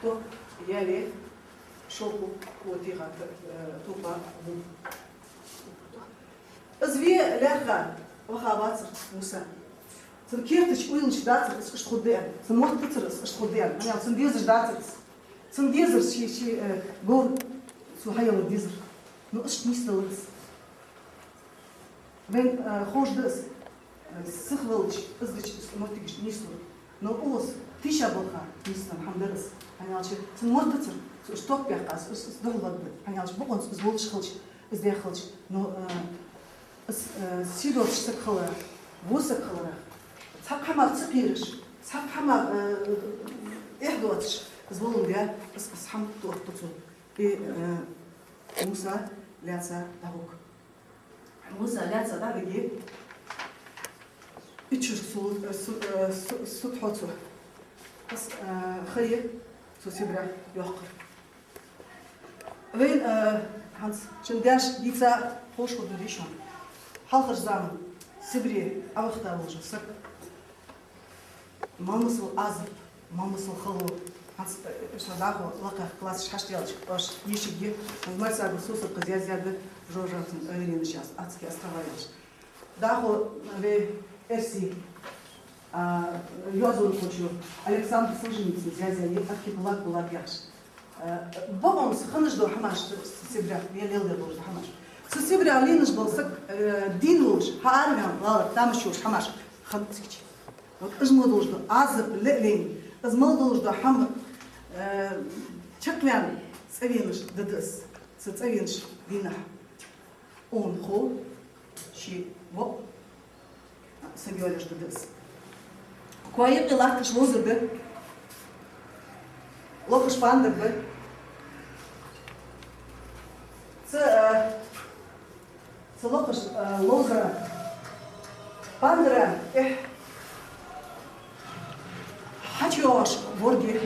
топ яле, шолха, у, тӀехьа, э, топа вуг. Из ве лаьрхӀа ваха вацар Муса. Цун керта чу уйлаш дацар из иштта хургда аьнна, цун мотт дацар из иштта хургда аьнна, хӀана аьлча цунна дезаш дацар из. Цунна дезар ший, ший, э, говр цо хьаялар дезар. Ну, иштта нийсдалар из. Вайна, э, ховш да из, э, сиха велча, из дича, из моттигаш нийслу. Но укхаза тийша балха нийсденна хӀама дар из. ХӀана аьлча цун мотт дацар, цо уж топ баьккха, из, из, из духьалваргда. ХӀана аьлча бокъонца из волаш хилча, из даь хилча. Но, э, из, э, сий доацаш саг хиларах, во саг хиларах, цхьаккха хӀамах ца кхераш, цхьаккха хӀамах, э, эхь доацаш, из волга даь, из, из хӀама тоъаргда цо. И, э, Муса лаьца дӀагӀоргва. Муса лаьца дӀавиге, итт шу су-, су-, су-, сутхьо цо. Аз, а, хайи цо Сибре йоаккхар. Вайна, а, хӀанз шун даьша дийца ховш хургда дийшан. Хьалхарча заман Сибре Ӏовахийта волаш саг. Мел мисал Ӏазап, мел мисал хало. ХӀанз, э, шоана дӀахо лакхагӀа классаш хьаштдеш, оаш дийшаргья, хӀанз Майсагов Сусапа яздаьд Жожагӏатен ойренаш яхаш, Адские острова яхаш. ДӀахо вай эрсий, а, йоазонхочо Александр Солженицена яздаьд Архипелаг ГУЛАГ яхаш. Э, бакъонца хиннаш дола хӀамаш, цу Сибре леладеш дола хӀамаш. Цу Сибре лийнаш бола саг, э, дийна волаш, хьаараваьнна валар, тамаш йолаш хӀамаш хиннад цига. Вот из мел долаш дола Ӏазап лелайна, из мел долаш дола хӀама, э, чакхваьнна цӀавенаш дада из, цу цӀавенаш дийнахьа. Ӏун хов ший воӀ саг йоалаеш дада из. Коа юкъе латташ ловзар да. Лохаш пандар ба. Цу, а, цу лохаш, а, ловзара пандара тӀехьа хьачуйоагӀаш ворда я.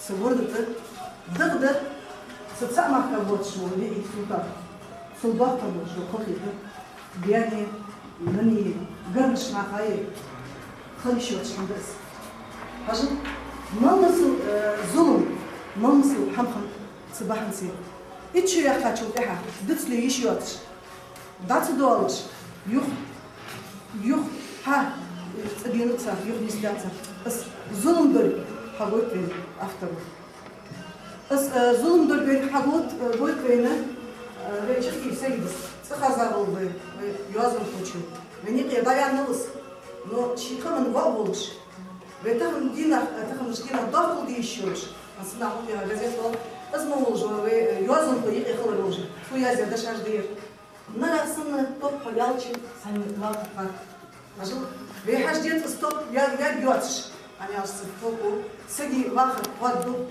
Цу ворда тӀа дагӀа да цу цаӀ махка воацаш вола ниӀий султан. Цул доккха воацаш вола халхетар даьнеи, нанеи, гаргарча нахаи хила йиш йоацаш хӀама да из. Хьажал, мел мисал, э, зулам, мел мисал хӀама хиннад цу бахьанца. Итт шу яьккхачул тӀехьагӀа дицле йиш йоацаш, дӀа ца доалаш, юха, юха, хьа, цӀа дена ца, юха нисденна ца. Из зулам долга хьагойт вайна авторо. Из, э, зулам долга вайна хьагойт, э, гойт вайна, э, вай Чахкиев Саида. ЦӀихеза вар вай, вай йоазонхочо. Вайна юкъе дӀаваьннав из. Но ший къаман воӀ волаш, вай тахан дийнахьа, э, таханарча дийнахьа доккхал де йиш йолаш, хӀанз нах укхаза газет вал, из ма волаш, вай, э, йоазонхой юкъе хилар волаш, цо яздаь дешаш да ер. Нагахьа санна топ хьо яьлча, хьайна латтар хьа. Хьажал, вай хьажа деза из топ я-, ягӀа йоацаш. Хьаьнал са топ, сага вахар хӀоттаду,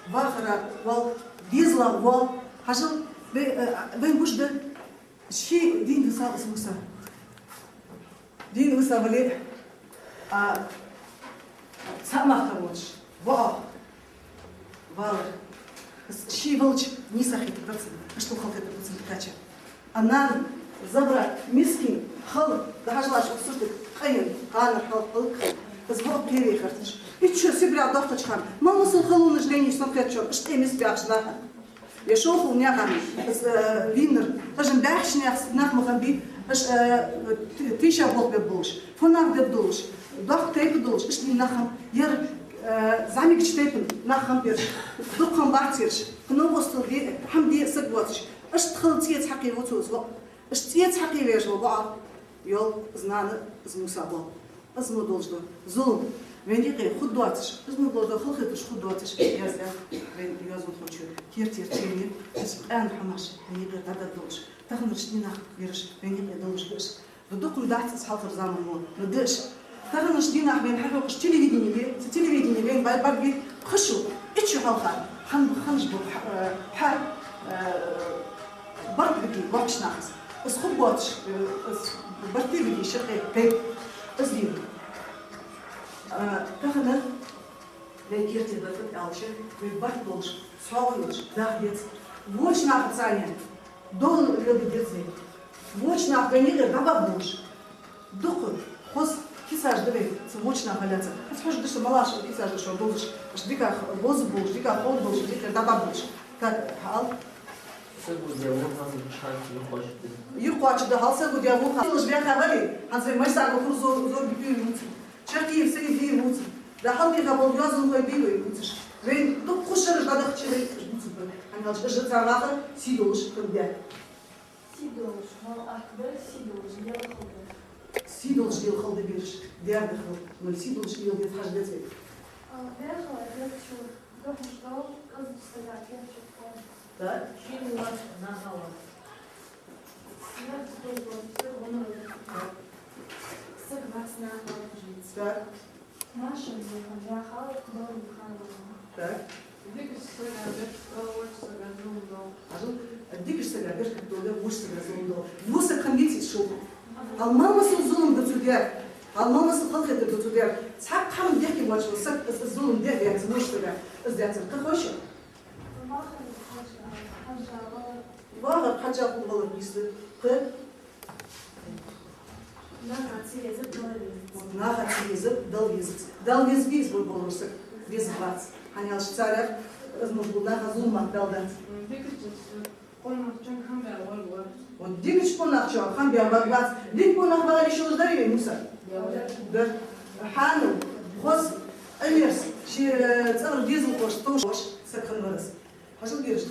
вахара вал, дезала вал. Хьажал, вай, э, вайна гуш да, ший дийна висав из Муса. Дийна висавале а, цаӀ махка воацаш воӀ валар. Из ше валча нийса хетаргдац цунна, иштта халахетаргдац цунна тӀакхаьча. А нана, забрат, мискин, хала, дӀахьажалаш укх суртага, къаьна, къаьнара хьал-, хӀалакхилла. Из воӀ кхеве харташ. Итт шу Сибре дохкача хана, мел мисал халонаш лийннай сона кхетачох, иштта тӀемис баьхача наха. Е шолхал наьха, из, э, вийнар, хӀанз баьхача наьха нах ма хиннабий, уж, э, т-, тийша болх бергболаш, фонарь дергдолаш, доккха тайпа долаш, иштта нах хиннаб, ер, э, зӀамигача тайпан нах хиннаб ераш, дукха хиннабац ераш, кхы новкъостал де, хӀама де саг воацаш, иштта хала цӀеца хьакхеваьв цо из воӀ, иштта цӀеца хьакхеваь вола воӀ, йоал, из нана, из Муса воал. Из мо долаш да зулам. Вайна юкъе хургдоацаш, из мо долаш да халахетараш хургдоацаш, яздаьд вай йоазонхочо. Кертера чуйоагӀа, из къаьна хӀамаш вайна юкъера дӀадаргдолаш. Таханарча дийнахьа ераш вайна юкъе долаш да уж. Да дукха ма дац из хьалхарча заман мо, но да уж. Таханарча дийнахьа вайна хьахьокхаш телевидени я, цу телевидене вайна бӀаргбаьб пхи шу, итт шу хьалха. Хьан-, хӀанз бу хьа-, э, хьа-, э, барт битий боккхача нахаца. Из хургбоацаш, э, из барт битий шаккхе тайп. Из дийна. Э, тахан вай кертера да тӀакхаьча, вай барт болаш, сагӀа йолаш, даха деза. Воча нахаца а довла леладе деза вай. Воча нах вайна юкъера дӀабаргболаш. Дукха хоза кицаш да вай, цу воча наха лаьца. Аз хьожаргда шоана, малаш кицаш да шоана довзаш, уж дикагӀа бовзаргболаш, дикагӀа ховргболаш, дикагӀа дӀабаргболаш. Так, хьаала. Сагу де вон хаза шанс юхаш да. Юхаш да, хьал сагу де вон хаза. Лаш бяха вали, хӀанз вай Майсагов Хурзо, Зорби Пиви вуцар. Чахкиев Саиди вуцар. Да хьалдиха бол йоазонхой бий вай вуцаш. Вай дукха хушараш дӀадахача вай вуцар. ХӀана аьлча, уж цар вахар сий долаш хиннад. Сий долаш, мел ахка дар, сий долаш, лела хала дар. Сий долаш, лела хала да бераш, дерда хала, мел сий долаш, лела деза хьажа деза вай. А, лела хала деза шу, дохаш дол, къиза стага кертча кхоана. Так. Шин вац нахала. Смерть долаш, саг вац нахала. Так. Машин яхар, яхар, дор яхар. Так. Дикача сага деш, воча сага зулам дол. Хьажал. Дикача сага беркат дола, вокх сага зулам дола. Вусаг хам гицис шух. Хьал мел масал зулам да цу тӀа. Хьал мел масал халахетар да цу тӀа. Цхьаккха хӀама дехке воацача сага из, из зулам дехьа дац вокх сага. Из дац кхы хойша. Вахар хьажа хул валар нийслу. Кхы. Наха ца езар Дала везац. Вот наха ца езар Дала везац. Дала веза веза вай болар саг. Веза вац. ХӀана аьлча царех из муж бу наха зулам ма далдац. Вот дикача къонахчун хам бе вац. Дика къонах вагӀа йиш йолаш дарий вай, Муса? Дар. Хьанал, хоза, Ӏимерза, ший, э, цӀагӀара дезалхошта товш саг хинна вар из. Хьажал, бераш.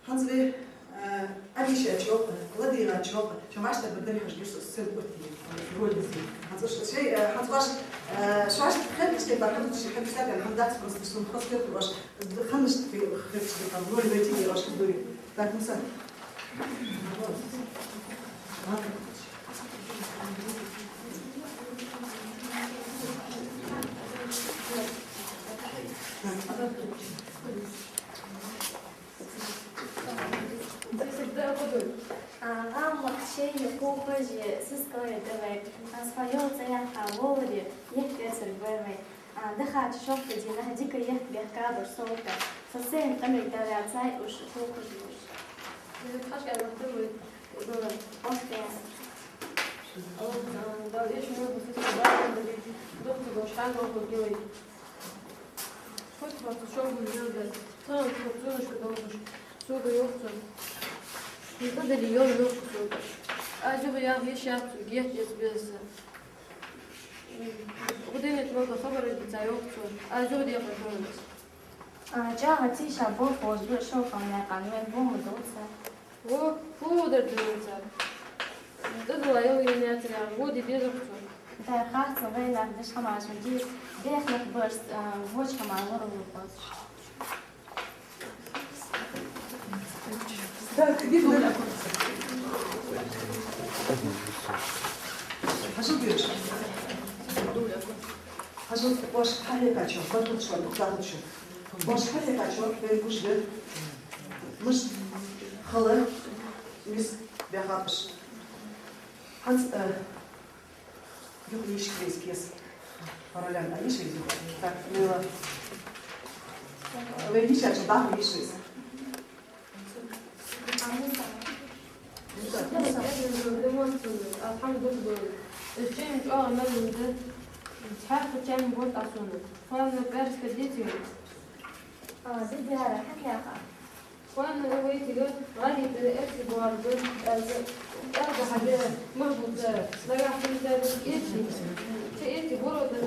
ХӀанз вай, э, Ӏовийшача, ладийгӀача, шо маьждиге баргдар хьажа гуш со сел отти. Роль диза. ХӀанз шо шоай, э, хӀанз ваш, э, шоаш хеташ тайпара хӀама дувцаш, хӀама сага хӀама дац, просто сона хоза хет ваш. Ханнаш тайпара хеташ тайпара роль вайтиге ваш хоза дуй. Так, Муса. А, гӀалгӀай шоай кухаш сискал я вай. А, своё цӀи яха воларе, ехк эцарг вар вай. А, дахача шовкъа дийнахьа дика ехк бехкабар совгӀата. Со сайна къамарг дӀаваьлча, уж кухаш юаш. Хьашка вахтар вай. Дора, оттаян. О, а, да, эшаш мел хоза сискал да, духтугош хьанал хургья вай. Хургья хьо цу шовгӀа мел да. Тахана хьо цунашка долаш. Сога йоах цо. Никъа дале йола йоах цо. Аз юха яха йиш яц цунга, геттара эца беза. Гуденет мел да хабар дийца йоах цо. Аз юха декъа хьона. А, чӀоагӀа тийша болх беш ба шоай хьалнаькъан, вайна бо ма дувца. Во, фу дар дувца. Дадала яла вина яцар, во де деза цо. Да, харц вайнах деш хӀамаш ма дий, бехнах барс, а, воча хӀама лоралургвоацаш. Так, иди сюда. Хьажал, бераш. Хьажал, оаш хьалхьекхача, баркал шоана, баркал шоана. Оаш хьалхьекхача, вай гуш да. Мишта хала, миска баьхаб уж. ХӀанз, э, юха йиш кхийс кеса. Параллельно, а, йиш кхийс юха. Так, Лейла. Вай йиш яц, баха йиш кхийс. Алхьамдулиллахь. Из чам чӀоагӀа мел да. Цхьаькха чам болт аз сона. Хьона пӀаьраска деций? А, дидяра, хьакъяха. Хьона вайтига гӀали тӀера эрси боарга, эрга, эрга хьабе, махбуца, нагахь хӀинца эци. Цу эци города,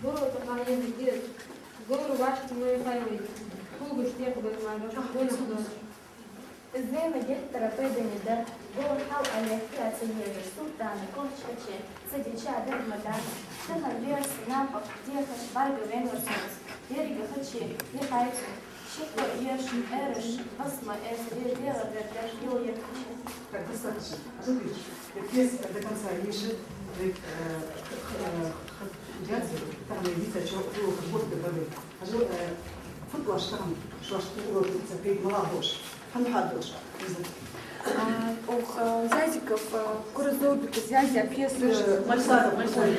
города хьаена деза. Говр вашта май хай вай. Хулгаш текъа бай мара, гонах дош. Зена геттара пайдане дар, говр хьал а лехке а ца езаш, султӀана кочкаче, ца дича дар ма дар. Тахан верс, напагӀа, дехаш, бӀарга венавар соц. Деррига хачи, дихайцу, шиъ а еш, эраш, басма эс, вер дегӀа дер дер, йол ехачи. Так, достаточно. А что ты видишь? Пьеса до конца ниже, э, х-, х-, э, х-, яц, там и вица, чё, ну, как будто бы. Хьажал, э, фу ду оаш тахан, шоаш урок дувца пайда мала ба оаш? ХӀана хьадоагӀаш? А, ох, э, Зязиков, э, Куразовбика Зязя пьесаш. Э, Мальсагов, Мальсагов.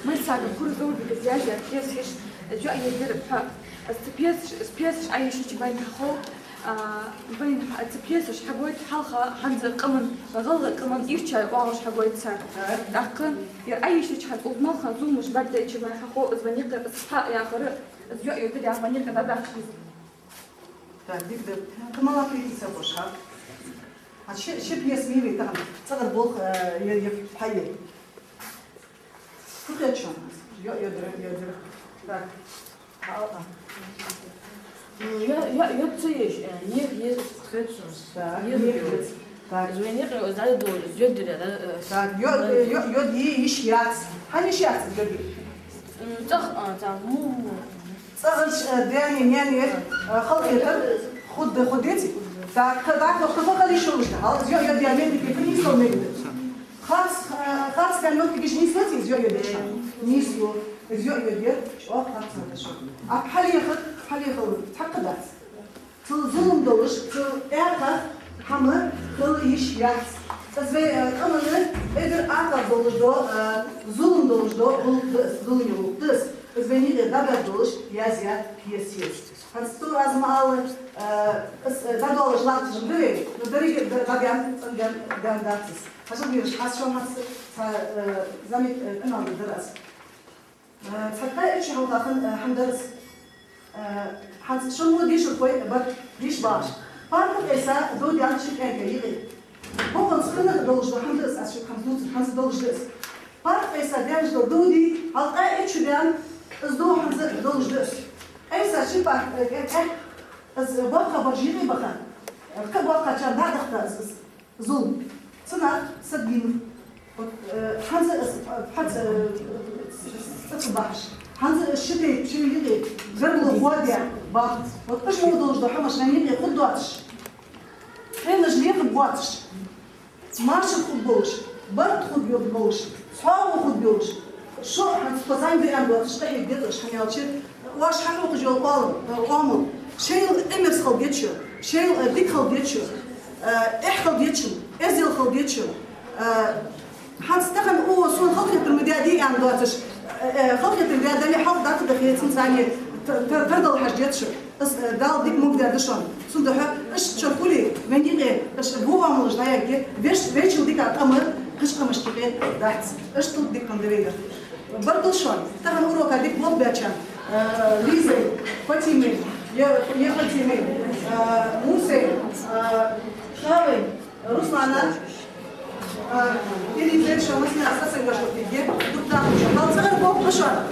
Мальсагов, Куразовбика Зязя пьесаш. Жо а йодир пхьа. Аз цу пьесаш, аз пьесаш Ӏайшача вайна хьахов, а, вайна хьа-, цу пьесаш хьагойт хьалха хӀанз къаман, гӀалгӀай къаман ирча оагӀаш хьагойт цар. ТӀаккха ер Ӏайшача хӀанз укх малхан зуламаш бӀаргадайча вайна хьахов, аз вайна юкъе аз пхьа яхар, аз йо а йодир яхар вайна юкъе дӀабаьхкаб из. Так, дика да. Кхы мала пьеса ховш, хьа? А ши, ши пьеса мийвий тахан? ЦӀагӀара болх, э, е, е, хьае. Фу хет шоана? Йо, йодир, йодир. Так. Хьал, а. Ну, йо, йо, йо ца еш, э, ех, ез хет шоана. Так, ех, ех, ез. Так. Из вайна юкъе, из дӀадоагӀа, из йодир, да, э, так, йо, да, йо, йо, йо, йиш яц. ХӀана йиш яц, йо, йо? М, цӀагӀа, а, цӀагӀа, му, му. ЦӀагӀа, э, даьна, наьна, э, халахетар, хургда, хургдеций? Так, кхы дӀахо, кхы фу хила йиш йолаш да? Хьал, йо, йо, йо, медленно, кхы нийслу медленно. Харц, э, харц даьна моттигаш нийслуций из йо, йо, йодеш? Нийслу. Из йо, йо, йо, чӀоагӀа харц да шо. А хьалхара, хьалхара, цхьаккха дац. Цул зулам долаш, цул Ӏокхах хӀама хила йиш яц. Из вай, э, къаман эзар Ӏокхах долаш дола, э, зулам долаш дола гӀулакх да из, зуламе гӀулакх да из. Из вайна юкъе дӀабаьнна долаш язъяь пьеса я из. ХӀанз цу аз ма аллара, э, из, э, дӀадолаш латташ да вай, но деррига а дӀа-, дӀабаьнна, цӀенбаьнна, баьнна дац из. Хьажал, вежарий, аз шоана хӀанз цхьа, э, замик, э, къамаьл дергдар аз. Э, цхьа ткъаь итт шу хьалха хинна, э, хӀама дар из. Э, хӀанз шоана мо дешархой бар, дийша багӀаш. Парта къийса дов даьннад ши кӀаьнка юкъе. Бокъонца хинна долаш дола хӀама да из, аз шуга хӀанз дувцар, хӀанз долаш да из. Парта къийса даьнна дола дов дий, хьалха ткъаь итт шу даьнна, из дов хӀанз долаш да из. Къийса ши парта, э, кӀаьнк, кӀаьнк, из боккхагӀбараш юкъе баха, э, кхы боккхагӀчарна дӀадахийта из, из. Зулам. Цунах саг вийнав. Вот, э, хӀанз из, э, хӀанз, э, цӀа ца бахьаш. ХӀанз из ши тайпа, шоай юкъе гаргало хӀоадаь бах. Вот уж мо долаш дола хӀамаш вайна юкъе хургдоацаш, хьенаш лехаргвоацаш, машар хургболаш, барт хургйолаш, цхьоагӀо хургйолаш. Шо хӀанз тхо зӀамига ваьнна доацаш къахьега деза уж, хӀана аьлча, оаш хьахьокхаш йола оал-, оамал шоайла имерза хила деза шо, шоайла, э, дика хила деза шо, э, эхь хила деза шун, эздел хила деза шун. Э, хӀанз тахан укхо сона халахетар ма даьдий аьнна доацаш, э, э, халахетар даьдале, хьалха дӀатӀадахе, цунца цхьана т-, т-, тардала хьажа деза шо. Из, э, Дала дика мукъадаьд шоана. Цудухьа иштта шо хуле, вайна юкъе иштта во оамалаш дӀаяргья, вешта, вайчул дика къам кхыча къамашта юкъе дац. Иштта дика къам да вайгара. Баркал шоана. Тахан урока дика болх баьчарна, э, Лизай, Фатимай, е, е Фатимай, э, Мусай, э, Шавай, Руслана, э, Иризай, шо массанена сацангаш хургья, дукха даха шо. Хьал цӀагӀара болх ба шоана.